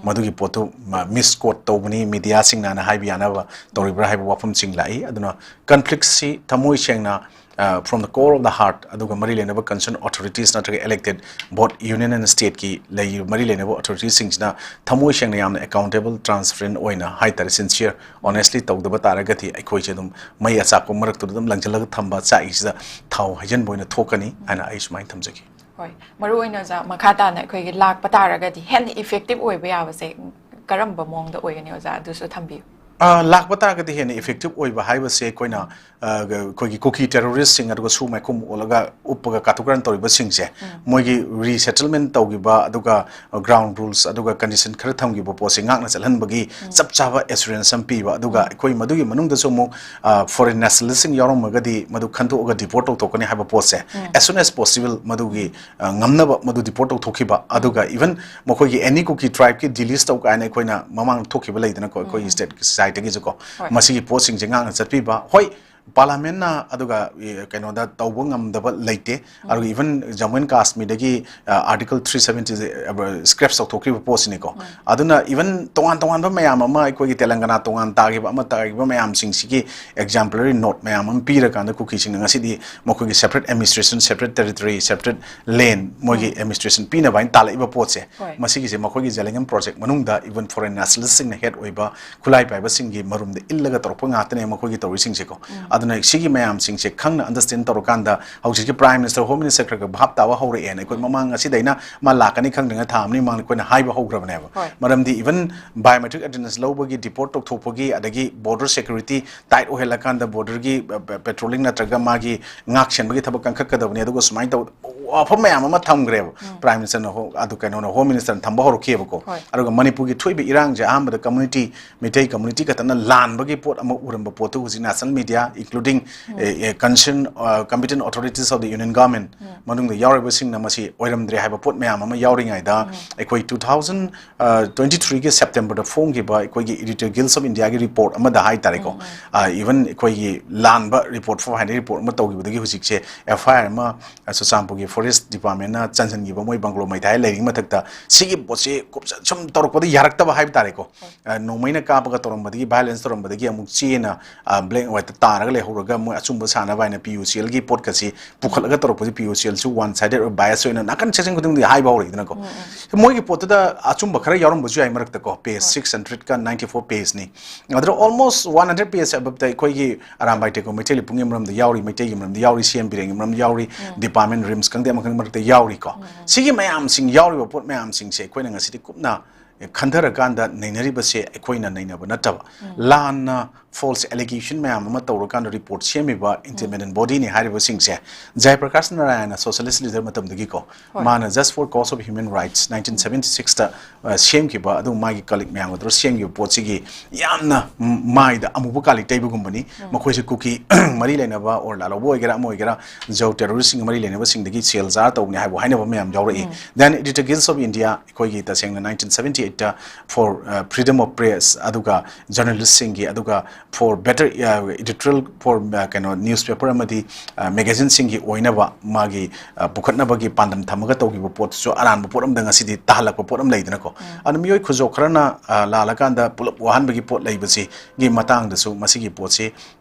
ꯃꯗꯨꯒꯤ ꯄꯣꯠꯇꯨ, ꯃ-, misquote ꯇꯧꯕꯅꯤ, media ꯁꯤꯡꯅꯅ ꯍꯥꯏꯕ ꯌꯥꯅꯕ ꯇꯧꯔꯤꯕ꯭ꯔꯥ ꯍꯥꯏꯕ ꯋꯥꯐꯝꯁꯤꯡ ꯂꯥꯛꯏ꯫ ꯑꯗꯨꯅ conflict ꯁꯤ ꯊꯃꯣꯏ ꯁꯦꯡꯅ, ꯑ, from the core of the heart, ꯑꯗꯨꯒ ꯃꯔꯤ ꯂꯩꯅꯕ concern authorities ꯅꯠꯇ꯭ꯔꯒ elected both union and state ꯀꯤ ꯂꯩ, ꯃꯔꯤ ꯂꯩꯅꯕ authorities ꯁꯤꯡꯁꯤꯅ ꯊꯃꯣꯏ ꯁꯦꯡꯅ ꯌꯥꯝꯅ accountable, transparent ꯑꯣꯏꯅ ꯍꯥꯏꯇꯥꯔꯦ, sincere, honestly ꯇꯧꯗꯕ ꯇꯥꯔꯒꯗꯤ ꯑꯩꯈꯣꯏꯁꯦ ꯑꯗꯨꯝ ꯃꯩ ꯑꯆꯥꯛꯄ ꯃꯔꯛꯇꯨꯗ ꯑꯗꯨꯝ ꯂꯪꯁꯤꯜꯂꯒ ꯊꯝꯕ ꯆꯥꯛꯏꯁꯤꯗ ꯊꯥꯎ ꯍꯩꯖꯤꯟꯕ ꯑꯣꯏꯅ ꯊꯣꯛꯀꯅꯤ ꯍꯥꯏꯅ ꯑꯩ ꯁꯨꯃꯥꯏꯅ ꯊꯝꯖꯒꯦ꯫ ꯍꯣꯏ, ꯃꯔꯨ ꯑꯣꯏꯅ ꯑꯣꯖꯥ, ꯃꯈꯥ ꯇꯥꯅ ꯑꯩꯈꯣꯏꯒꯤ ꯂꯥꯛꯄ ꯇꯥꯔꯒꯗꯤ ꯍꯦꯟꯅ effective ꯑꯣꯏꯕ ꯌꯥꯕꯁꯦ ꯀꯔꯝꯕ ꯃꯑꯣꯡꯗ ꯑꯣꯏꯒꯅꯤ ꯑꯣꯖꯥ? ꯑꯗꯨꯁꯨ ꯊꯝꯕꯤꯌꯨ꯫ ꯑ, ꯂꯥꯛꯄ ꯇꯥꯔꯒꯗꯤ ꯍꯦꯟꯅ effective ꯑꯣꯏꯕ ꯍꯥꯏꯕꯁꯦ ꯑꯩꯈꯣꯏꯅ, ꯑ, ꯑꯩꯈꯣꯏꯒꯤ ꯀꯨꯀꯤ terrorist ꯁꯤꯡ ꯑꯗꯨꯒ ꯁꯨ ꯃꯥꯏꯈꯨꯝ ꯑꯣꯜꯂꯒ ꯎꯞꯄꯒ ꯀꯥꯇꯨ ꯀꯥꯔꯟ ꯇꯧꯔꯤꯕꯁꯤꯡꯁꯦ, ꯃꯣꯏꯒꯤ resettlement ꯇꯧꯈꯤꯕ ꯑꯗꯨꯒ ground rules ꯑꯗꯨꯒ condition ꯈꯔ ꯊꯝꯈꯤꯕ ꯄꯣꯠꯁꯦ ꯉꯥꯛꯅ ꯆꯠꯍꯟꯕꯒꯤ ꯆꯞ ꯆꯥꯕ assurance ꯑꯃ ꯄꯤꯕ, ꯑꯗꯨꯒ ꯑꯩꯈꯣꯏ ꯃꯗꯨꯒꯤ ꯃꯅꯨꯡꯗꯁꯨ ꯑꯃꯨꯛ, ꯑ, foreign nationalist ꯁꯤꯡ ꯌꯥꯎꯔꯝꯃꯒꯗꯤ ꯃꯗꯨ ꯈꯟꯗꯣꯛꯑꯒ deport ꯇꯧꯊꯣꯛꯀꯅꯤ ꯍꯥꯏꯕ ꯄꯣꯠꯁꯦ as soon as possible ꯃꯗꯨꯒꯤ, ꯑ, ꯉꯝꯅꯕ ꯃꯗꯨ deport ꯇꯧꯊꯣꯛꯈꯤꯕ, ꯑꯗꯨꯒ even ꯃꯈꯣꯏꯒꯤ any ꯀꯨꯀꯤ tribe ꯀꯤ delist ꯇꯧ ꯀꯥꯏꯅ ꯑꯩꯈꯣꯏꯅ ꯃꯃꯥꯡꯗ ꯊꯣꯛꯈꯤꯕ ꯂꯩꯗꯅꯀꯣ, ꯑꯩꯈꯣꯏꯒꯤ state side ꯇꯒꯤꯁꯨꯀꯣ, ꯍꯣꯏ꯫ ꯃꯁꯤꯒꯤ ꯄꯣꯠꯁꯤꯡꯁꯦ ꯉꯥꯛꯅ ꯆꯠꯄꯤꯕ꯫ ꯍꯣꯏ, ꯄꯥꯔꯂꯥꯃꯦꯟꯅ ꯑꯗꯨꯒ, ꯑꯦ, ꯀꯩꯅꯣꯗ ꯇꯧꯕ ꯉꯝꯗꯕ ꯂꯩꯇꯦ꯫ ꯑꯗꯨꯒ even Jammu and Kashmirꯗꯒꯤ, ꯑ, Article three seventy scraps ꯇꯧꯊꯣꯛꯈ꯭ꯔꯤꯕ ꯄꯣꯠꯁꯤꯅꯤꯀꯣ꯫ ꯑꯗꯨꯅ even ꯇꯣꯉꯥꯟ ꯇꯣꯉꯥꯟꯕ ꯃꯌꯥꯝ ꯑꯃ, ꯑꯩꯈꯣꯏꯒꯤ ꯇꯦꯂꯪꯒꯅꯥ ꯇꯣꯉꯥꯟ ꯇꯥꯈꯤꯕ ꯑꯃ ꯇꯥꯈꯤꯕ ꯃꯌꯥꯝꯁꯤꯡꯁꯤꯒꯤ exemplary note ꯃꯌꯥꯝ ꯑꯃ ꯄꯤꯔꯀꯥꯟꯗ ꯀꯨꯀꯤꯁꯤꯡꯅ ꯉꯁꯤꯗꯤ ꯃꯈꯣꯏꯒꯤ separate administration, separate territory, separate land, ꯃꯣꯏꯒꯤ administration ꯄꯤꯅꯕ ꯍꯥꯏꯅ ꯇꯥꯜꯂꯛꯏꯕ ꯄꯣꯠꯁꯦ, ꯃꯁꯤꯒꯤꯁꯦ ꯃꯈꯣꯏꯒꯤ Jhelingam project ꯃꯅꯨꯡꯗ even foreign nationalistꯁꯤꯡꯅ head ꯑꯣꯏꯕ, ꯈꯨꯠꯂꯥꯏ ꯄꯥꯏꯕꯁꯤꯡꯒꯤ ꯃꯔꯨꯝꯗ ꯏꯜꯂꯒ ꯇꯧꯔꯛꯄ ꯉꯥꯛꯇꯅꯦ ꯃꯈꯣꯏꯒꯤ ꯇꯧꯔꯤꯁꯤꯡꯁꯦꯀꯣ꯫ ꯑꯗꯨꯅ ꯁꯤꯒꯤ ꯃꯌꯥꯝꯁꯤꯡꯁꯦ ꯈꯪꯅ understand ꯇꯧꯔꯀꯥꯟꯗ ꯍꯧꯖꯤꯛꯀꯤ Prime Minister, Home Minister ꯈꯔ ꯈꯔ ꯚꯥꯞ ꯇꯥꯕ ꯍꯧꯔꯛꯑꯦꯅ ꯑꯩꯈꯣꯏ ꯃꯃꯥꯡ ꯉꯁꯤꯗꯩꯅ ꯃꯥ ꯂꯥꯛꯀꯅꯤ ꯈꯪꯗ꯭ꯔꯤꯉꯩ ꯊꯥ ꯑꯃꯅꯤ ꯃꯃꯥꯡꯗ ꯑꯩꯈꯣꯏꯅ ꯍꯥꯏꯕ ꯍꯧꯈ꯭ꯔꯕꯅꯦꯕ꯫ ꯃꯔꯝꯗꯤ even biometric attendance ꯂꯧꯕꯒꯤ, deport ꯇꯧꯊꯣꯛꯄꯒꯤ, ꯑꯗꯒꯤ border security tight ꯑꯣꯏꯍꯜꯂꯀꯥꯟꯗ borderꯒꯤ, ꯑ, patrolling ꯅꯠꯇ꯭ꯔꯒ ꯃꯥꯒꯤ ꯉꯥꯛ ꯁꯦꯟꯕꯒꯤ ꯊꯕꯛ ꯀꯟꯈꯠꯀꯗꯕꯅꯤ, ꯑꯗꯨꯒ ꯁꯨꯃꯥꯏꯅ ꯇꯧ ꯋꯥꯐꯝ ꯃꯌꯥꯝ ꯑꯃ ꯊꯝꯈ꯭ꯔꯦꯕ꯫ Prime Ministerꯅ ꯍꯣ-, ꯑꯗꯨ ꯀꯩꯅꯣꯅ, Home Ministerꯅ ꯊꯝꯕ ꯍꯧꯔꯛꯈꯤꯕꯀꯣ꯫ ꯑꯗꯨꯒ ꯃꯅꯤꯄꯨꯔꯒꯤ ꯊꯣꯛꯏꯕ ꯏꯔꯥꯡꯁꯦ ꯑꯍꯥꯟꯕꯗ community, ꯃꯩꯇꯩ community ꯈꯛꯇꯅ ꯂꯥꯟꯕꯒꯤ ꯄꯣꯠ ꯑꯃ ꯎꯔꯝꯕ ꯄꯣꯠꯇꯨ ꯍꯧꯖꯤꯛ national media, including, ꯑꯦ, ꯑꯦ, concern, ꯑ, competent authorities of the Union Government ꯃꯅꯨꯡꯗ ꯌꯥꯎꯔꯤꯕꯁꯤꯡꯅ ꯃꯁꯤ ꯑꯣꯏꯔꯝꯗ꯭ꯔꯦ ꯍꯥꯏꯕ ꯄꯣꯠ ꯃꯌꯥꯝ ꯑꯃ ꯌꯥꯎꯔꯤꯉꯩꯗ ꯑꯩꯈꯣꯏ two thousand twenty threeꯒꯤ Septemberꯗ ꯐꯣꯡꯈꯤꯕ ꯑꯩꯈꯣꯏꯒꯤ Editor Guild of Indiaꯒꯤ report ꯑꯃꯗ ꯍꯥꯏꯇꯥꯔꯦꯀꯣ꯫ ꯑ, even ꯑꯩꯈꯣꯏꯒꯤ ꯂꯥꯟꯕ report ꯐꯥꯎ ꯍꯥꯏꯅ report ꯑꯃ ꯇꯧꯈꯤꯕꯗꯒꯤ ꯍꯧꯖꯤꯛꯁꯦ F I R ꯑꯃ, ꯑ, ꯆꯨꯔꯆꯥꯟꯄꯨꯔꯒꯤ Forest Departmentꯅ ꯆꯟꯁꯤꯟꯈꯤꯕ ꯃꯣꯏ bungalow ꯃꯩ ꯊꯥꯏ ꯂꯩꯔꯤꯉꯩ ꯃꯊꯛꯇ ꯁꯤꯒꯤ ꯄꯣꯠꯁꯤ ꯀꯨꯞꯁ-, ꯁꯨꯝ ꯇꯧꯔꯛꯄꯗ ꯌꯥꯔꯛꯇꯕ ꯍꯥꯏꯕ ꯇꯥꯔꯦꯀꯣ꯫ ꯑ, ꯅꯣꯡꯃꯩꯅ ꯀꯥꯞꯄꯒ ꯇꯧꯔꯝꯕꯗꯒꯤ, violence ꯇꯧꯔꯝꯕꯗꯒꯤ ꯑꯃꯨꯛ ꯆꯦꯅ, ꯑ, black and whiteꯇ ꯇꯥꯔꯒ ꯂꯩꯍꯧꯔꯒ ꯃꯣꯏ ꯑꯆꯨꯝꯕ ꯁꯥꯟꯅꯕ ꯍꯥꯏꯅ P U C Lꯒꯤ ꯄꯣꯠꯀꯁꯤ ꯄꯨꯈꯠꯂꯒ ꯇꯧꯔꯛꯄꯁꯤ P U C Lꯁꯨ one sided ꯑꯣꯏ, bias ꯑꯣꯏꯅ ꯅꯥꯀꯟ section ꯈꯨꯗꯤꯡꯃꯛꯇ ꯍꯥꯏꯕ ꯍꯧꯔꯛꯏꯗꯅꯀꯣ꯫ ꯃꯣꯏꯒꯤ ꯄꯣꯠꯇꯨꯗ ꯑꯆꯨꯝꯕ ꯈꯔ ꯌꯥꯎꯔꯝꯕꯁꯨ ꯌꯥꯏ ꯃꯔꯛꯇꯀꯣ, page six hundredꯀ ninety four pageꯅꯤ꯫ ꯑꯗꯨꯗ almost one hundred page aboveꯇ ꯑꯩꯈꯣꯏꯒꯤ ꯑꯔꯥꯝꯕꯥꯏ ꯇꯦꯡꯒꯣꯜ ꯃꯩꯇꯩ ꯂꯩꯄꯨꯡꯒꯤ ꯃꯔꯝꯗ ꯌꯥꯎꯔꯤ, ꯃꯩꯇꯩꯒꯤ ꯃꯔꯝꯗ ꯌꯥꯎꯔꯤ, C M ꯕꯤꯔꯦꯟꯒꯤ ꯃꯔꯝꯗ ꯌꯥꯎꯔꯤ, department RIMS ꯈꯪꯗꯦ ꯑꯃ ꯈꯪꯗꯦ ꯃꯔꯛꯇ ꯌꯥꯎꯔꯤꯀꯣ꯫ ꯁꯤꯒꯤ ꯃꯌꯥꯝꯁꯤꯡ, ꯌꯥꯎꯔꯤꯕ ꯄꯣꯠ ꯃꯌꯥꯝꯁꯤꯡꯁꯦ ꯑꯩꯈꯣꯏꯅ ꯉꯁꯤꯗꯤ ꯀꯨꯞꯅ ꯈꯟꯊꯔꯀꯥꯟꯗ ꯅꯩꯅꯔꯤꯕꯁꯦ ꯑꯩꯈꯣꯏꯅ ꯅꯩꯅꯕ ꯅꯠꯇꯕ, ꯂꯥꯟꯅ false allegation ꯃꯌꯥꯝ ꯑꯃ ꯇꯧꯔꯀꯥꯟꯗ report ꯁꯦꯝꯃꯤꯕ independent bodyꯅꯤ ꯍꯥꯏꯔꯤꯕꯁꯤꯡꯁꯦ꯫ ꯖꯌꯄ꯭ꯔꯀꯥꯁ ꯅꯥꯔꯥꯌꯟꯅ socialist leader ꯃꯇꯝꯗꯒꯤꯀꯣ, ꯃꯥꯅ Just for Cause of Human Rights nineteen seventy sixꯇ, ꯑ, ꯁꯦꯝꯈꯤꯕ, ꯑꯗꯨ ꯃꯥꯒꯤ colleague ꯃꯌꯥꯝꯒ ꯇꯧꯔꯒ ꯁꯦꯝꯈꯤꯕ ꯄꯣꯠꯁꯤꯒꯤ ꯌꯥꯝꯅ ꯃꯥꯏꯗ ꯑꯃꯨꯕ ꯀꯥꯂꯤ ꯇꯩꯕꯒꯨꯝꯕꯅꯤ꯫ ꯃꯈꯣꯏꯁꯦ ꯀꯨꯀꯤ ꯃꯔꯤ ꯂꯩꯅꯕ, ꯑꯣꯔ ꯂꯥꯂꯣꯕ ꯑꯣꯏꯒꯦꯔꯥ ꯑꯃ ꯑꯣꯏꯒꯦꯔꯥ, ꯖꯧ terroristꯁꯤꯡꯒ ꯃꯔꯤ ꯂꯩꯅꯕꯁꯤꯡꯗꯒꯤ ꯁꯦꯜ ꯆꯥꯔ ꯇꯧꯕꯅꯤ ꯍꯥꯏꯕ ꯍꯥꯏꯅꯕ ꯃꯌꯥꯝ ꯌꯥꯎꯔꯛꯏ꯫ Then Editor Guild of India ꯑꯩꯈꯣꯏꯒꯤ ꯇꯁꯦꯡꯅ nineteen seventy eight for freedom of press, ꯑꯗꯨꯒ journalistꯁꯤꯡꯒꯤ, ꯑꯗꯨꯒ for better editorial, for ꯀꯩꯅꯣ, newspaper ꯑꯃꯗꯤ magazineꯁꯤꯡꯒꯤ ꯑꯣꯏꯅꯕ ꯃꯥꯒꯤ ꯄꯨꯈꯠꯅꯕꯒꯤ ꯄꯥꯟꯗꯝ ꯊꯝꯃꯒ ꯇꯧꯈꯤꯕ ꯄꯣꯠꯇꯨꯁꯨ ꯑꯔꯥꯟꯕ ꯄꯣꯠ ꯑꯃꯗ ꯉꯁꯤꯗꯤ ꯇꯥꯍꯜꯂꯛꯄ ꯄꯣꯠ ꯑꯃ ꯂꯩꯗꯅꯀꯣ꯫ ꯑꯗꯨꯅ ꯃꯤꯑꯣꯏ ꯈꯨꯖꯣꯛ ꯈꯔꯅ ꯂꯥꯜꯂꯀꯥꯟꯗ ꯄꯨꯂꯞ ꯋꯥꯍꯟꯕꯒꯤ ꯄꯣꯠ ꯂꯩꯕꯁꯤꯒꯤ ꯃꯇꯥꯡꯗꯁꯨ ꯃꯁꯤꯒꯤ ꯄꯣꯠꯁꯤ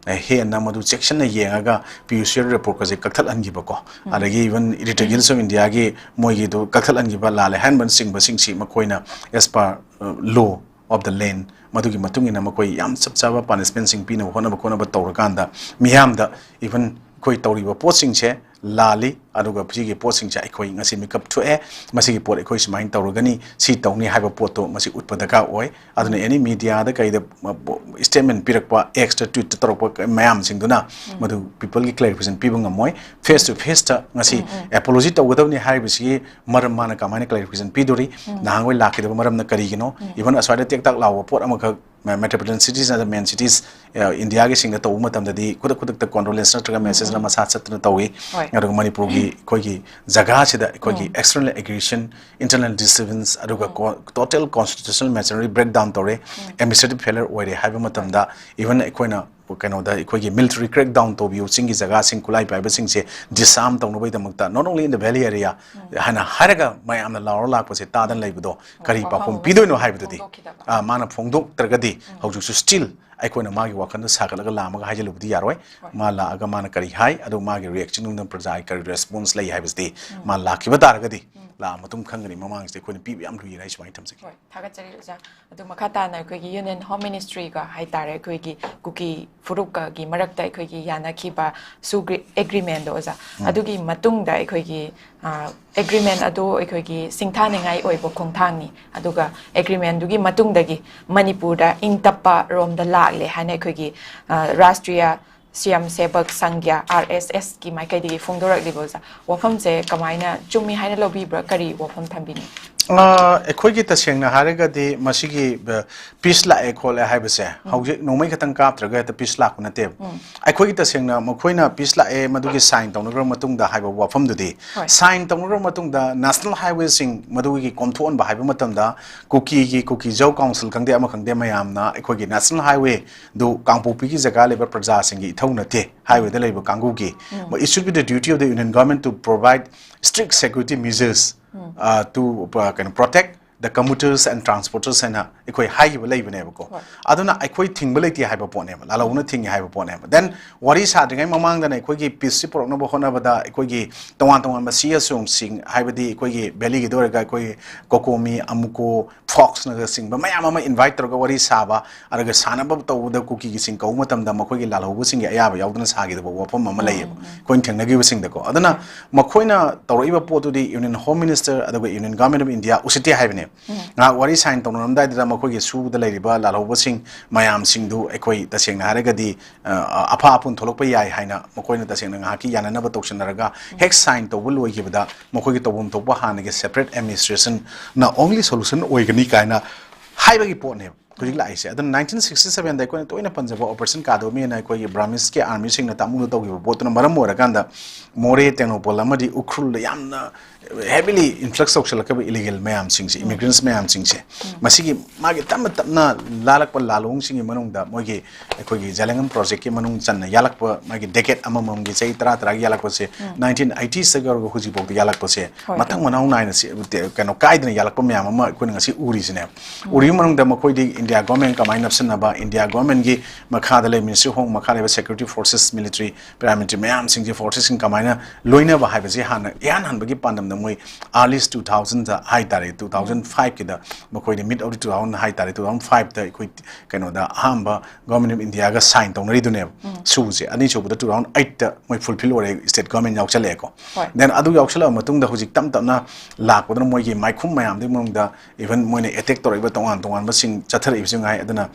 ꯍꯦꯟꯅ ꯃꯗꯨ ꯆꯦꯛꯁꯤꯟꯅ ꯌꯦꯡꯉꯒ ꯄꯤꯌꯨꯁꯤꯌꯦꯜ ꯔꯦꯄꯣꯔꯠꯀꯁꯦ ꯀꯛꯊꯠꯍꯟꯈꯤꯕꯀꯣ꯫ ꯑꯗꯒꯤ even Irritable Guild of Indiaꯒꯤ ꯃꯣꯏꯒꯤꯗꯨ ꯀꯛꯊꯠꯍꯟꯈꯤꯕ, ꯂꯥꯜꯂꯦ ꯍꯥꯏꯍꯟꯕꯅꯆꯤꯡꯕꯁꯤꯡꯁꯤ ꯃꯈꯣꯏꯅ as per law of the land, ꯃꯗꯨꯒꯤ ꯃꯇꯨꯡ ꯏꯟꯅ ꯃꯈꯣꯏ ꯌꯥꯝ ꯆꯞ ꯆꯥꯕ punishmentꯁꯤꯡ ꯄꯤꯅꯕ ꯍꯣꯠꯅꯕ ꯈꯣꯠꯅꯕ ꯇꯧꯔꯀꯥꯟꯗ, ꯃꯤꯌꯥꯝꯗ even ꯑꯩꯈꯣꯏ ꯇꯧꯔꯤꯕ ꯄꯣꯠꯁꯤꯡꯁꯦ ꯂꯥꯜꯂꯤ, ꯑꯗꯨꯒ ꯁꯤꯒꯤ ꯄꯣꯠꯁꯤꯡꯁꯦ ꯑꯩꯈꯣꯏ ꯉꯁꯤ ꯃꯤꯀꯞ ꯊꯣꯛꯑꯦ, ꯃꯁꯤꯒꯤ ꯄꯣꯠ ꯑꯩꯈꯣꯏ ꯁꯨꯃꯥꯏꯅ ꯇꯧꯔꯒꯅꯤ, ꯁꯤ ꯇꯧꯅꯤ ꯍꯥꯏꯕ ꯄꯣꯠꯇꯣ ꯃꯁꯤ ꯎꯠꯄ ꯗꯔꯀꯥꯔ ꯑꯣꯏ꯫ ꯑꯗꯨꯅ any mediaꯗ ꯀꯩꯗ statement ꯄꯤꯔꯛꯄ, Xꯇ tweetꯇ ꯇꯧꯔꯛꯄ ꯃꯌꯥꯝꯁꯤꯡꯗꯨꯅ ꯃꯗꯨ peopleꯒꯤ clarification ꯄꯤꯕ ꯉꯝꯃꯣꯏ꯫ Face to faceꯇ ꯉꯁꯤ apology ꯇꯧꯒꯗꯕꯅꯤ ꯍꯥꯏꯔꯤꯕꯁꯤꯒꯤ ꯃꯔꯝ ꯃꯥꯅ ꯀꯃꯥꯏꯅ clarification ꯄꯤꯗꯣꯔꯤ? ꯅꯍꯥꯟꯈꯣꯏ ꯂꯥꯛꯈꯤꯗꯕ ꯃꯔꯝꯅ ꯀꯔꯤꯒꯤꯅꯣ? Even ꯑꯁ꯭ꯋꯥꯏꯗ ꯇꯦꯛ ꯇꯥꯛ ꯂꯥꯎꯕ ꯄꯣꯠ ꯑꯃꯈꯛ metropolitan cities ꯅꯠꯇ꯭ꯔꯒ main cities Indiaꯒꯤ ꯁꯤꯡꯗ ꯇꯧꯕ ꯃꯇꯝꯗꯗꯤ ꯈꯨꯗꯛ ꯈꯨꯗꯛꯇ condolence ꯅꯠꯇ꯭ꯔꯒ messageꯅ ꯃꯁꯥ ꯆꯠꯇꯅ ꯇꯧꯏ꯫ ꯑꯗꯨꯒ ꯃꯅꯤꯄꯨꯔꯒꯤ ꯑꯩꯈꯣꯏꯒꯤ ꯖꯒꯥꯁꯤꯗ ꯑꯩꯈꯣꯏꯒꯤ external aggression, internal disturbance, ꯑꯗꯨꯒ total constitutional machinery breakdown ꯇꯧꯔꯦ, administrative failure ꯑꯣꯏꯔꯦ ꯍꯥꯏꯕ ꯃꯇꯝꯗ, even ꯑꯩꯈꯣꯏꯅ ꯀꯩꯅꯣꯗ ꯑꯩꯈꯣꯏꯒꯤ military crackdown ꯇꯧꯕꯤꯌꯨ, ꯆꯤꯡꯒꯤ ꯖꯒꯥꯁꯤꯡ, ꯈꯨꯠꯂꯥꯏ ꯄꯥꯏꯕꯁꯤꯡꯁꯦ disarm ꯇꯧꯅꯕꯒꯤꯗꯃꯛꯇ, not only in the valley area ꯍꯥꯏꯅ ꯍꯥꯏꯔꯒ ꯃꯌꯥꯝꯅ ꯂꯥꯎꯔ ꯂꯥꯛꯄꯁꯦ ꯇꯥꯗꯅ ꯂꯩꯕꯗꯣ ꯀꯔꯤ ꯄꯥꯎꯈꯨꯝ ꯄꯤꯗꯣꯏꯅꯣ ꯍꯥꯏꯕꯗꯨꯗꯤ, ꯃꯥꯅ ꯐꯣꯡꯗꯣꯛꯇ꯭ꯔꯒꯗꯤ ꯍꯧꯖꯤꯛꯁꯨ still ꯑꯩꯈꯣꯏꯅ ꯃꯥꯒꯤ ꯋꯥꯈꯜꯗꯣ ꯁꯥꯒꯠꯂꯒ ꯂꯥꯝꯃꯒ ꯍꯥꯏꯖꯤꯜꯂꯨꯕꯗꯤ ꯌꯥꯔꯣꯏ꯫ ꯃꯥ ꯂꯥꯛꯑꯒ ꯃꯥꯅ ꯀꯔꯤ ꯍꯥꯏ, ꯑꯗꯨ ꯃꯥꯒꯤ reactionꯗꯨꯅ ꯄ꯭ꯔꯖꯥꯒꯤ ꯀꯔꯤ response ꯂꯩ ꯍꯥꯏꯕꯁꯤꯗꯤ ꯃꯥ ꯂꯥꯛꯈꯤꯕ ꯇꯥꯔꯒꯗꯤ ꯂꯥꯛꯑ ꯃꯇꯨꯡ ꯈꯪꯒꯅꯤ꯫ ꯃꯃꯥꯡꯁꯤꯗ ꯑꯩꯈꯣꯏꯅ ꯄꯤꯕ ꯌꯥꯝ ꯂꯨꯏꯌꯦꯅ ꯑꯩ ꯁꯨꯃꯥꯏꯅ ꯊꯝꯖꯒꯦ꯫ ꯍꯣꯏ, ꯊꯥꯒꯠꯆꯔꯤ ꯑꯣꯖꯥ꯫ ꯑꯗꯨ ꯃꯈꯥ ꯇꯥꯅ ꯑꯩꯈꯣꯏꯒꯤ Union Home Ministryꯒ ꯍꯥꯏꯇꯥꯔꯦ, ꯑꯩꯈꯣꯏꯒꯤ ꯀꯨꯀꯤ ꯐꯨꯔꯨꯞꯀꯒꯤ ꯃꯔꯛꯇ ꯑꯩꯈꯣꯏꯒꯤ ꯌꯥꯅꯈꯤꯕ ꯁꯨꯒ꯭ꯔꯤ-, agreementꯗꯣ ꯑꯣꯖꯥ, ꯑꯗꯨꯒꯤ ꯃꯇꯨꯡꯗ ꯑꯩꯈꯣꯏꯒꯤ agreement ꯑꯗꯨ ꯑꯩꯈꯣꯏꯒꯤ ꯁꯤꯡꯊꯥꯅꯤꯡꯉꯥꯏ ꯑꯣꯏꯕ ꯈꯣꯡꯊꯥꯡꯅꯤ꯫ ꯑꯗꯨꯒ agreementꯗꯨꯒꯤ ꯃꯇꯨꯡꯗꯒꯤ ꯃꯅꯤꯄꯨꯔꯗ ꯏꯪ ꯇꯞꯄ ꯔꯣꯝꯗ ꯂꯥꯛꯂꯦ ꯍꯥꯏꯅ ꯑꯩꯈꯣꯏꯒꯤ, ꯑ, ꯔꯥꯁꯇ꯭ꯔꯤꯌꯥ ꯁ꯭ꯋꯌꯝ ꯁꯦꯕꯛ ꯁꯪꯘ꯭ꯌꯥ, RSSꯀꯤ ꯃꯥꯏꯀꯩꯗꯒꯤ ꯐꯣꯡꯗꯣꯔꯛꯂꯤꯕ ꯑꯣꯖꯥ꯫ ꯋꯥꯐꯝꯁꯦ ꯀꯃꯥꯏꯅ ꯆꯨꯝꯃꯤ ꯍꯥꯏꯅ ꯂꯧꯕꯤꯕ꯭ꯔꯥ? ꯀꯔꯤ ꯋꯥꯐꯝ ꯊꯝꯕꯤꯅꯤ? ꯑ, ꯑꯩꯈꯣꯏꯒꯤ ꯇꯁꯦꯡꯅ ꯍꯥꯏꯔꯒꯗꯤ ꯃꯁꯤꯒꯤ, ꯑ, ꯄꯤꯁ ꯂꯥꯛꯑꯦ ꯈꯣꯠꯂꯦ ꯍꯥꯏꯕꯁꯦ ꯍꯧꯖꯤꯛ ꯅꯣꯡꯃꯩ ꯈꯛꯇꯪ ꯀꯥꯞꯇ꯭ꯔꯒ ꯍꯦꯛꯇ ꯄꯤꯁ ꯂꯥꯛꯄ ꯅꯠꯇꯦꯕ꯫ ꯑꯩꯈꯣꯏꯒꯤ ꯇꯁꯦꯡꯅ ꯃꯈꯣꯏꯅ ꯄꯤꯁ ꯂꯥꯛꯑꯦ, ꯃꯗꯨꯒꯤ ꯁꯥꯏꯟ ꯇꯧꯅꯈ꯭ꯔꯕ ꯃꯇꯨꯡꯗ ꯍꯥꯏꯕ ꯋꯥꯐꯝꯗꯨꯗꯤ, ꯍꯣꯏ꯫ ꯁꯥꯏꯟ ꯇꯧꯅꯈ꯭ꯔꯕ ꯃꯇꯨꯡꯗ ꯅꯦꯁꯅꯦꯜ ꯍꯥꯏꯋꯦꯁꯤꯡ ꯃꯗꯨꯒꯤ ꯀꯣꯝꯊꯣꯛꯍꯟꯕ ꯍꯥꯏꯕ ꯃꯇꯝꯗ ꯀꯨꯀꯤꯒꯤ, ꯀꯨꯀꯤ ꯖꯧ ꯀꯥꯎꯟꯁꯤꯜ ꯈꯪꯗꯦ, ꯑꯃ ꯈꯪꯗꯦ, ꯃꯌꯥꯝꯅ ꯑꯩꯈꯣꯏꯒꯤ ꯅꯦꯁꯅꯦꯜ ꯍꯥꯏꯋꯦꯗꯨ ꯀꯥꯡꯄꯣꯛꯄꯤꯒꯤ ꯖꯒꯥ ꯂꯩꯕ ꯄ꯭ꯔꯖꯥꯁꯤꯡꯒꯤ ꯏꯊꯧ ꯅꯠꯇꯦ, ꯍꯥꯏꯋꯦꯗ ꯂꯩꯕ ꯀꯥꯡꯕꯨꯒꯤ꯫ It should be the duty of the Union Government to provide strict security measures, uh, to, uh, ꯀꯩꯅꯣ, protect the commuters and transporters ꯍꯥꯏꯅ ꯑꯩꯈꯣꯏ ꯍꯥꯏꯈꯤꯕ ꯂꯩꯕꯅꯦꯕꯀꯣ꯫ ꯍꯣꯏ꯫ ꯑꯗꯨꯅ ꯑꯩꯈꯣꯏ ꯊꯤꯡꯕ ꯂꯩꯇꯦ ꯍꯥꯏꯕ ꯄꯣꯠꯅꯦꯕ, ꯂꯥꯜꯍꯧꯕꯅ ꯊꯤꯡꯉꯦ ꯍꯥꯏꯕ ꯄꯣꯠꯅꯦꯕ꯫ Then ꯋꯥꯔꯤ ꯁꯥꯗ꯭ꯔꯤꯉꯩ ꯃꯃꯥꯡꯗꯅ ꯑꯩꯈꯣꯏꯒꯤ ꯄꯤꯁꯁꯤ ꯄꯨꯔꯛꯅꯕ ꯍꯣꯠꯅꯕꯗ ꯑꯩꯈꯣꯏꯒꯤ ꯇꯣꯉꯥꯟ ꯇꯣꯉꯥꯟꯕ ꯁꯤ ꯑꯦꯁ ꯑꯣꯁꯤꯡ, ꯍꯥꯏꯕꯗꯤ ꯑꯩꯈꯣꯏꯒꯤ ꯚꯦꯂꯤꯒꯤꯗ ꯑꯣꯏꯔꯒ ꯑꯩꯈꯣꯏꯒꯤ ꯀꯣꯀꯣꯃꯤ, ꯑꯃꯨꯀꯣ, ꯐꯣꯛꯁꯅꯆꯤꯡꯕ ꯃꯌꯥꯝ ꯑꯃ ꯏꯟꯚꯥꯏꯠ ꯇꯧꯔꯒ ꯋꯥꯔꯤ ꯁꯥꯕ, ꯑꯗꯨꯒ ꯁꯥꯟꯅꯕ ꯇꯧꯕꯗ ꯀꯨꯀꯤꯒꯤꯁꯤꯡ ꯀꯧꯕ ꯃꯇꯝꯗ ꯃꯈꯣꯏꯒꯤ ꯂꯥꯜꯍꯧꯕꯁꯤꯡꯒꯤ ꯑꯌꯥꯕ ꯌꯥꯎꯗꯅ ꯁꯥꯈꯤꯗꯕ ꯋꯥꯐꯝ ꯑꯃ ꯂꯩꯌꯦꯕ, ꯑꯩꯈꯣꯏꯅ ꯊꯦꯡꯅꯈꯤꯕꯁꯤꯡꯗꯀꯣ꯫ ꯑꯗꯨꯅ ꯃꯈꯣꯏꯅ ꯇꯧꯔꯛꯏꯕ ꯄꯣꯠꯇꯨꯗꯤ Union Home Minister ꯑꯗꯨꯒ Union Government of India ꯎꯁꯤꯠꯇꯦ ꯍꯥꯏꯕꯅꯦꯕ꯫ ꯉꯥꯏꯍꯥꯛ ꯋꯥꯔꯤ ꯁꯥꯏꯟ ꯇꯧꯅꯔꯝꯗꯥꯏꯗꯨꯗ ꯃꯈꯣꯏꯒꯤ ꯁꯨꯗ ꯂꯩꯔꯤꯕ ꯂꯥꯜꯍꯧꯕꯁꯤꯡ ꯃꯌꯥꯝꯁꯤꯡꯗꯨ ꯑꯩꯈꯣꯏ ꯇꯁꯦꯡꯅ ꯍꯥꯏꯔꯒꯗꯤ, ꯑ, ꯑꯐ ꯑꯄꯨꯟ ꯊꯣꯛꯂꯛꯄ ꯌꯥꯏ ꯍꯥꯏꯅ ꯃꯈꯣꯏꯅ ꯇꯁꯦꯡꯅ ꯉꯥꯏꯍꯥꯛꯀꯤ ꯌꯥꯅꯅꯕ ꯇꯧꯁꯤꯟꯅꯔꯒ ꯍꯦꯛ ꯁꯥꯏꯟ ꯇꯧꯕ ꯂꯣꯏꯈꯤꯕꯗ ꯃꯈꯣꯏꯒꯤ ꯇꯧꯐꯝ ꯊꯣꯛꯄ ꯍꯥꯟꯅꯒꯤ separate administrationꯅ only solution ꯑꯣꯏꯒꯅꯤ ꯀꯥꯏꯅ ꯍꯥꯏꯕꯒꯤ ꯄꯣꯠꯅꯦꯕ ꯍꯧꯖꯤꯛ ꯂꯥꯛꯏꯁꯦ꯫ ꯑꯗꯨꯅ nineteen sixty sevenꯗ ꯑꯩꯈꯣꯏꯅ ꯇꯣꯏꯅ ꯄꯟꯖꯕ Operation Kadomina ꯑꯩꯈꯣꯏꯒꯤ Burmeseꯀꯤ armyꯁꯤꯡꯅ ꯇꯥꯃꯨꯗ ꯇꯧꯈꯤꯕ ꯄꯣꯠꯇꯨꯅ ꯃꯔꯝ ꯑꯣꯏꯔꯀꯥꯟꯗ ꯃꯣꯔꯦ, ꯇꯦꯡꯅꯧꯄꯜ ꯑꯃꯗꯤ ꯎꯈ꯭ꯔꯨꯜꯗ ꯌꯥꯝꯅ heavily influx ꯇꯧꯁꯜꯂꯛꯈꯤꯕ illegal ꯃꯌꯥꯝꯁꯤꯡꯁꯦ, immigrants ꯃꯌꯥꯝꯁꯤꯡꯁꯦ, ꯃꯁꯤꯒꯤ ꯃꯥꯒꯤ ꯇꯞꯅ ꯇꯞꯅ ꯂꯥꯜꯂꯛꯄ ꯂꯥꯜꯍꯧꯕꯁꯤꯡꯒꯤ ꯃꯅꯨꯡꯗ ꯃꯣꯏꯒꯤ ꯑꯩꯈꯣꯏꯒꯤ ꯖꯦꯂꯦꯡꯒꯝ projectꯀꯤ ꯃꯅꯨꯡ ꯆꯟꯅ ꯌꯥꯜꯂꯛꯄ, ꯃꯥꯒꯤ decade ꯑꯃꯃꯝꯒꯤ ꯆꯍꯤ ꯇꯔꯥ ꯇꯔꯥꯒꯤ ꯌꯥꯜꯂꯛꯄꯁꯦ, nineteen eightysꯇꯒꯤ ꯍꯧꯔꯒ ꯍꯧꯖꯤꯛꯐꯥꯎꯗ ꯌꯥꯜꯂꯛꯄꯁꯦ, ꯍꯣꯏ꯫ ꯃꯊꯪ ꯃꯅꯥꯎ ꯅꯥꯏꯅ ꯁꯤ-, ꯀꯩꯅꯣ ꯀꯥꯏꯗꯅ ꯌꯥꯜꯂꯛꯄ ꯃꯌꯥꯝ ꯑꯃ ꯑꯩꯈꯣꯏꯅ ꯉꯁꯤ ꯎꯔꯤꯁꯤꯅꯦꯕ꯫ ꯎꯔꯤꯕ ꯃꯅꯨꯡꯗ ꯃꯈꯣꯏꯗꯤ India government ꯀꯃꯥꯏꯅ ꯅꯞꯁꯤꯟꯅꯕ, India governmentꯀꯤ ꯃꯈꯥꯗ ꯂꯩꯕ Ministry of Home ꯃꯈꯥ ꯂꯩꯕ security forces, military, paramilitary ꯃꯌꯥꯝꯁꯤꯡꯁꯦ, forcesꯁꯤꯡ ꯀꯃꯥꯏꯅ ꯂꯣꯏꯅꯕ ꯍꯥꯏꯕꯁꯤ ꯍꯥꯟꯅ ꯏꯍꯥꯟ ꯍꯥꯟꯕꯒꯤ ꯄꯥꯟꯗꯝꯗ ꯃꯣꯏ early two thousandꯗ ꯍꯥꯏ ꯇꯥꯔꯦ, two thousand fiveꯀꯤꯗ ꯃꯈꯣꯏꯗꯤ mid of the two thousand ꯍꯥꯏ ꯇꯥꯔꯦ, two thousand fiveꯇ ꯑꯩꯈꯣꯏ ꯀꯩꯅꯣꯗ ꯑꯍꯥꯟꯕ Government of Indiaꯒ sign ꯇꯧꯅꯔꯤꯗꯨꯅꯦꯕ꯫ ꯁꯨꯁꯦ ꯑꯅꯤꯁꯨꯕꯗ two thousand eightꯇ ꯃꯣꯏ fulfill ꯑꯣꯏꯔꯦ, state government ꯌꯥꯎꯁꯜꯂꯛꯑꯦꯀꯣ꯫ ꯍꯣꯏ꯫ Then ꯑꯗꯨ ꯌꯥꯎꯁꯜꯂꯛꯑ ꯃꯇꯨꯡꯗ ꯍꯧꯖꯤꯛ ꯇꯞ ꯇꯞꯅ ꯂꯥꯛꯄꯗꯨꯅ ꯃꯣꯏꯒꯤ ꯃꯥꯏꯈꯨꯝ ꯃꯌꯥꯝꯗꯨꯒꯤ ꯃꯅꯨꯡꯗ even ꯃꯣꯏꯅ attack ꯇꯧꯔꯛꯏꯕ ꯇꯣꯉꯥꯟ ꯇꯣꯉꯥꯟꯕꯁꯤꯡ ꯆꯠꯊꯔꯛꯏꯕ ꯂꯩꯕꯁꯨ ꯉꯥꯏ꯫ ꯑꯗꯨꯅ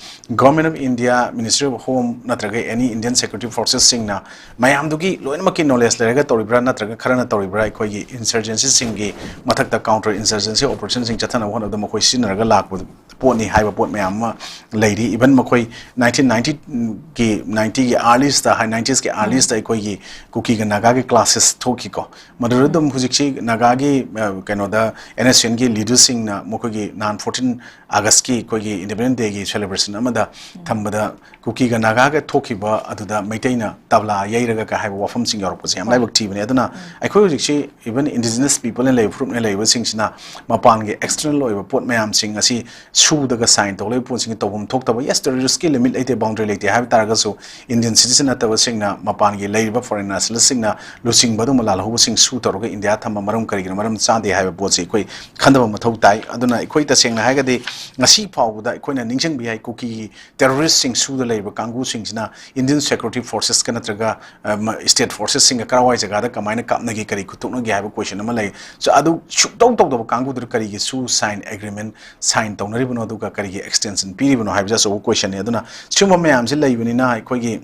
Government of India, Ministry of Home ꯅꯠꯇ꯭ꯔꯒ any Indian security forcesꯁꯤꯡꯅ ꯃꯌꯥꯝꯗꯨꯒꯤ ꯂꯣꯏꯅꯃꯛꯀꯤ knowledge ꯂꯩꯔꯒ ꯇꯧꯔꯤꯕ꯭ꯔꯥ ꯅꯠꯇ꯭ꯔꯒ ꯈꯔꯅ ꯇꯧꯔꯤꯕ꯭ꯔꯥ? ꯑꯩꯈꯣꯏꯒꯤ insurgencyꯁꯤꯡꯒꯤ ꯃꯊꯛꯇ counter insurgency operationꯁꯤꯡ ꯆꯠꯊꯅꯕ ꯍꯣꯠꯅꯕꯗ ꯃꯈꯣꯏ ꯁꯤꯖꯤꯟꯅꯔꯒ ꯂꯥꯛꯄ ꯄꯣꯠꯅꯤ ꯍꯥꯏꯕ ꯄꯣꯠ ꯃꯌꯥꯝ ꯑꯃ ꯂꯩꯔꯤ꯫ Even ꯃꯈꯣꯏ nineteen ninety ꯒꯤ, ninety ꯒꯤ earliesꯇ, nineties ꯀꯤ earliesꯇ ꯑꯩꯈꯣꯏꯒꯤ ꯀꯨꯀꯤꯒ ꯅꯥꯒꯥꯒꯤ clashes ꯊꯣꯛꯈꯤꯀꯣ꯫ ꯃꯗꯨꯗ ꯑꯗꯨꯝ ꯍꯧꯖꯤꯛꯁꯤ ꯅꯥꯒꯥꯒꯤ, ꯑ, ꯀꯩꯅꯣꯗ, NSCNꯒꯤ leaderꯁꯤꯡꯅ ꯃꯈꯣꯏꯒꯤ ꯅꯍꯥꯟ fourteen Augustꯀꯤ ꯑꯩꯈꯣꯏꯒꯤ Independence Dayꯒꯤ celebration ꯑꯃꯗ ꯊꯝꯕꯗ ꯀꯨꯀꯤꯒ ꯅꯥꯒꯥꯒ ꯊꯣꯛꯈꯤꯕ ꯑꯗꯨꯗ ꯃꯩꯇꯩꯅ ꯇꯕ꯭ꯂꯥ ꯌꯩꯔꯒ ꯀ ꯍꯥꯏꯕ ꯋꯥꯐꯝꯁꯤꯡ ꯌꯥꯎꯔꯛꯄꯁꯦ ꯌꯥꯝ ꯂꯥꯏꯕꯛ ꯊꯤꯕꯅꯦ꯫ ꯑꯗꯨꯅ ꯑꯩꯈꯣꯏ ꯍꯧꯖꯤꯛꯁꯤ even indigenous peopleꯅ ꯂꯩꯕ, ꯐꯨꯔꯨꯞꯅ ꯂꯩꯕꯁꯤꯡꯁꯤꯅ ꯃꯄꯥꯟꯒꯤ external ꯑꯣꯏꯕ ꯄꯣꯠ ꯃꯌꯥꯝꯁꯤꯡ ꯑꯁꯤ ꯁꯨꯗꯒ sign ꯇꯧ ꯂꯩꯕ ꯄꯣꯠꯁꯤꯡꯁꯤ ꯇꯧꯐꯝ ꯊꯣꯛꯇꯕ, yes, terroristꯀꯤ limit ꯂꯩꯇꯦ, boundary ꯂꯩꯇꯦ ꯍꯥꯏꯕ ꯇꯥꯔꯒꯁꯨ, Indian citizen ꯅꯠꯇꯕꯁꯤꯡꯅ, ꯃꯄꯥꯟꯒꯤ ꯂꯩꯔꯤꯕ foreign nationalistꯁꯤꯡꯅ ꯂꯨꯆꯤꯡꯕ ꯑꯗꯨꯒꯨꯝꯕ ꯂꯥꯜꯍꯧꯕꯁꯤꯡ ꯁꯨ ꯇꯧꯔꯒ ꯏꯟꯗꯤꯌꯥ ꯊꯝꯕ ꯃꯔꯝ ꯀꯔꯤꯒꯤꯅꯣ? ꯃꯔꯝ ꯆꯥꯗꯦ ꯍꯥꯏꯕ ꯄꯣꯠꯁꯤ ꯑꯩꯈꯣꯏ ꯈꯟꯊꯕ ꯃꯊꯧ ꯇꯥꯏ꯫ ꯑꯗꯨꯅ ꯑꯩꯈꯣꯏ ꯇꯁꯦꯡꯅ ꯍꯥꯏꯔꯒꯗꯤ ꯉꯁꯤ ꯐꯥꯎꯕꯗ ꯑꯩꯈꯣꯏꯅ ꯅꯤꯡꯁꯤꯡꯕ ꯌꯥꯏ, ꯀꯨꯀꯤ terroristꯁꯤꯡ ꯁꯨꯗ ꯂꯩꯔꯤꯕ ꯀꯥꯡꯕꯨꯁꯤꯡꯁꯤꯅ Indian security forcesꯀ ꯅꯠꯇ꯭ꯔꯒ, ꯑ, ꯃ-, state forcesꯁꯤꯡꯒ ꯀꯔꯥꯏꯋꯥꯏ ꯖꯒꯥꯗ ꯀꯃꯥꯏꯅ ꯀꯥꯞꯅꯒꯦ, ꯀꯔꯤ ꯈꯨꯠꯊꯣꯛꯅꯒꯦ ꯍꯥꯏꯕ question ꯑꯃ ꯂꯩ꯫ So, ꯑꯗꯨ ꯁꯨꯛꯇꯧ ꯇꯧꯗꯕ ꯀꯥꯡꯕꯨꯗꯨꯗ ꯀꯔꯤꯒꯤ ꯁꯨ sign agreement sign ꯇꯧꯅꯔꯤꯕꯅꯣ, ꯑꯗꯨꯒ ꯀꯔꯤꯒꯤ extension ꯄꯤꯔꯤꯕꯅꯣ ꯍꯥꯏꯕꯁꯦ ꯑꯆꯧꯕ questionꯅꯤ꯫ ꯑꯗꯨꯅ ꯁꯤꯒꯨꯝꯕ ꯃꯌꯥꯝꯁꯤ ꯂꯩꯕꯅꯤꯅ ꯑꯩꯈꯣꯏꯒꯤ,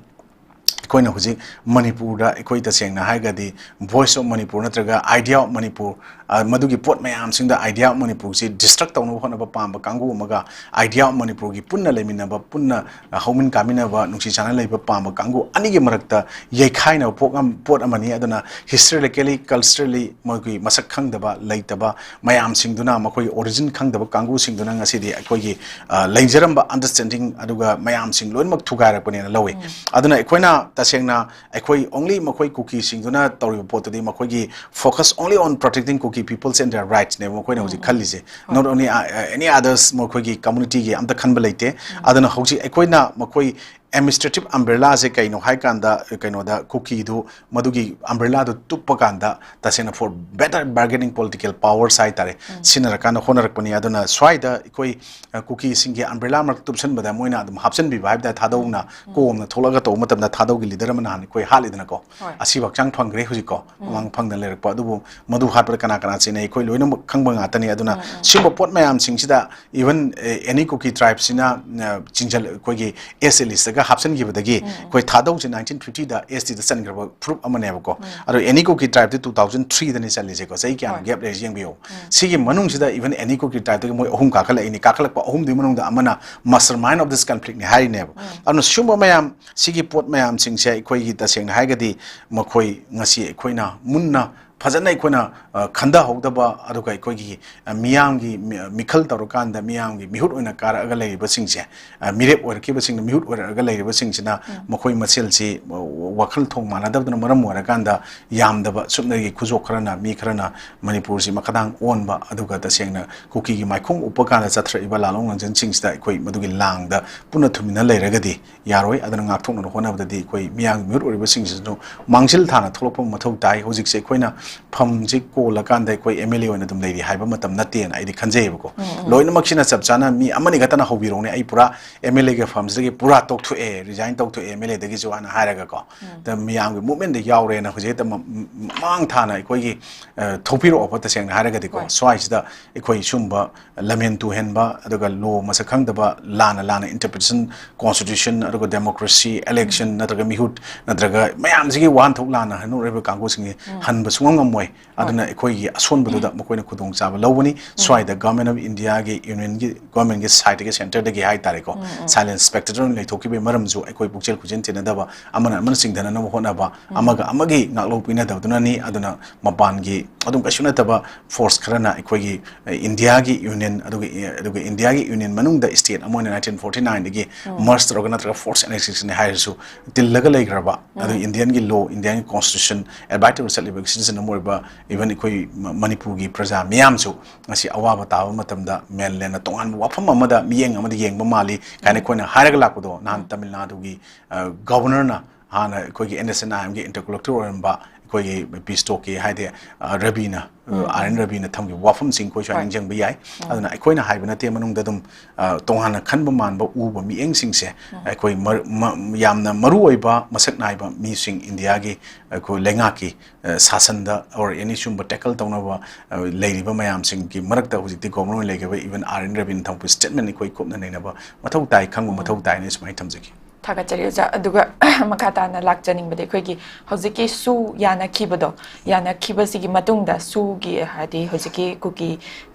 ꯑꯩꯈꯣꯏꯅ ꯍꯧꯖꯤꯛ ꯃꯅꯤꯄꯨꯔꯗ, ꯑꯩꯈꯣꯏ ꯇꯁꯦꯡꯅ ꯍꯥꯏꯔꯒꯗꯤ Voice of Manipur ꯅꯠꯇ꯭ꯔꯒ Idea of Manipur, ꯑ, ꯃꯗꯨꯒꯤ ꯄꯣꯠ ꯃꯌꯥꯝꯁꯤꯡꯗ Idea of Manipurꯁꯤ destruct ꯇꯧꯅꯕ ꯍꯣꯠꯅꯕ ꯄꯥꯝꯕ ꯀꯥꯡꯕꯨ ꯑꯃꯒ, Idea of Manipurꯒꯤ ꯄꯨꯟꯅ ꯂꯩꯃꯤꯟꯅꯕ, ꯄꯨꯟꯅ, ꯑ, ꯍꯧꯃꯤꯟ ꯀꯥꯃꯤꯟꯅꯕ, ꯅꯨꯡꯁꯤ ꯆꯥꯟꯅ ꯂꯩꯕ ꯄꯥꯝꯕ ꯀꯥꯡꯕꯨ ꯑꯅꯤꯒꯤ ꯃꯔꯛꯇ ꯌꯩꯈꯥꯏꯅꯕ ꯄꯣꯠ ꯑꯃ, ꯄꯣꯠ ꯑꯃꯅꯤ꯫ ꯑꯗꯨꯅ historically, culturally ꯃꯣꯏꯒꯤ ꯃꯁꯛ ꯈꯪꯗꯕ, ꯂꯩꯇꯕ ꯃꯌꯥꯝꯁꯤꯡꯗꯨꯅ, ꯃꯈꯣꯏꯒꯤ origin ꯈꯪꯗꯕ ꯀꯥꯡꯕꯨꯁꯤꯡꯗꯨꯅ ꯉꯁꯤꯗꯤ ꯑꯩꯈꯣꯏꯒꯤ, ꯑ, ꯂꯩꯖꯔꯝꯕ understanding ꯑꯗꯨꯒ ꯃꯌꯥꯝꯁꯤꯡ ꯂꯣꯏꯅꯃꯛ ꯊꯨꯒꯥꯏꯔꯛꯄꯅꯦꯅ ꯂꯧꯏ꯫ ꯑꯗꯨꯅ ꯑꯩꯈꯣꯏꯅ ꯇꯁꯦꯡꯅ ꯑꯩꯈꯣꯏ only ꯃꯈꯣꯏ ꯀꯨꯀꯤꯁꯤꯡꯗꯨꯅ ꯇꯧꯔꯤꯕ ꯄꯣꯠꯇꯨꯗꯤ ꯃꯈꯣꯏꯒꯤ focus only on protecting Kuki peoples and their rightsꯅꯦꯕ ꯃꯈꯣꯏꯅ ꯍꯧꯖꯤꯛ ꯈꯜꯂꯤꯁꯦ꯫ Not only, uh, any others, ꯃꯈꯣꯏꯒꯤ communityꯒꯤ ꯑꯝꯇ ꯈꯟꯕ ꯂꯩꯇꯦ꯫ ꯑꯗꯨꯅ ꯍꯧꯖꯤꯛ ꯑꯩꯈꯣꯏꯅ ꯃꯈꯣꯏ administrative umbrella ꯁꯦ ꯀꯩꯅꯣ ꯍꯥꯏ ꯀꯥꯟꯗ, ꯀꯩꯅꯣꯗ ꯀꯨꯀꯤꯗꯨ ꯃꯗꯨꯒꯤ umbrella ꯗꯨ ꯇꯨꯞꯄ ꯀꯥꯟꯗ ꯇꯁꯦꯡꯅ for better bargaining political powers ꯍꯥꯏ ꯇꯥꯔꯦ, ꯁꯤꯖꯤꯟꯅꯔꯀꯥꯟꯗ ꯍꯣꯠꯅꯔꯛꯄꯅꯤ꯫ ꯑꯗꯨꯅ ꯁ꯭ꯋꯥꯏꯗ ꯑꯩꯈꯣꯏ, ꯑ, ꯀꯨꯀꯤꯁꯤꯡꯒꯤ umbrella ꯃꯔꯛꯇ ꯇꯨꯞꯁꯟꯕꯗ ꯃꯣꯏꯅ ꯑꯗꯨꯝ ꯍꯥꯞꯆꯤꯟꯕꯤꯕ ꯍꯥꯏꯕ ꯇꯥꯔꯦ, ꯊꯥꯗꯧꯅ ꯀꯣꯝꯅ ꯊꯣꯛꯂꯛꯑꯒ ꯇꯧꯕ ꯃꯇꯝꯗ ꯊꯥꯗꯧꯒꯤ leader ꯑꯃ ꯅꯍꯥꯟ ꯑꯩꯈꯣꯏ ꯍꯥꯠꯂꯤꯗꯅꯀꯣ꯫ ꯍꯣꯏ꯫ ꯑꯁꯤꯕꯨ ꯍꯛꯆꯥꯡ ꯐꯪꯈ꯭ꯔꯦ ꯍꯧꯖꯤꯛꯀꯣ, ꯃꯃꯥꯡ ꯐꯪꯗꯅ ꯂꯩꯔꯛꯄ꯫ ꯑꯗꯨꯕꯨ ꯃꯗꯨ ꯍꯥꯠꯄꯗ ꯀꯅꯥ ꯀꯅꯥ ꯆꯦꯟꯅꯩ ꯑꯩꯈꯣꯏ ꯂꯣꯏꯅꯃꯛ ꯈꯪꯕ ꯉꯥꯛꯇꯅꯤ꯫ ꯑꯗꯨꯅ ꯁꯤꯒꯨꯝꯕ ꯄꯣꯠ ꯃꯌꯥꯝꯁꯤꯡꯁꯤꯗ even, ꯑꯦ, any Kuki tribe ꯁꯤꯅ, ꯑ, ꯆꯤꯡꯖꯜ-, ꯑꯩꯈꯣꯏꯒꯤ S T list ꯇꯒ ꯍꯥꯞꯆꯤꯟꯈꯤꯕꯗꯒꯤ ꯑꯩꯈꯣꯏ ꯊꯥꯗꯧꯁꯦ nineteen fifty ꯗ S T ꯗ ꯆꯟꯈ꯭ꯔꯕ ꯐꯨꯔꯨꯞ ꯑꯃꯅꯦꯕꯀꯣ꯫ ꯑꯗꯣ any Kuki tribe T two thousand three ꯗꯅꯤ ꯆꯜꯂꯤꯁꯦꯀꯣ, ꯆꯍꯤ ꯀꯌꯥꯅꯣ ꯍꯣꯏ꯫ gap ꯂꯩꯔꯤꯁꯦ ꯌꯦꯡꯕꯤꯌꯨ꯫ ꯁꯤꯒꯤ ꯃꯅꯨꯡꯁꯤꯗ even any Kuki tribe ꯇꯒꯤ ꯃꯣꯏ ꯑꯍꯨꯝ ꯀꯥꯈꯠꯂꯛꯏꯅꯤ, ꯀꯥꯈꯠꯂꯛꯄ ꯑꯍꯨꯝꯗꯨꯒꯤ ꯃꯅꯨꯡꯗ ꯑꯃꯅ mastermind of this conflict ꯅꯤ ꯍꯥꯏꯔꯤꯅꯦꯕ꯫ ꯑꯗꯨꯅ ꯁꯤꯒꯨꯝꯕ ꯃꯌꯥꯝ, ꯁꯤꯒꯤ ꯄꯣꯠ ꯃꯌꯥꯝꯁꯤꯡꯁꯦ ꯑꯩꯈꯣꯏꯒꯤ ꯇꯁꯦꯡꯅ ꯍꯥꯏꯔꯒꯗꯤ ꯃꯈꯣꯏ ꯉꯁꯤ ꯑꯩꯈꯣꯏꯅ ꯃꯨꯟꯅ ꯐꯖꯅ ꯑꯩꯈꯣꯏꯅ, ꯑ, ꯈꯟꯊꯍꯧꯗꯕ, ꯑꯗꯨꯒ ꯑꯩꯈꯣꯏꯒꯤ, ꯑ, ꯃꯤꯌꯥꯝꯒꯤ ꯃꯤ-, ꯃꯤꯈꯜ ꯇꯧꯔꯀꯥꯟꯗ ꯃꯤꯌꯥꯝꯒꯤ ꯃꯤꯍꯨꯠ ꯑꯣꯏꯅ ꯀꯥꯔꯛꯑꯒ ꯂꯩꯔꯤꯕꯁꯤꯡꯁꯦ, ꯑ, ꯃꯤꯔꯦꯞ ꯑꯣꯏꯔꯛꯈꯤꯕꯁꯤꯡꯅ ꯃꯤꯍꯨꯠ ꯑꯣꯏꯔꯛꯑꯒ ꯂꯩꯔꯤꯕꯁꯤꯡꯁꯤꯅ ꯃꯈꯣꯏ ꯃꯁꯦꯜꯁꯤ, ꯑ, ꯋꯥꯈꯜ ꯊꯣꯡ ꯃꯥꯟꯅꯗꯕꯗꯨꯅ ꯃꯔꯝ ꯑꯣꯏꯔꯀꯥꯟꯗ ꯌꯥꯝꯗꯕ ꯁꯨꯞꯅꯒꯤ ꯈꯨꯖꯣꯞ ꯈꯔꯅ, ꯃꯤ ꯈꯔꯅ ꯃꯅꯤꯄꯨꯔꯁꯤ ꯃꯈꯥꯗꯥꯡ ꯑꯣꯟꯕ, ꯑꯗꯨꯒ ꯇꯁꯦꯡꯅ ꯀꯨꯀꯤꯒꯤ ꯃꯥꯏꯈꯣꯡ ꯎꯞꯄ ꯀꯥꯟꯗ ꯆꯠꯊꯔꯛꯏꯕ ꯂꯥꯂꯣꯡ ꯂꯪꯖꯟꯁꯤꯡꯁꯤꯗ ꯑꯩꯈꯣꯏ ꯃꯗꯨꯒꯤ ꯂꯥꯡꯗ ꯄꯨꯟꯅ ꯊꯨꯃꯤꯟꯅ ꯂꯩꯔꯒꯗꯤ ꯌꯥꯔꯣꯏ꯫ ꯑꯗꯨꯅ ꯉꯥꯛꯊꯣꯛꯅꯕ ꯍꯣꯠꯅꯕꯗꯗꯤ ꯑꯩꯈꯣꯏ ꯃꯤꯌꯥꯝꯒꯤ ꯃꯤꯍꯨꯠ ꯑꯣꯏꯔꯤꯕꯁꯤꯡꯁꯤꯁꯨ ꯃꯥꯡꯖꯤꯜ ꯊꯥꯅ ꯊꯣꯛꯂꯛꯄ ꯃꯊꯧ ꯇꯥꯏ꯫ ꯍꯧꯖꯤꯛꯁꯦ ꯑꯩꯈꯣꯏꯅ ꯐꯝꯁꯤ ꯀꯣꯜꯂꯀꯥꯟꯗ ꯑꯩꯈꯣꯏ M L A ꯑꯣꯏꯅ ꯑꯗꯨꯝ ꯂꯩꯔꯤ ꯍꯥꯏꯕ ꯃꯇꯝ ꯅꯠꯇꯦꯅ ꯑꯩꯗꯤ ꯈꯟꯖꯩꯌꯦꯕꯀꯣ꯫ ꯂꯣꯏꯅꯃꯛꯁꯤꯅ ꯆꯞ ꯆꯥꯅ ꯃꯤ ꯑꯃꯅꯤ ꯈꯛꯇꯅ ꯍꯧꯕꯤꯔꯣꯅꯦ, "ꯑꯩ ꯄꯨꯔꯥ M L A ꯒꯤ ꯐꯝꯁꯤꯗꯒꯤ ꯄꯨꯔꯥ ꯇꯣꯛꯊꯣꯛꯑꯦ, resign ꯇꯧꯊꯣꯛꯑꯦ M L A ꯗꯒꯤꯁꯨ" ꯍꯥꯏꯅ ꯍꯥꯏꯔꯒꯀꯣ꯫ ꯗ ꯃꯤꯌꯥꯝꯒꯤ movement ꯗ ꯌꯥꯎꯔꯦꯅ ꯍꯧꯖꯤꯛ ꯍꯦꯛꯇ ꯃ-, ꯃ-, ꯃꯥꯡ ꯊꯥꯅ ꯑꯩꯈꯣꯏꯒꯤ, ꯑ, ꯊꯣꯛꯄꯤꯔꯛꯑꯣꯕ꯫ ꯇꯁꯦꯡꯅ ꯍꯥꯏꯔꯒꯗꯤꯀꯣ, ꯍꯣꯏ꯫ ꯁ꯭ꯋꯥꯏꯁꯤꯗ ꯑꯩꯈꯣꯏ ꯁꯨꯝꯕ ꯂꯝꯍꯦꯟ ꯇꯨꯍꯦꯟꯕ, ꯑꯗꯨꯒ law ꯃꯁꯛ ꯈꯪꯗꯕ, ꯂꯥꯟꯅ ꯂꯥꯟꯅ interpretation, constitution, ꯑꯗꯨꯒ democracy, election, ꯅꯠꯇ꯭ꯔꯒ ꯃꯤꯍꯨꯠ, ꯅꯠꯇ꯭ꯔꯒ ꯃꯌꯥꯝꯁꯤꯒꯤ ꯋꯥꯍꯟꯊꯣꯛ ꯂꯥꯟꯅ ꯍꯟꯅꯔꯤꯕ ꯀꯥꯡꯕꯨꯁꯤꯡꯁꯤ ꯍꯟꯕ ꯁꯨꯡꯉꯝ ꯉꯝꯃꯣꯏ꯫ ꯑꯗꯨꯅ ꯑꯩꯈꯣꯏꯒꯤ ꯑꯁꯣꯟꯕꯗꯨꯗ ꯃꯈꯣꯏꯅ ꯈꯨꯗꯣꯡꯆꯥꯕ ꯂꯧꯒꯅꯤ꯫ ꯁ꯭ꯋꯥꯏꯗ Government of India ꯒꯤ, Union ꯒꯤ, Government ꯒꯤ side ꯇꯒꯤ, Centre ꯗꯒꯤ ꯍꯥꯏꯇꯥꯔꯦꯀꯣ, silent spectator ꯑꯣꯏꯅ ꯂꯩꯊꯣꯛꯈꯤꯕꯒꯤ ꯃꯔꯝꯁꯨ ꯑꯩꯈꯣꯏ ꯄꯨꯛꯆꯦꯜ ꯈꯨꯠꯆꯦꯜ ꯊꯤꯅꯗꯕ, ꯑꯃꯅ ꯑꯃꯅ ꯆꯤꯡꯊꯅꯅꯕ ꯍꯣꯠꯅꯕ, ꯑꯃꯒ ꯑꯃꯒꯤ ꯉꯥꯛꯂꯧ ꯄꯤꯅꯗꯕꯗꯨꯅꯅꯤ꯫ ꯑꯗꯨꯅ ꯃꯄꯥꯟꯒꯤ ꯑꯗꯨꯝ ꯀꯩꯁꯨ ꯅꯠꯇꯕ force ꯈꯔꯅ ꯑꯩꯈꯣꯏꯒꯤ, ꯑ, India ꯒꯤ Union, ꯑꯗꯨꯒ, ꯑꯗꯨꯒ India ꯒꯤ Union ꯃꯅꯨꯡꯗ state ꯑꯃ ꯑꯣꯏꯅ nineteen forty nine ꯗꯒꯤ merge ꯇꯧꯔꯒ ꯅꯠꯇ꯭ꯔꯒ forced annexation ꯅꯤ ꯍꯥꯏꯔꯁꯨ ꯇꯤꯜꯂꯒ ꯂꯩꯈ꯭ꯔꯕ, ꯑꯗꯨ Indian ꯒꯤ law, Indian ꯒꯤ constitution abide ꯇꯧꯔ ꯆꯠꯂꯤꯕ citizen ꯑꯣꯏꯕ, even ꯑꯩꯈꯣꯏ ꯃ-, ꯃꯅꯤꯄꯨꯔꯒꯤ ꯄ꯭ꯔꯖꯥ ꯃꯤꯌꯥꯝꯁꯨ ꯉꯁꯤ ꯑꯋꯥꯕ ꯇꯥꯕ ꯃꯇꯝꯗ mainlandꯅ ꯇꯣꯉꯥꯟꯕ ꯋꯥꯐꯝ ꯑꯃꯗ, ꯃꯤꯠꯌꯦꯡ ꯑꯃꯗ ꯌꯦꯡꯕ ꯃꯥꯜꯂꯤ ꯀꯥꯏꯅ ꯑꯩꯈꯣꯏꯅ ꯍꯥꯏꯔꯒ ꯂꯥꯛꯄꯗꯣ, ꯅꯍꯥꯟ ꯇꯥꯃꯤꯜ ꯅꯥꯗꯨꯒꯤ, ꯑ, governorꯅ ꯍꯥꯟꯅ ꯑꯩꯈꯣꯏꯒꯤ NSCN-IMꯒꯤ interlocutor ꯑꯣꯏꯔꯝꯕ ꯑꯩꯈꯣꯏꯒꯤ peace talkꯀꯤ, ꯍꯥꯏꯗꯤ, ꯑ, ꯔꯕꯤꯅ, ꯑ, ꯎꯝ, RN ꯎꯝ꯫ ꯔꯕꯤꯅ ꯊꯝꯈꯤꯕ ꯋꯥꯐꯝꯁꯤꯡ ꯑꯩꯈꯣꯏ ꯁ꯭ꯋꯥꯏ ꯍꯣꯏ꯫ ꯅꯤꯡꯁꯤꯡꯕ ꯌꯥꯏ꯫ ꯎꯝ꯫ ꯑꯗꯨꯅ ꯑꯩꯈꯣꯏꯅ ꯍꯥꯏꯕ ꯅꯠꯇꯦ, ꯃꯅꯨꯡꯗ ꯑꯗꯨꯝ, ꯑ, ꯇꯣꯉꯥꯟꯅ ꯈꯟꯕ ꯃꯥꯟꯕ ꯎꯕ ꯃꯤꯠꯌꯦꯡꯁꯤꯡꯁꯦ ꯎꯝ꯫ ꯑꯩꯈꯣꯏ ꯃꯔ-, ꯃ-, ꯌꯥꯝꯅ ꯃꯔꯨ ꯑꯣꯏꯕ ꯃꯁꯛ ꯅꯥꯏꯕ ꯃꯤꯁꯤꯡ, ꯏꯟꯗꯤꯌꯥꯒꯤ ꯑꯩꯈꯣꯏ ꯂꯩꯉꯥꯛꯀꯤ, ꯑ, ꯁꯥꯁꯟꯗ or any ꯁꯨꯝꯕ tackle ꯇꯧꯅꯕ, ꯑ, ꯂꯩꯔꯤꯕ ꯃꯌꯥꯝꯁꯤꯡꯒꯤ ꯃꯔꯛꯇ ꯍꯧꯖꯤꯛꯇꯤ governor ꯑꯣꯏꯅ ꯂꯩꯈ꯭ꯔꯕ even RN ꯔꯕꯤꯅ ꯊꯝꯃꯛꯄ statement ꯑꯩꯈꯣꯏ ꯀꯨꯞꯅ ꯅꯩꯅꯕ ꯃꯊꯧ ꯇꯥꯏ, ꯈꯪꯕ ꯎꯝ꯫ ꯃꯊꯧ ꯇꯥꯏꯅ ꯁꯨꯃꯥꯏꯅ ꯊꯝꯖꯒꯦ꯫ ꯊꯥꯒꯠꯆꯔꯤ ꯑꯣꯖꯥ꯫ ꯑꯗꯨꯒ ꯃꯈꯥ ꯇꯥꯅ ꯂꯥꯛꯆꯅꯤꯡꯕꯗꯤ ꯑꯩꯈꯣꯏꯒꯤ ꯍꯧꯖꯤꯛꯀꯤ ꯁꯨ ꯌꯥꯅꯈꯤꯕꯗꯣ, ꯌꯥꯅꯈꯤꯕꯁꯤꯒꯤ ꯃꯇꯨꯡꯗ ꯁꯨꯒꯤ, ꯍꯥꯏꯗꯤ ꯍꯧꯖꯤꯛꯀꯤ ꯀꯨꯀꯤ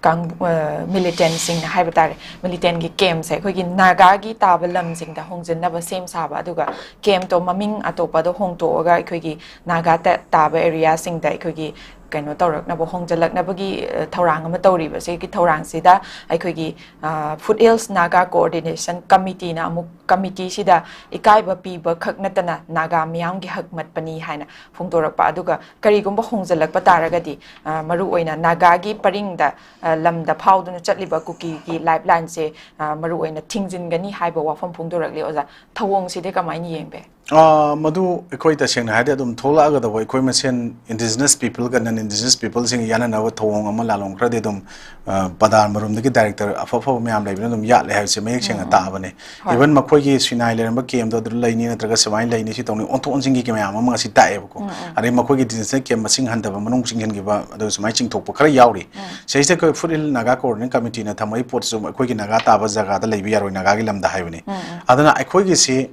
ꯀꯥꯡ-, ꯑ, militantꯁꯤꯡꯅ ꯍꯥꯏꯕ ꯇꯥꯔꯦ, militantꯀꯤ campꯁꯦ ꯑꯩꯈꯣꯏꯒꯤ ꯅꯥꯒꯥꯒꯤ ꯇꯥꯕ ꯂꯝꯁꯤꯡꯗ ꯍꯣꯡꯖꯤꯟꯅꯕ ꯁꯦꯝ ꯁꯥꯕ, ꯑꯗꯨꯒ campꯇꯣ ꯃꯃꯤꯡ ꯑꯇꯣꯞꯄꯗ ꯍꯣꯡꯇꯣꯛꯑꯒ ꯑꯩꯈꯣꯏꯒꯤ ꯅꯥꯒꯥ ꯇ-, ꯇꯥꯕ areaꯁꯤꯡꯗ ꯑꯩꯈꯣꯏꯒꯤ ꯀꯩꯅꯣ ꯇꯧꯔꯛꯅꯕ, ꯍꯣꯡꯖꯤꯜꯂꯛꯅꯕꯒꯤ, ꯑ, ꯊꯧꯔꯥꯡ ꯑꯃ ꯇꯧꯔꯤꯕ꯫ ꯁꯤꯒꯤ ꯊꯧꯔꯥꯡꯁꯤꯗ ꯑꯩꯈꯣꯏꯒꯤ, ꯑ, Foothills Naga Coordination Committeeꯅ ꯑꯃꯨꯛ committeeꯁꯤꯗ ꯏꯀꯥꯏꯕ ꯄꯤꯕ ꯈꯛ ꯅꯠꯇꯅ ꯅꯥꯒꯥ ꯃꯤꯌꯥꯝꯒꯤ ꯍꯛ ꯃꯠꯄꯅꯤ ꯍꯥꯏꯅ ꯐꯣꯡꯗꯣꯔꯛꯄ꯫ ꯑꯗꯨꯒ ꯀꯔꯤꯒꯨꯝꯕ ꯍꯣꯡꯖꯤꯜꯂꯛꯄ ꯇꯥꯔꯒꯗꯤ, ꯑ, ꯃꯔꯨꯑꯣꯏꯅ ꯅꯥꯒꯥꯒꯤ ꯄꯔꯤꯡꯗ, ꯑ, ꯂꯝꯗ ꯐꯥꯎꯗꯨꯅ ꯆꯠꯂꯤꯕ ꯀꯨꯀꯤꯒꯤ lifeline-ꯁꯦ, ꯑ, ꯃꯔꯨꯑꯣꯏꯅ ꯊꯤꯡꯖꯤꯟꯒꯅꯤ ꯍꯥꯏꯕ ꯋꯥꯐꯝ ꯐꯣꯡꯗꯣꯔꯛꯂꯤ꯫ ꯑꯣꯖꯥ, ꯊꯧꯑꯣꯡꯁꯤꯗꯤ ꯀꯃꯥꯏꯅ ꯌꯦꯡꯕꯤ? ꯑ, ꯃꯗꯨ ꯑꯩꯈꯣꯏ ꯇꯁꯦꯡꯅ ꯍꯥꯏꯔꯗꯤ ꯑꯗꯨꯝ ꯊꯣꯛꯂꯛꯑꯒꯗꯧꯕ, ꯑꯩꯈꯣꯏ ꯃꯁꯦꯟ indigenous peopleꯒ non indigenous peopleꯁꯤꯡꯒ ꯌꯥꯅꯅꯕ ꯊꯧꯑꯣꯡ ꯑꯃ ꯂꯥꯜꯂꯣꯡ ꯈꯔꯗꯤ ꯑꯗꯨꯝ, ꯑ, ꯄꯗꯥꯔ ꯃꯔꯨꯝꯗꯒꯤ director ꯑꯐ ꯑꯐꯕ ꯃꯌꯥꯝ ꯂꯩꯕꯅ ꯑꯗꯨꯝ ꯌꯥꯠꯂꯦ ꯍꯥꯏꯕꯁꯦ ꯃꯌꯦꯛ ꯁꯦꯡꯅ ꯎꯝ, ꯎꯝ꯫ ꯇꯥꯕꯅꯦ꯫ ꯍꯣꯏ꯫ Even ꯃꯈꯣꯏꯒꯤ ꯁꯤꯅꯥꯏ ꯂꯩꯔꯝꯕ campꯗꯣ ꯑꯗꯨꯗ ꯂꯩꯅꯤ ꯅꯠꯇ꯭ꯔꯒ ꯁꯨꯃꯥꯏꯅ ꯂꯩꯅꯤ, ꯁꯤ ꯇꯧꯅꯤ, ꯑꯣꯟꯊꯣꯛ ꯑꯣꯟꯁꯤꯟꯒꯤ ꯃꯌꯥꯝ ꯑꯃ ꯉꯁꯤ ꯇꯥꯛꯑꯦꯕꯀꯣ꯫ ꯎꯝ, ꯎꯝ꯫ ꯑꯗꯩ ꯃꯈꯣꯏꯒꯤ detention camp ꯃꯁꯤꯡ ꯍꯟꯊꯕ, ꯃꯅꯨꯡ ꯆꯤꯡꯁꯤꯟꯈꯤꯕ, ꯑꯗꯨ ꯁꯨꯃꯥꯏꯅ ꯆꯤꯡꯊꯣꯛꯄ ꯈꯔ ꯌꯥꯎꯔꯤ꯫ ꯎꯝ꯫ ꯁꯤꯁꯤꯗ ꯑꯩꯈꯣꯏ Foothills Naga Coordination Committeeꯅ ꯊꯝꯃꯛꯏ ꯄꯣꯠꯁꯤꯁꯨ ꯑꯩꯈꯣꯏꯒꯤ ꯅꯥꯒꯥ ꯇꯥꯕ ꯖꯒꯥꯗ ꯂꯩꯕ ꯌꯥꯔꯣꯏ, ꯅꯥꯒꯥꯒꯤ ꯂꯝꯗ ꯍꯥꯏꯕꯅꯤ꯫ ꯎꯝ, ꯎꯝ꯫ ꯑꯗꯨꯅ ꯑꯩꯈꯣꯏꯒꯤꯁꯤ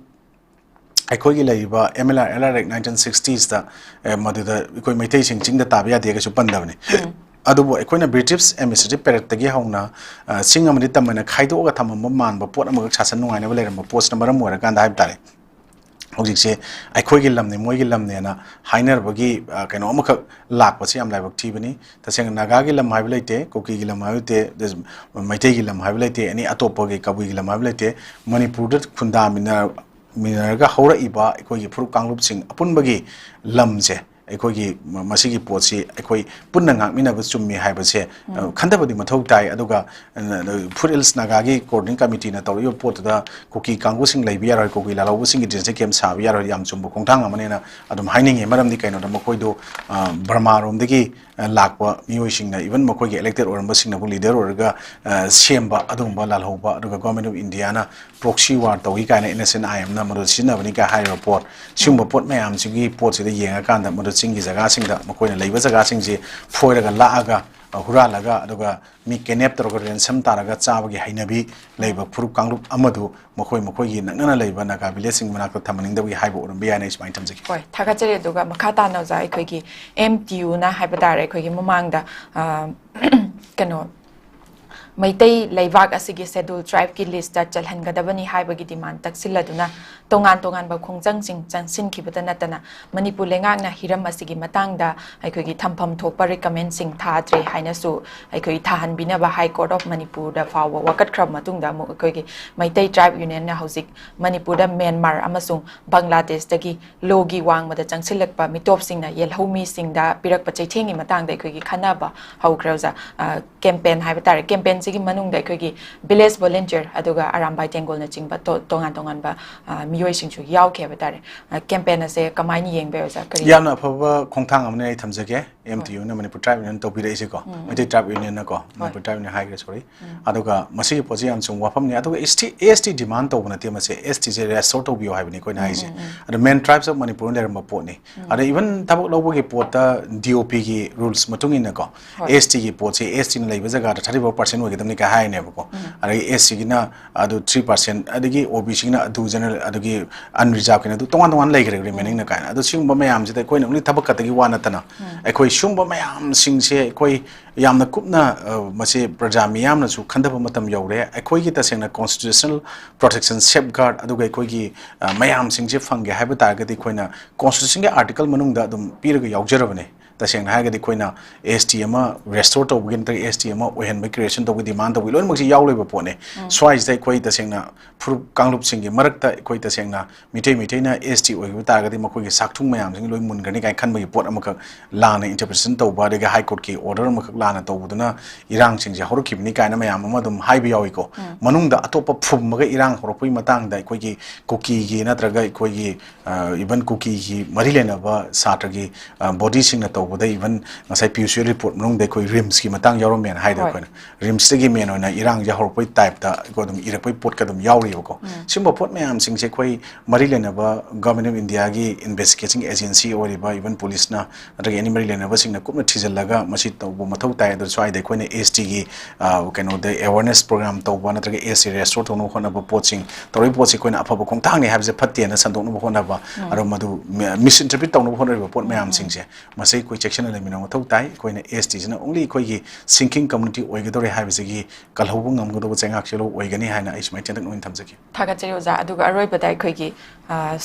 ꯑꯩꯈꯣꯏꯒꯤ ꯂꯩꯔꯤꯕ M L R, L R Act nineteen sixtiesꯇ, ꯑꯦ, ꯃꯗꯨꯗ ꯑꯩꯈꯣꯏ ꯃꯩꯇꯩꯁꯤꯡ ꯆꯤꯡꯗ ꯇꯥꯕ ꯌꯥꯗꯦ ꯀꯩꯁꯨ ꯄꯟꯗꯕꯅꯤ꯫ ꯎꯝ꯫ ꯑꯗꯨꯕꯨ ꯑꯩꯈꯣꯏꯅ British administrative periodꯇꯒꯤ ꯍꯧꯅ, ꯑ, ꯆꯤꯡ ꯑꯃꯗꯤ ꯇꯝ ꯑꯅ ꯈꯥꯏꯗꯣꯛꯑꯒ ꯊꯝꯃꯝꯕ ꯃꯥꯟꯕ ꯄꯣꯠ ꯑꯃꯈꯛ ꯁꯥꯁꯟ ꯅꯨꯡꯉꯥꯏꯅꯕ ꯂꯩꯔꯝꯕ ꯄꯣꯠꯁꯤꯅ ꯃꯔꯝ ꯑꯣꯏꯔꯀꯥꯟꯗ ꯍꯥꯏꯕ ꯇꯥꯔꯦ꯫ ꯍꯧꯖꯤꯛꯁꯦ ꯑꯩꯈꯣꯏꯒꯤ ꯂꯝꯅꯤ, ꯃꯣꯏꯒꯤ ꯂꯝꯅꯦꯅ ꯍꯥꯏꯅꯔꯕꯒꯤ, ꯑ, ꯀꯩꯅꯣ ꯑꯃꯈꯛ ꯂꯥꯛꯄꯁꯤ ꯌꯥꯝ ꯂꯥꯏꯕꯛ ꯊꯤꯕꯅꯤ꯫ ꯇꯁꯦꯡꯅ ꯅꯥꯒꯥꯒꯤ ꯂꯝ ꯍꯥꯏꯕ ꯂꯩꯇꯦ, ꯀꯨꯀꯤꯒꯤ ꯂꯝ ꯍꯥꯏꯕ ꯂꯩꯇꯦ, ꯃꯩꯇꯩꯒꯤ ꯂꯝ ꯍꯥꯏꯕ ꯂꯩꯇꯦ, ꯑꯦꯅꯤ ꯑꯇꯣꯞꯄꯒꯤ ꯀꯕꯨꯏꯒꯤ ꯂꯝ ꯍꯥꯏꯕ ꯂꯩꯇꯦ꯫ ꯃꯅꯤꯄꯨꯔꯗ ꯈꯨꯟꯗꯥꯃꯤꯟꯅ-, ꯃꯤꯟꯅꯔꯒ ꯍꯧꯔꯛꯏꯕ ꯑꯩꯈꯣꯏꯒꯤ ꯐꯨꯔꯨꯞ ꯀꯥꯡꯂꯨꯞꯁꯤꯡ ꯑꯄꯨꯟꯕꯒꯤ ꯂꯝꯁꯦ ꯑꯩꯈꯣꯏꯒꯤ ꯃ-, ꯃꯁꯤꯒꯤ ꯄꯣꯠꯁꯤ ꯑꯩꯈꯣꯏ ꯄꯨꯟꯅ ꯉꯥꯛꯃꯤꯟꯅꯕ ꯆꯨꯝꯃꯤ ꯍꯥꯏꯕꯁꯦ, ꯑ, ꯈꯟꯊꯕꯗꯤ ꯃꯊꯧ ꯇꯥꯏ꯫ ꯑꯗꯨꯒ, ꯑ, ꯐꯨꯠ ꯍꯤꯜꯁ ꯅꯥꯒꯥꯒꯤ ꯀꯣꯑꯣꯔꯗꯤꯅꯦꯠ ꯀꯃꯤꯇꯤꯅ ꯇꯧꯔꯛꯏꯕ ꯄꯣꯠꯇꯨꯗ ꯀꯨꯀꯤ ꯀꯥꯡꯕꯨꯁꯤꯡ ꯂꯩꯕ ꯌꯥꯔꯣꯏ, ꯀꯨꯀꯤ ꯂꯥꯜꯍꯧꯕꯁꯤꯡꯒꯤ ꯗ꯭ꯔꯦꯁꯁꯦ ꯀꯦꯝ ꯁꯥꯕ ꯌꯥꯔꯣꯏ, ꯌꯥꯝ ꯆꯨꯝꯕ ꯈꯣꯡꯊꯥꯡ ꯑꯃꯅꯦꯅ ꯑꯗꯨꯝ ꯍꯥꯏꯅꯤꯡꯉꯤ꯫ ꯃꯔꯝꯗꯤ ꯀꯩꯅꯣꯗ ꯃꯈꯣꯏꯗꯣ, ꯑ, ꯕꯔꯃꯥꯔꯣꯝꯗꯒꯤ, ꯑ, ꯂꯥꯛꯄ ꯃꯤꯑꯣꯏꯁꯤꯡꯅ, even ꯃꯈꯣꯏꯒꯤ ꯏꯂꯦꯛꯇꯦꯗ ꯑꯣꯏꯔꯝꯕꯁꯤꯡꯅꯕꯨ ꯂꯤꯗꯔ ꯑꯣꯏꯔꯒ, ꯑ, ꯁꯦꯝꯕ ꯑꯗꯨꯒꯨꯝꯕ ꯂꯥꯜꯍꯧꯕ, ꯑꯗꯨꯒ Government of Indiaꯅ proxy war ꯇꯧꯏ ꯀꯥꯏꯅ N S N I Mꯅ ꯃꯗꯨ ꯁꯤꯖꯤꯟꯅꯕꯅꯤ ꯀꯥꯏ ꯍꯥꯏꯔꯤꯕ ꯄꯣꯠ, ꯁꯤꯒꯨꯝꯕ ꯄꯣꯠ ꯃꯌꯥꯝꯁꯤꯒꯤ ꯄꯣꯠꯁꯤꯗ ꯌꯦꯡꯉꯀꯥꯟꯗ ꯃꯗꯨ ꯆꯤꯡꯒꯤ ꯖꯒꯥꯁꯤꯡꯗ ꯃꯈꯣꯏꯅ ꯂꯩꯕ ꯖꯒꯥꯁꯤꯡꯁꯤ ꯐꯣꯏꯔꯒ ꯂꯥꯛꯑꯒ, ꯑ, ꯍꯨꯔꯥꯜꯂꯒ, ꯑꯗꯨꯒ ꯃꯤ ꯀꯦꯅꯦꯞ ꯇꯧꯔꯒ ꯔꯦꯟꯁꯝ ꯇꯥꯔꯒ ꯆꯥꯕꯒꯤ ꯍꯩꯅꯕꯤ ꯂꯩꯕ ꯐꯨꯔꯨꯞ ꯀꯥꯡꯂꯨꯞ ꯑꯃꯗꯨ ꯃꯈꯣꯏ ꯃꯈꯣꯏꯒꯤ ꯅꯛꯅꯅ ꯂꯩꯕ ꯅꯥꯒꯥ ꯚꯤꯂꯦꯖꯁꯤꯡ ꯃꯅꯥꯛꯇ ꯊꯝꯍꯟꯅꯤꯡꯗꯕꯒꯤ ꯍꯥꯏꯕ ꯑꯣꯏꯔꯝꯕ ꯌꯥꯏꯅ ꯑꯩ ꯁꯨꯃꯥꯏꯅ ꯊꯝꯖꯒꯦ꯫ ꯍꯣꯏ, ꯊꯥꯒꯠꯆꯔꯤ꯫ ꯑꯗꯨꯒ ꯃꯈꯥ ꯇꯥꯅ ꯑꯣꯖꯥ, ꯑꯩꯈꯣꯏꯒꯤ M T Uꯅ ꯍꯥꯏꯕ ꯇꯥꯔꯦ, ꯑꯩꯈꯣꯏꯒꯤ ꯃꯃꯥꯡꯗ, ꯑ, ꯀꯩꯅꯣ, ꯃꯩꯇꯩ ꯂꯩꯕꯥꯛ ꯑꯁꯤꯒꯤ Scheduled Tribeꯀꯤ listꯇ ꯆꯜꯍꯟꯒꯗꯕꯅꯤ ꯍꯥꯏꯕꯒꯤ demand ꯇꯛꯁꯤꯜꯂꯗꯨꯅ ꯇꯣꯉꯥꯟ ꯇꯣꯉꯥꯟꯕ ꯈꯣꯡꯖꯪꯁꯤꯡ ꯆꯪꯁꯤꯟꯈꯤꯕꯇ ꯅꯠꯇꯅ ꯃꯅꯤꯄꯨꯔ ꯂꯩꯉꯥꯛꯅ ꯍꯤꯔꯝ ꯑꯁꯤꯒꯤ ꯃꯇꯥꯡꯗ ꯑꯩꯈꯣꯏꯒꯤ ꯊꯝꯐꯝ ꯊꯣꯛꯄ recommendꯁꯤꯡ ꯊꯥꯗ꯭ꯔꯦ ꯍꯥꯏꯅꯁꯨ ꯑꯩꯈꯣꯏ ꯊꯥꯍꯟꯕꯤꯅꯕ High Court of ꯃꯅꯤꯄꯨꯔꯗ ꯐꯥꯎꯕ ꯋꯥꯀꯠꯈ꯭ꯔꯕ ꯃꯇꯨꯡꯗ ꯑꯃꯨꯛ ꯑꯩꯈꯣꯏꯒꯤ ꯃꯩꯇꯩ Tribe Unionꯅ ꯍꯧꯖꯤꯛ ꯃꯅꯤꯄꯨꯔꯗ ꯃ꯭ꯌꯥꯟꯃꯥꯔ ꯑꯃꯁꯨꯡ ꯕꯪꯒ꯭ꯂꯥꯗꯦꯁꯇꯒꯤ ꯂꯣꯒꯤ ꯋꯥꯡꯃꯗ ꯆꯪꯁꯤꯜꯂꯛꯄ ꯃꯤꯇꯣꯞꯁꯤꯡꯅ ꯌꯦꯜꯍꯧꯃꯤꯁꯤꯡꯗ ꯄꯤꯔꯛꯄ ꯆꯩꯊꯦꯡꯒꯤ ꯃꯇꯥꯡꯗ ꯑꯩꯈꯣꯏꯒꯤ ꯈꯟꯅꯕ ꯍꯧꯈ꯭ꯔꯦ ꯑꯣꯖꯥ꯫ ꯑ, campaign ꯍꯥꯏꯕ ꯇꯥꯔꯦ, campaignꯁꯤꯒꯤ ꯃꯅꯨꯡꯗ ꯑꯩꯈꯣꯏꯒꯤ village volunteer ꯑꯗꯨꯒ ꯑꯔꯥꯝꯕꯥꯏ ꯇꯦꯡꯒꯣꯜꯅꯆꯤꯡꯕ ꯇꯣ-, ꯇꯣꯉꯥꯟ ꯇꯣꯉꯥꯟꯕ, ꯑ, ꯃꯤꯑꯣꯏꯁꯤꯡꯁꯨ ꯌꯥꯎꯈꯤ ꯍꯥꯏꯕ ꯇꯥꯔꯦ꯫ ꯑ, campaign ꯑꯁꯦ ꯀꯃꯥꯏꯅ ꯌꯦꯡꯕ ꯌꯥꯏ ꯑꯣꯖꯥ? ꯀꯔꯤ? ꯌꯥꯝꯅ ꯑꯐꯕ ꯈꯣꯡꯊꯥꯡ ꯑꯃꯅꯤ ꯑꯩ ꯊꯝꯖꯒꯦ꯫ M T Uꯅ, Manipur Tribe Union ꯇꯧꯕꯤꯔꯛꯏꯁꯦꯀꯣ, Meitei Tribe Unionꯅꯀꯣ, Manipur Tribe Union ꯍꯥꯏꯈ꯭ꯔꯦ, sorry꯫ ꯑꯗꯨꯒ ꯃꯁꯤꯒꯤ ꯄꯣꯠꯁꯤ ꯌꯥꯝ ꯆꯨꯝꯕ ꯋꯥꯐꯝꯅꯤ꯫ ꯑꯗꯨꯒ S T, S T demand ꯇꯧꯕ ꯅꯠꯇꯦ ꯃꯁꯦ, S Tꯁꯦ restore ꯇꯧꯕꯤꯌꯣ ꯍꯥꯏꯕꯅꯤ ꯑꯩꯈꯣꯏꯅ ꯍꯥꯏꯁꯦ꯫ ꯑꯗꯣ main tribes of ꯃꯅꯤꯄꯨꯔꯅ ꯂꯩꯔꯝꯕ ꯄꯣꯠꯅꯤ꯫ ꯑꯗ even ꯊꯕꯛ ꯂꯧꯕꯒꯤ ꯄꯣꯠꯇ D O Pꯒꯤ rules ꯃꯇꯨꯡ ꯏꯟꯅꯀꯣ, S Tꯒꯤ ꯄꯣꯠꯁꯤ S Tꯅ ꯂꯩꯕ ꯖꯒꯥꯗ thirty four percent ꯑꯣꯏꯒꯗꯕꯅꯤ ꯀꯥꯏ ꯍꯥꯏꯅꯦꯕꯀꯣ꯫ ꯑꯗꯒꯤ S Tꯒꯤꯅ ꯑꯗꯨ three percent, ꯑꯗꯒꯤ O B Cꯒꯤꯅ ꯑꯗꯨ general, ꯑꯗꯨꯒꯤ unreservedꯀꯤꯅ ꯑꯗꯨ ꯇꯣꯉꯥꯟ ꯇꯣꯉꯥꯟ ꯂꯩꯈ꯭ꯔꯦ, remaining ꯀꯥꯏꯅ꯫ ꯑꯗꯣ ꯁꯤꯒꯨꯝꯕ ꯃꯌꯥꯝꯁꯤꯗ ꯑꯩꯈꯣꯏꯅ only ꯊꯕꯛ ꯈꯛꯇꯒꯤ ꯋꯥ ꯅꯠꯇꯅ, ꯑꯩꯈꯣꯏ ꯁꯤꯒꯨꯝꯕ ꯃꯌꯥꯝꯁꯤꯡꯁꯦ ꯑꯩꯈꯣꯏ ꯌꯥꯝꯅ ꯀꯨꯞꯅ, ꯑ, ꯃꯁꯤ ꯄ꯭ꯔꯖꯥ ꯃꯤꯌꯥꯝꯅꯁꯨ ꯈꯟꯊꯕ ꯃꯇꯝ ꯌꯧꯔꯦ꯫ ꯑꯩꯈꯣꯏꯒꯤ ꯇꯁꯦꯡꯅ constitutional protection, safeguard, ꯑꯗꯨꯒ ꯑꯩꯈꯣꯏꯒꯤ, ꯑ, ꯃꯌꯥꯝꯁꯤꯡꯁꯦ ꯐꯪꯒꯦ ꯍꯥꯏꯕ ꯇꯥꯔꯒꯗꯤ ꯑꯩꯈꯣꯏꯅ constitutionꯒꯤ article ꯃꯅꯨꯡꯗ ꯑꯗꯨꯝ ꯄꯤꯔꯒ ꯌꯥꯎꯖꯔꯕꯅꯦ꯫ ꯇꯁꯦꯡꯅ ꯍꯥꯏꯔꯒꯗꯤ ꯑꯩꯈꯣꯏꯅ ꯑꯦꯁ ꯇꯤ ꯑꯃ ꯔꯦꯁꯇꯣꯔ ꯇꯧꯕꯒꯤ ꯅꯠꯇ꯭ꯔꯒ ꯑꯦꯁ ꯇꯤ ꯑꯃ ꯑꯣꯏꯍꯟꯕꯒꯤ ꯀ꯭ꯔꯤꯌꯦꯁꯟ ꯇꯧꯕꯒꯤ ꯗꯤꯃꯥꯟ ꯇꯧꯕꯒꯤ ꯂꯣꯏꯅꯃꯛꯁꯤ ꯌꯥꯎ ꯂꯩꯕ ꯄꯣꯠꯅꯦ꯫ ꯁ꯭ꯋꯥꯏꯁꯤꯗ ꯑꯩꯈꯣꯏ ꯇꯁꯦꯡꯅ ꯐꯨꯔꯨꯞ ꯀꯥꯡꯂꯨꯞꯁꯤꯡꯒꯤ ꯃꯔꯛꯇ ꯑꯩꯈꯣꯏ ꯇꯁꯦꯡꯅ ꯃꯤꯇꯩ ꯃꯩꯇꯩꯅ ꯑꯦꯁ ꯇꯤ ꯑꯣꯏꯈꯤꯕ ꯇꯥꯔꯒꯗꯤ ꯃꯈꯣꯏꯒꯤ ꯁꯥꯛꯊꯨꯡ ꯃꯌꯥꯝꯁꯤꯡ ꯂꯣꯏ ꯃꯨꯟꯈ꯭ꯔꯅꯤ ꯀꯥꯏꯅ ꯈꯟꯕꯒꯤ ꯄꯣꯠ ꯑꯃꯈꯛ ꯂꯥꯟꯅ ꯏꯟꯇꯔꯄ꯭ꯔꯤꯇꯦꯁꯟ ꯇꯧꯕ, ꯑꯗꯒꯤ ꯍꯥꯏ ꯀꯣꯔꯠꯀꯤ ꯑꯣꯔꯗꯔ ꯑꯃꯈꯛ ꯂꯥꯟꯅ ꯇꯧꯕꯗꯨꯅ ꯏꯔꯥꯡꯁꯤꯡꯁꯦ ꯍꯧꯔꯛꯈꯤꯕꯅꯤ ꯀꯥꯏꯅ ꯃꯌꯥꯝ ꯑꯃ ꯑꯗꯨꯝ ꯍꯥꯏꯕ ꯌꯥꯎꯏꯀꯣ꯫ ꯃꯅꯨꯡꯗ ꯑꯇꯣꯞꯄ ꯐꯨꯝꯃꯒ ꯏꯔꯥꯡ ꯍꯧꯔꯛꯄꯒꯤ ꯃꯇꯥꯡꯗ ꯑꯩꯈꯣꯏꯒꯤ ꯀꯨꯀꯤꯒꯤ ꯅꯠꯇ꯭ꯔꯒ ꯑꯩꯈꯣꯏꯒꯤ ꯏꯚꯟ ꯀꯨꯀꯤꯒꯤ ꯃꯔꯤ ꯂꯩꯅꯕ ꯁꯥꯇ꯭ꯔꯒꯤ ꯕꯣꯗꯤꯁꯤꯡꯅ ꯇꯧꯕꯗ, ꯏꯚꯟ ꯉꯁꯥꯏ ꯄꯤ ꯌꯨ ꯁꯤ ꯔꯤꯄꯣꯔꯠ ꯃꯅꯨꯡꯗ ꯑꯩꯈꯣꯏ ꯔꯤꯝꯁꯀꯤ ꯃꯇꯥꯡ ꯌꯥꯎꯔꯝꯃꯦꯅ ꯍꯥꯏꯗꯣ꯫ ꯑꯩꯈꯣꯏꯅ ꯔꯤꯝꯁꯇꯒꯤ ꯃꯦꯟ ꯑꯣꯏꯅ ꯏꯔꯥꯡꯁꯦ ꯍꯧꯔꯛꯄꯒꯤ ꯇꯥꯏꯞꯇ ꯑꯩꯈꯣꯏ ꯑꯗꯨꯝ ꯏꯔꯛꯄꯒꯤ ꯄꯣꯠꯀ ꯑꯗꯨꯝ ꯌꯥꯎꯔꯤꯕꯀꯣ꯫ ꯁꯤꯒꯨꯝꯕ ꯄꯣꯠ ꯃꯌꯥꯝꯁꯤꯡꯁꯦ ꯑꯩꯈꯣꯏ ꯃꯔꯤ ꯂꯩꯅꯕ ꯒꯚꯔꯟꯃꯦꯟ ꯑꯣꯐ ꯏꯟꯗꯤꯌꯥꯒꯤ ꯏꯟꯚꯦꯁꯇꯤꯒꯦꯁꯟ ꯑꯦꯖꯦꯟꯁꯤ ꯑꯣꯏꯔꯤꯕ ꯏꯚꯟ ꯄꯨꯂꯤꯁꯅ ꯅꯠꯇ꯭ꯔꯒ ꯑꯦꯅꯤ ꯃꯔꯤ ꯂꯩꯅꯕꯁꯤꯡꯅ ꯀꯨꯞꯅ ꯊꯤꯖꯤꯜꯂꯒ ꯃꯁꯤ ꯇꯧꯕ ꯃꯊꯧ ꯇꯥꯏ꯫ ꯑꯗꯨ ꯁ꯭ꯋꯥꯏꯗ ꯑꯩꯈꯣꯏꯅ ꯑꯦꯁ ꯇꯤꯒꯤ ꯀꯩꯅꯣꯗ ꯑꯦꯋꯥꯔꯅꯦꯁ ꯄ꯭ꯔꯣꯒ꯭ꯔꯥꯝ ꯇꯧꯕ ꯅꯠꯇ꯭ꯔꯒ ꯑꯦꯁ ꯇꯤ ꯔꯦꯁꯇꯣꯔ ꯇꯧꯅꯕ ꯍꯣꯠꯅꯕ ꯄꯣꯠꯁꯤꯡ ꯇꯧꯔꯤꯕ ꯄꯣꯠꯁꯤ ꯑꯩꯈꯣꯏꯅ ꯑꯐꯕ ꯈꯣꯡꯊꯥꯡꯅꯤ ꯍꯥꯏꯕꯁꯦ ꯐꯠꯇꯦꯅ ꯁꯟꯗꯣꯛꯅꯕ ꯍꯣꯠꯅꯕ, ꯑꯗꯣ ꯃꯗꯨ ꯃꯤꯁꯏꯟꯇꯔꯄ꯭ꯔꯤꯠ ꯇꯧꯅꯕ ꯍꯣꯠꯅꯔꯤꯕ ꯄꯣꯠ ꯃꯌꯥꯝꯁꯤꯡꯁꯦ ꯃꯁꯤ ꯑꯩꯈꯣꯏ ꯆꯦꯛꯁꯤꯟꯅ ꯂꯩꯃꯤꯟꯅꯕ ꯃꯊꯧ ꯇꯥꯏ꯫ ꯑꯩꯈꯣꯏꯅ ꯑꯦꯁ ꯇꯤꯁꯤꯅ ꯑꯣꯡꯂꯤ ꯑꯩꯈꯣꯏꯒꯤ ꯁꯤꯡꯀꯤꯡ ꯀꯝꯃꯨꯅꯤꯇꯤ ꯑꯣꯏꯒꯗꯧꯔꯦ ꯍꯥꯏꯕꯁꯤꯒꯤ ꯀꯜꯍꯧꯕ ꯉꯝꯒꯗꯧꯕ ꯆꯩꯉꯥꯛ ꯆꯦꯜꯍꯧ ꯑꯣꯏꯒꯅꯤ ꯍꯥꯏꯅ ꯑꯩ ꯁꯨꯃꯥꯏꯅ ꯇꯦꯟꯇꯛꯅ ꯑꯣꯏꯅ ꯊꯝꯖꯒꯦ꯫ ꯊꯥꯒꯠꯆꯔꯤ ꯑꯣꯖꯥ꯫ ꯑꯗꯨꯒ ꯑꯔꯣꯏꯕꯗ ꯑꯩꯈꯣꯏꯒꯤ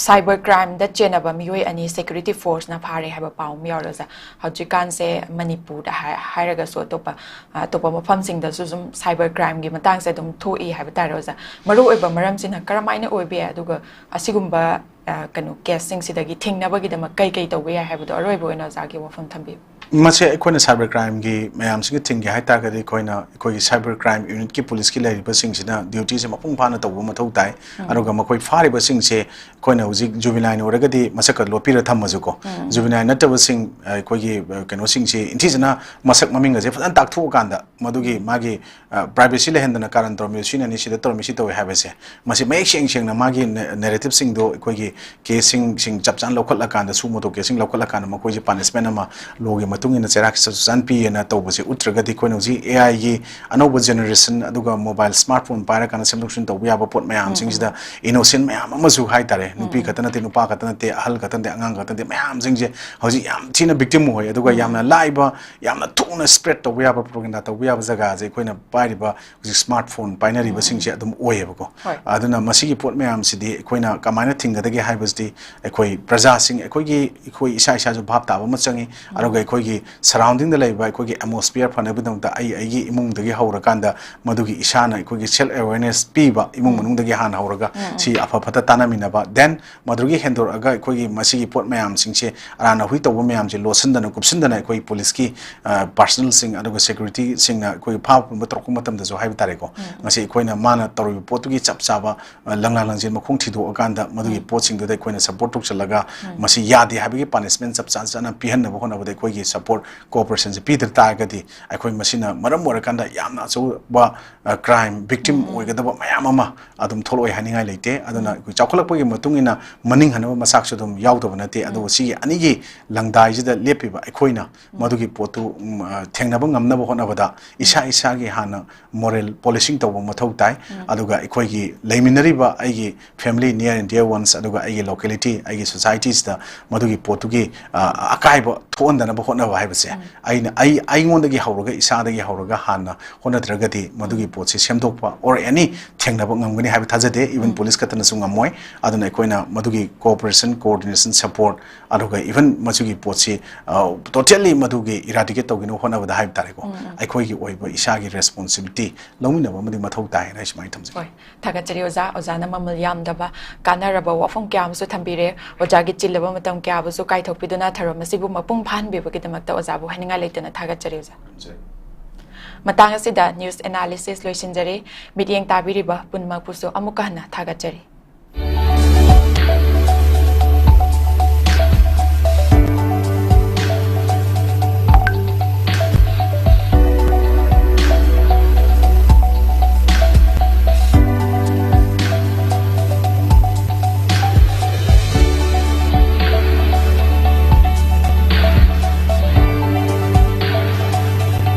ꯁꯥꯏꯕꯔ ꯀ꯭ꯔꯥꯏꯝꯗ ꯆꯦꯟꯅꯕ ꯃꯤꯑꯣꯏ ꯑꯅꯤ ꯁꯦꯀ꯭ꯌꯨꯔꯤꯇꯤ ꯐꯣꯔꯁꯅ ꯐꯥꯔꯦ ꯍꯥꯏꯕ ꯄꯥꯎ ꯑꯃ ꯌꯥꯎꯔꯦ ꯑꯣꯖꯥ꯫ ꯍꯧꯖꯤꯛꯀꯥꯟꯁꯦ ꯃꯅꯤꯄꯨꯔꯗ ꯍꯥꯏ-, ꯍꯥꯏꯔꯒꯁꯨ ꯑꯇꯣꯞꯄ, ꯑ, ꯑꯇꯣꯞꯄ ꯃꯐꯝꯁꯤꯡꯗꯁꯨ ꯁꯨꯝ ꯁꯥꯏꯕꯔ ꯀ꯭ꯔꯥꯏꯝꯒꯤ ꯃꯇꯥꯡꯁꯦ ꯑꯗꯨꯝ ꯊꯣꯛꯏ ꯍꯥꯏꯕ ꯇꯥꯔꯦ ꯑꯣꯖꯥ꯫ ꯃꯔꯨꯑꯣꯏꯕ ꯃꯔꯝꯁꯤꯅ ꯀꯔꯝꯍꯥꯏꯅ ꯑꯣꯏꯕ ꯌꯥꯏ, ꯑꯗꯨꯒ ꯑꯁꯤꯒꯨꯝꯕ, ꯑ, ꯀꯩꯅꯣ, ꯀꯦꯁꯁꯤꯡꯁꯤꯗꯒꯤ ꯊꯤꯡꯅꯕꯒꯤꯗꯃꯛ ꯀꯩ ꯀꯩ ꯇꯧꯕ ꯌꯥꯏ ꯍꯥꯏꯕꯗꯣ ꯑꯔꯣꯏꯕ ꯑꯣꯏꯅ ꯑꯣꯖꯥꯒꯤ ꯋꯥꯐꯝ ꯊꯝꯕꯤꯌꯨ꯫ ꯃꯁꯦ ꯑꯩꯈꯣꯏꯅ ꯁꯥꯏꯕꯔ ꯀ꯭ꯔꯥꯏꯝꯒꯤ ꯃꯌꯥꯝꯁꯤꯒ ꯊꯤꯡꯒꯦ ꯍꯥꯏ ꯇꯥꯔꯒꯗꯤ ꯑꯩꯈꯣꯏꯅ ꯑꯩꯈꯣꯏꯒꯤ ꯁꯥꯏꯕꯔ ꯀ꯭ꯔꯥꯏꯝ ꯌꯨꯅꯤꯠꯀꯤ ꯄꯨꯂꯤꯁꯀꯤ ꯂꯩꯔꯤꯕꯁꯤꯡꯁꯤꯅ ꯗ꯭ꯌꯨꯇꯤꯁꯦ ꯃꯄꯨꯡ ꯐꯥꯅ ꯇꯧꯕ ꯃꯊꯧ ꯇꯥꯏ꯫ ꯑꯗꯨꯒ ꯃꯈꯣꯏ ꯐꯥꯔꯤꯕꯁꯤꯡꯁꯦ ꯑꯩꯈꯣꯏꯅ ꯍꯧꯖꯤꯛ ꯖꯨꯕꯤꯅꯥꯏꯜ ꯑꯣꯏꯔꯒꯗꯤ ꯃꯁꯛꯀ ꯂꯣꯠꯄꯤꯔ ꯊꯝꯃꯁꯨꯀꯣ, ꯖꯨꯕꯤꯅꯥꯏꯜ ꯅꯠꯇꯕꯁꯤꯡ, ꯑ, ꯑꯩꯈꯣꯏꯒꯤ, ꯑ, ꯀꯩꯅꯣꯁꯤꯡꯁꯦ ꯏꯟꯊꯤꯖꯅ ꯃꯁꯛ ꯃꯃꯤꯡꯒꯁꯦ ꯐꯖꯅ ꯇꯥꯛꯊꯣꯛꯑꯀꯥꯟꯗ ꯃꯗꯨꯒꯤ ꯃꯥꯒꯤ, ꯑ, ꯄ꯭ꯔꯥꯏꯚꯦꯁꯤ ꯂꯩꯍꯟꯗꯅ ꯀꯥꯔꯟ ꯇꯧꯔꯝꯃꯤ, ꯁꯤꯅꯅꯤ, ꯁꯤꯗ ꯇꯧꯔꯝꯃꯤ, ꯁꯤ ꯇꯧꯋꯤ ꯍꯥꯏꯕꯁꯦ, ꯃꯁꯤ ꯃꯌꯦꯛ ꯁꯦꯡ ꯁꯦꯡꯅ ꯃꯥꯒꯤ ꯅꯦ-, ꯅꯦꯔꯦꯇꯤꯞꯁꯤꯡꯗꯣ ꯑꯩꯈꯣꯏꯒꯤ ꯀꯦꯁꯁꯤꯡ, ꯁꯤꯡ ꯆꯞ ꯆꯥꯅ ꯂꯧꯈꯠꯂꯀꯥꯟꯗ, ꯁꯨ ꯃꯣꯇꯣ ꯀꯦꯁꯁꯤꯡ ꯂꯧꯈꯠꯂꯀꯥꯟꯗ ꯃꯈꯣꯏꯁꯦ ꯄꯥꯅꯤꯁꯃꯦꯟ ꯑꯃ ꯂꯣꯒꯤ ꯃꯇꯨꯡ ꯃꯇꯨꯡ ꯏꯟꯅ ꯆꯩꯔꯥꯛ ꯆꯥꯟ ꯄꯤꯌꯦꯅ ꯇꯧꯕꯁꯦ ꯎꯠꯇ꯭ꯔꯒꯗꯤ, ꯑꯩꯈꯣꯏꯅ ꯍꯧꯖꯤꯛ ꯑꯦ ꯑꯥꯏꯒꯤ ꯑꯅꯧꯕ ꯖꯦꯅꯦꯔꯦꯁꯟ, ꯑꯗꯨꯒ ꯃꯣꯕꯥꯏꯜ ꯁ꯭ꯃꯥꯔꯠ ꯐꯣꯟ ꯄꯥꯏꯔꯀꯥꯟꯗ ꯁꯦꯝꯗꯣꯛ ꯁꯦꯝꯖꯤꯟ ꯇꯧꯕ ꯌꯥꯕ ꯄꯣꯠ ꯃꯌꯥꯝꯁꯤꯡꯁꯤꯗ, ꯏꯅꯣꯁꯦꯟ ꯃꯌꯥꯝ ꯑꯃꯁꯨ ꯍꯥꯏꯇꯥꯔꯦ, ꯅꯨꯄꯤ ꯈꯛꯇ ꯅꯠꯇꯦ, ꯅꯨꯄꯥ ꯈꯛꯇ ꯅꯠꯇꯦ, ꯑꯍꯜ ꯈꯛꯇ ꯅꯠꯇꯦ, ꯑꯉꯥꯡ ꯈꯛꯇ ꯅꯠꯇꯦ, ꯃꯌꯥꯝꯁꯤꯡꯁꯦ ꯍꯧꯖꯤꯛ ꯌꯥꯝ ꯊꯤꯅ ꯕꯤꯛꯇꯤꯝ ꯑꯣꯏ꯫ ꯑꯗꯨꯒ ꯌꯥꯝꯅ ꯂꯥꯏꯕ, ꯌꯥꯝꯅ ꯊꯨꯅ ꯁ꯭ꯄ꯭ꯔꯦꯗ ꯇꯧꯕ ꯌꯥꯕ, ꯄ꯭ꯔꯣꯄꯒꯦꯟꯗꯥ ꯇꯧꯕ ꯌꯥꯕ ꯖꯒꯥꯁꯦ ꯑꯩꯈꯣꯏꯅ ꯄꯥꯏꯔꯤꯕ ꯍꯧꯖꯤꯛ ꯁ꯭ꯃꯥꯔꯠ ꯐꯣꯟ ꯄꯥꯏꯅꯔꯤꯕꯁꯤꯡꯁꯦ ꯑꯗꯨꯝ ꯑꯣꯏꯌꯦꯕꯀꯣ꯫ ꯑꯗꯨꯅ ꯃꯁꯤꯒꯤ ꯄꯣꯠ ꯃꯌꯥꯝꯁꯤꯗꯤ ꯑꯩꯈꯣꯏꯅ ꯀꯃꯥꯏꯅ ꯊꯤꯡꯒꯗꯒꯦ ꯍꯥꯏꯕꯁꯤꯗꯤ, ꯑꯩꯈꯣꯏ ꯄ꯭ꯔꯖꯥꯁꯤꯡ, ꯑꯩꯈꯣꯏꯒꯤ, ꯑꯩꯈꯣꯏ ꯏꯁꯥ ꯏꯁꯥꯁꯨ ꯚꯥꯞ ꯇꯥꯕ ꯑꯃ ꯆꯪꯉꯤ꯫ ꯑꯗꯨꯒ ꯑꯩꯈꯣꯏꯒꯤ ꯁꯔꯥꯎꯟꯗꯤꯡꯗ ꯂꯩꯕ ꯑꯩꯈꯣꯏꯒꯤ ꯑꯦꯠꯃꯣꯁꯐꯤꯌꯔ ꯐꯅꯕꯒꯤꯗꯃꯛꯇ ꯑꯩ ꯑꯩꯒꯤ ꯏꯃꯨꯡꯗꯒꯤ ꯍꯧꯔꯀꯥꯟꯗ ꯃꯗꯨꯒꯤ ꯏꯁꯥꯅ ꯑꯩꯈꯣꯏꯒꯤ ꯁꯦꯜꯐ ꯑꯦꯋꯦꯔꯅꯦꯁ ꯄꯤꯕ, ꯏꯃꯨꯡ ꯃꯅꯨꯡꯗꯒꯤ ꯍꯥꯟꯅ ꯍꯧꯔꯒ ꯁꯤ ꯑꯐ ꯐꯠꯇ ꯇꯥꯟꯅꯃꯤꯟꯅꯕ, ꯗꯦꯟ ꯃꯗꯨꯗꯒꯤ ꯍꯦꯟꯗꯣꯔꯛꯑꯒ ꯑꯩꯈꯣꯏꯒꯤ ꯃꯁꯤꯒꯤ ꯄꯣꯠ ꯃꯌꯥꯝꯁꯤꯡꯁꯦ, ꯑꯔꯥꯟ ꯑꯍꯨꯏ ꯇꯧꯕ ꯃꯌꯥꯝꯁꯦ ꯂꯣꯠꯁꯤꯟꯗꯅ ꯀꯨꯞꯁꯤꯟꯗꯅ ꯑꯩꯈꯣꯏ ꯄꯨꯂꯤꯁꯀꯤ, ꯑ, ꯄꯥꯔꯁꯅꯦꯜꯁꯤꯡ ꯑꯗꯨꯒ ꯁꯦꯀ꯭ꯌꯨꯔꯤꯇꯤꯁꯤꯡꯅ ꯑꯩꯈꯣꯏ ꯐꯥꯕ ꯄꯨꯟꯕ ꯇꯧꯔꯛꯄ ꯃꯇꯝꯗꯁꯨ ꯍꯥꯏꯕ ꯇꯥꯔꯦꯀꯣ, ꯉꯁꯤ ꯑꯩꯈꯣꯏꯅ ꯃꯥꯅ ꯇꯧꯔꯤꯕ ꯄꯣꯠꯇꯨꯒꯤ ꯆꯞ ꯆꯥꯕ, ꯑ, ꯂꯪꯂꯥ ꯂꯪꯖꯦꯜ ꯃꯈꯣꯡ ꯊꯤꯗꯣꯛꯑꯀꯥꯟꯗ ꯃꯗꯨꯒꯤ ꯄꯣꯠꯁꯤꯡꯗꯨꯗ ꯑꯩꯈꯣꯏꯅ ꯁꯄꯣꯔꯠ ꯇꯧꯁꯤꯜꯂꯒ ꯃꯁꯤ ꯌꯥꯗꯦ ꯍꯥꯏꯕꯒꯤ ꯄꯥꯅꯤꯁꯃꯦꯟ ꯆꯞ ꯆꯥ ꯆꯥꯅ ꯄꯤꯍꯟꯅꯕ ꯍꯣꯠꯅꯕꯗ ꯑꯩꯈꯣꯏꯒꯤ ꯁꯄꯣꯔꯠ, ꯀꯣꯑꯣꯄꯔꯦꯁꯟꯁꯦ ꯄꯤꯗ ꯇꯥꯔꯒꯗꯤ, ꯑꯩꯈꯣꯏ ꯃꯁꯤꯅ ꯃꯔꯝ ꯑꯣꯏꯔꯀꯥꯟꯗ ꯌꯥꯝꯅ ꯑꯆꯧꯕ, ꯑ, ꯀ꯭ꯔꯥꯏꯝ ꯚꯤꯛꯇꯤꯝ ꯑꯣꯏꯒꯗꯕ ꯃꯌꯥꯝ ꯑꯃ ꯑꯗꯨꯝ ꯊꯣꯛꯂꯛꯑꯣꯏ ꯍꯥꯏꯅꯤꯡꯉꯥꯏ ꯂꯩꯇꯦ꯫ ꯑꯗꯨꯅ ꯑꯩꯈꯣꯏ ꯆꯥꯎꯈꯠꯂꯛꯄꯒꯤ ꯃꯇꯨꯡ ꯏꯟꯅ ꯃꯅꯤꯡ ꯍꯟꯅꯕ ꯃꯆꯥꯛꯁꯨ ꯑꯗꯨꯝ ꯌꯥꯎꯗꯕ ꯅꯠꯇꯦ꯫ ꯑꯗꯨꯕꯨ ꯁꯤꯒꯤ ꯑꯅꯤꯒꯤ ꯂꯪꯗꯥꯏꯁꯤꯗ ꯂꯦꯞꯄꯤꯕ ꯑꯩꯈꯣꯏꯅ ꯃꯗꯨꯒꯤ ꯄꯣꯠꯇꯨ, ꯎꯝ, ꯑ, ꯊꯦꯡꯅꯕ ꯉꯝꯅꯕ ꯍꯣꯠꯅꯕꯗ ꯏꯁꯥ ꯏꯁꯥꯒꯤ ꯍꯥꯟꯅ ꯃꯣꯔꯦꯜ ꯄꯣꯂꯤꯁꯤꯡ ꯇꯧꯕ ꯃꯊꯧ ꯇꯥꯏ꯫ ꯑꯗꯨꯒ ꯑꯩꯈꯣꯏꯒꯤ ꯂꯩꯃꯤꯟꯅꯔꯤꯕ ꯑꯩꯒꯤ family, near and dear ones, ꯑꯗꯨꯒ ꯑꯩꯒꯤ locality, ꯑꯩꯒꯤ societyꯁꯤꯗ ꯃꯗꯨꯒꯤ ꯄꯣꯠꯇꯨꯒꯤ, ꯑ, ꯑꯀꯥꯏꯕ ꯊꯣꯛꯍꯟꯗꯅꯕ ꯍꯣꯠꯅꯕ ꯍꯥꯏꯕꯁꯦ, ꯑꯩꯅ, ꯑꯩ, ꯑꯩꯉꯣꯟꯗꯒꯤ ꯍꯧꯔꯒ, ꯏꯁꯥꯗꯒꯤ ꯍꯧꯔꯒ ꯍꯥꯟꯅ ꯍꯣꯠꯅꯗ꯭ꯔꯒꯗꯤ ꯃꯗꯨꯒꯤ ꯄꯣꯠꯁꯤ ꯁꯦꯝꯗꯣꯛꯄ or any ꯊꯦꯡꯅꯕ ꯉꯝꯒꯅꯤ ꯍꯥꯏꯕ ꯊꯥꯖꯗꯦ꯫ Even ꯄꯨꯂꯤꯁ ꯈꯛꯇꯅꯁꯨ ꯉꯝꯃꯣꯏ꯫ ꯑꯗꯨꯅ ꯑꯩꯈꯣꯏꯅ ꯃꯗꯨꯒꯤ cooperation, coordination, support, ꯑꯗꯨꯒ even ꯃꯁꯤꯒꯤ ꯄꯣꯠꯁꯤ, ꯑ, totally ꯃꯗꯨꯒꯤ eradicate ꯇꯧꯒꯤꯅꯕ ꯍꯣꯠꯅꯕꯗ ꯍꯥꯏꯕ ꯇꯥꯔꯦꯀꯣ, ꯑꯩꯈꯣꯏꯒꯤ ꯑꯣꯏꯕ ꯏꯁꯥꯒꯤ responsibility ꯂꯧꯃꯤꯟꯅꯕ ꯑꯃꯗꯤ ꯃꯊꯧ ꯇꯥꯏ ꯍꯥꯏꯅ ꯑꯩ ꯁꯨꯃꯥꯏꯅ ꯊꯝꯖꯒꯦ꯫ ꯍꯣꯏ, ꯊꯥꯒꯠꯆꯔꯤ ꯑꯣꯖꯥ꯫ ꯑꯣꯖꯥꯅ ꯃꯃꯜ ꯌꯥꯝꯗꯕ ꯀꯥꯟꯅꯔꯕ ꯋꯥꯐꯝ ꯀꯌꯥ ꯑꯃꯁꯨ ꯊꯝꯕꯤꯔꯦ꯫ ꯑꯣꯖꯥꯒꯤ ꯆꯤꯜꯂꯕ ꯃꯇꯝ ꯀꯌꯥꯕꯨꯁꯨ ꯀꯥꯏꯊꯣꯛꯄꯤꯗꯨꯅ ꯊꯧꯔꯝ ꯑꯁꯤꯕꯨ ꯃꯄꯨꯡ ꯐꯥꯍꯟꯕꯤꯕꯒꯤꯗꯃꯛꯇ ꯑꯣꯖꯥꯕꯨ ꯍꯥꯏꯅꯤꯡꯉꯥꯏ ꯂꯩꯇꯅ ꯊꯥꯒꯠꯆꯔꯤ ꯑꯣꯖꯥ꯫ ꯃꯇꯥꯡ ꯑꯁꯤꯗ news analysis ꯂꯣꯏꯁꯤꯟꯖꯔꯤ꯫ ꯃꯤꯠꯌꯦꯡ ꯇꯥꯕꯤꯔꯤꯕ ꯄꯨꯝꯅꯃꯛꯄꯨꯁꯨ ꯑꯃꯨꯛꯀ ꯍꯟꯅ ꯊꯥꯒꯠꯆꯔꯤ꯫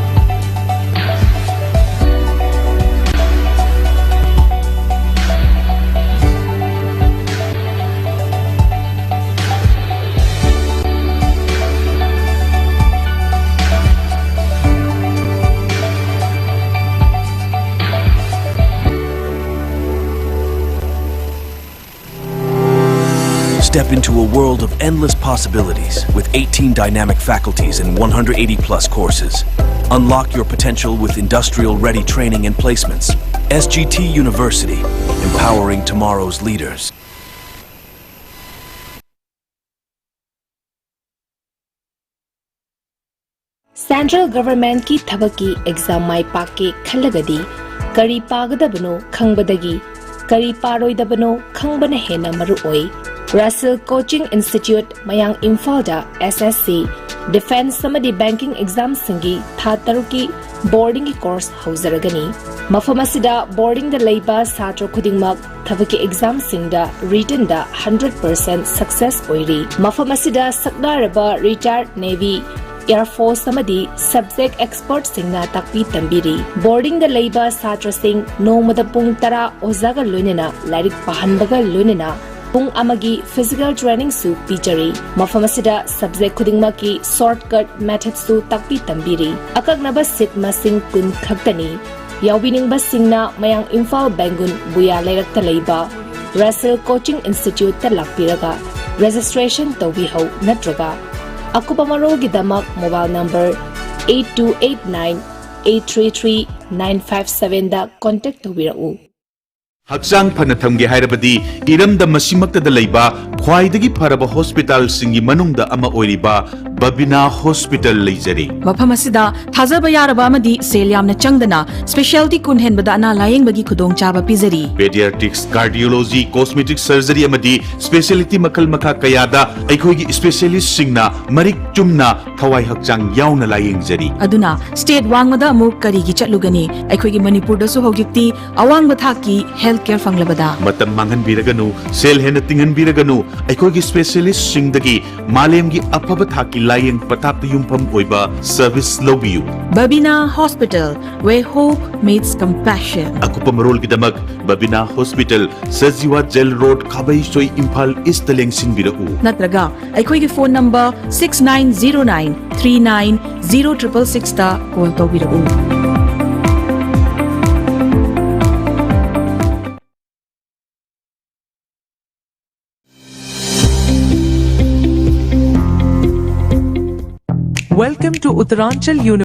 Step into a world of endless possibilities with eighteen dynamic faculties and one hundred eighty plus courses. Unlock your potential with industrial ready training and placements. S G T University, empowering tomorrow's leaders. Central Government ꯀꯤ ꯊꯕꯛꯀꯤ exam ꯃꯥꯏ ꯄꯥꯛꯀꯦ ꯈꯜꯂꯒꯗꯤ ꯀꯔꯤ ꯄꯥꯒꯗꯕꯅꯣ ꯈꯪꯕꯗꯒꯤ ꯀꯔꯤ ꯄꯥꯔꯣꯏꯗꯕꯅꯣ ꯈꯪꯕꯅ ꯍꯦꯟꯅ ꯃꯔꯨ ꯑꯣꯏ꯫ Russell Coaching Institute, ꯃꯌꯥꯡ ꯏꯝꯐꯥꯜꯗ S S C, defence ꯑꯃꯗꯤ banking exam ꯁꯤꯡꯒꯤ ꯊꯥ ꯇꯔꯨꯛꯀꯤ boarding ꯒꯤ course ꯍꯧꯖꯔꯒꯅꯤ꯫ ꯃꯐꯝ ꯑꯁꯤꯗ boarding ꯗ ꯂꯩꯕ ꯁꯥꯇ꯭ꯔ ꯈꯨꯗꯤꯡꯃꯛ ꯊꯕꯛꯀꯤ exam ꯁꯤꯡꯗ written ꯗ hundred percent success ꯑꯣꯏꯔꯤ꯫ ꯃꯐꯝ ꯑꯁꯤꯗ ꯁꯛꯅꯥꯏꯔꯕ retired Navy, Air Force ꯑꯃꯗꯤ subject expert ꯁꯤꯡꯅ ꯇꯥꯛꯄꯤ ꯇꯝꯕꯤꯔꯤ꯫ Boarding ꯗ ꯂꯩꯕ ꯁꯥꯇ꯭ꯔꯁꯤꯡ ꯅꯣꯡꯃꯗ ꯄꯨꯡ ꯇꯔꯥ ꯑꯣꯖꯥꯒ ꯂꯣꯏꯅꯅ ꯂꯥꯏꯔꯤꯛ ꯄꯥꯍꯟꯕꯒ ꯂꯣꯏꯅꯅ ꯄꯨꯡ ꯑꯃꯒꯤ physical training ꯁꯨ ꯄꯤꯖꯔꯤ꯫ ꯃꯐꯝ ꯑꯁꯤꯗ subject ꯈꯨꯗꯤꯡꯃꯛꯀꯤ shortcut method ꯁꯨ ꯇꯥꯛꯄꯤ ꯇꯝꯕꯤꯔꯤ꯫ ꯑꯀꯛꯅꯕ seat ꯃꯁꯤꯡ ꯀꯨꯟ ꯈꯛꯇꯅꯤ꯫ ꯌꯥꯎꯕꯤꯅꯤꯡꯕꯁꯤꯡꯅ ꯃꯌꯥꯡ ꯏꯝꯐꯥꯜ ꯕꯦꯡꯒꯨꯟ ꯕꯨꯌꯥ ꯂꯩꯔꯛꯇ ꯂꯩꯕ Russell Coaching Institute ꯇ ꯂꯥꯛꯄꯤꯔꯒ registration ꯇꯧꯕꯤꯍꯧ ꯅꯠꯇ꯭ꯔꯒ ꯑꯀꯨꯞꯄ ꯃꯔꯣꯜꯒꯤꯗꯃꯛ mobile number eight two eight nine eight three three nine five seven ꯗ contact ꯇꯧꯕꯤꯔꯛꯎ꯫ ꯍꯛꯆꯥꯡ ꯐꯅ ꯊꯝꯒꯦ ꯍꯥꯏꯔꯕꯗꯤ ꯏꯔꯝꯗꯝ ꯑꯁꯤꯃꯛꯇꯗ ꯂꯩꯕ ꯈ꯭ꯋꯥꯏꯗꯒꯤ ꯐꯔꯕ ꯍꯣꯁꯄꯤꯇꯥꯜꯁꯤꯡꯒꯤ ꯃꯅꯨꯡꯗ ꯑꯃ ꯑꯣꯏꯔꯤꯕ ꯕꯕꯤꯅꯥ ꯍꯣꯁꯄꯤꯇꯥꯜ ꯂꯩꯖꯔꯤ꯫ ꯃꯐꯝ ꯑꯁꯤꯗ ꯊꯥꯖꯕ ꯌꯥꯔꯕ ꯑꯃꯗꯤ ꯁꯦꯜ ꯌꯥꯝꯅ ꯆꯪꯗꯅ specialty ꯀꯨꯟ ꯍꯦꯟꯕꯗ ꯑꯅꯥ ꯂꯥꯌꯦꯡꯕꯒꯤ ꯈꯨꯗꯣꯡꯆꯥꯕ ꯄꯤꯖꯔꯤ꯫ Pediatrics, cardiology, cosmetic surgery ꯑꯃꯗꯤ specialty ꯃꯈꯜ ꯃꯈꯥ ꯀꯌꯥꯗ ꯑꯩꯈꯣꯏꯒꯤ specialist ꯁꯤꯡꯅ ꯃꯔꯤꯛ ꯆꯨꯝꯅ ꯊꯋꯥꯏ ꯍꯛꯆꯥꯡ ꯌꯥꯎꯅ ꯂꯥꯌꯦꯡꯖꯔꯤ꯫ ꯑꯗꯨꯅ state ꯋꯥꯡꯃꯗ ꯑꯃꯨꯛ ꯀꯔꯤꯒꯤ ꯆꯠꯂꯨꯒꯅꯤ? ꯑꯩꯈꯣꯏꯒꯤ ꯃꯅꯤꯄꯨꯔꯗꯁꯨ ꯍꯧꯖꯤꯛꯇꯤ ꯑꯋꯥꯡꯕ ꯊꯥꯛꯀꯤ health care ꯐꯪꯂꯕꯗ꯫ ꯃꯇꯝ ꯃꯥꯡꯍꯟꯕꯤꯔꯒꯅꯨ, ꯁꯦꯜ ꯍꯦꯟꯅ ꯇꯤꯡꯍꯟꯕꯤꯔꯒꯅꯨ, ꯑꯩꯈꯣꯏꯒꯤ specialist ꯁꯤꯡꯗꯒꯤ ꯃꯥꯂꯦꯝꯒꯤ ꯑꯐꯕ ꯊꯥꯛꯀꯤ ꯂꯥꯌꯦꯡ ꯄꯊꯥꯞꯇ ꯌꯨꯝꯐꯝ ꯑꯣꯏꯕ service ꯂꯧꯕꯤꯌꯨ꯫ Babina Hospital, where hope meets compassion. ꯑꯀꯨꯞꯄ ꯃꯔꯣꯜꯒꯤꯗꯃꯛ Babina hospital, Sajiwa jail road, Khabeisoi, Imphal east ꯂꯦꯡꯁꯤꯟꯕꯤꯔꯛꯎ꯫ ꯅꯠꯇ꯭ꯔꯒ ꯑꯩꯈꯣꯏꯒꯤ phone number six nine zero nine three nine zero triple six ꯇ call ꯇꯧꯕꯤꯔꯛꯎ꯫ Welcome to Uttaranchal University.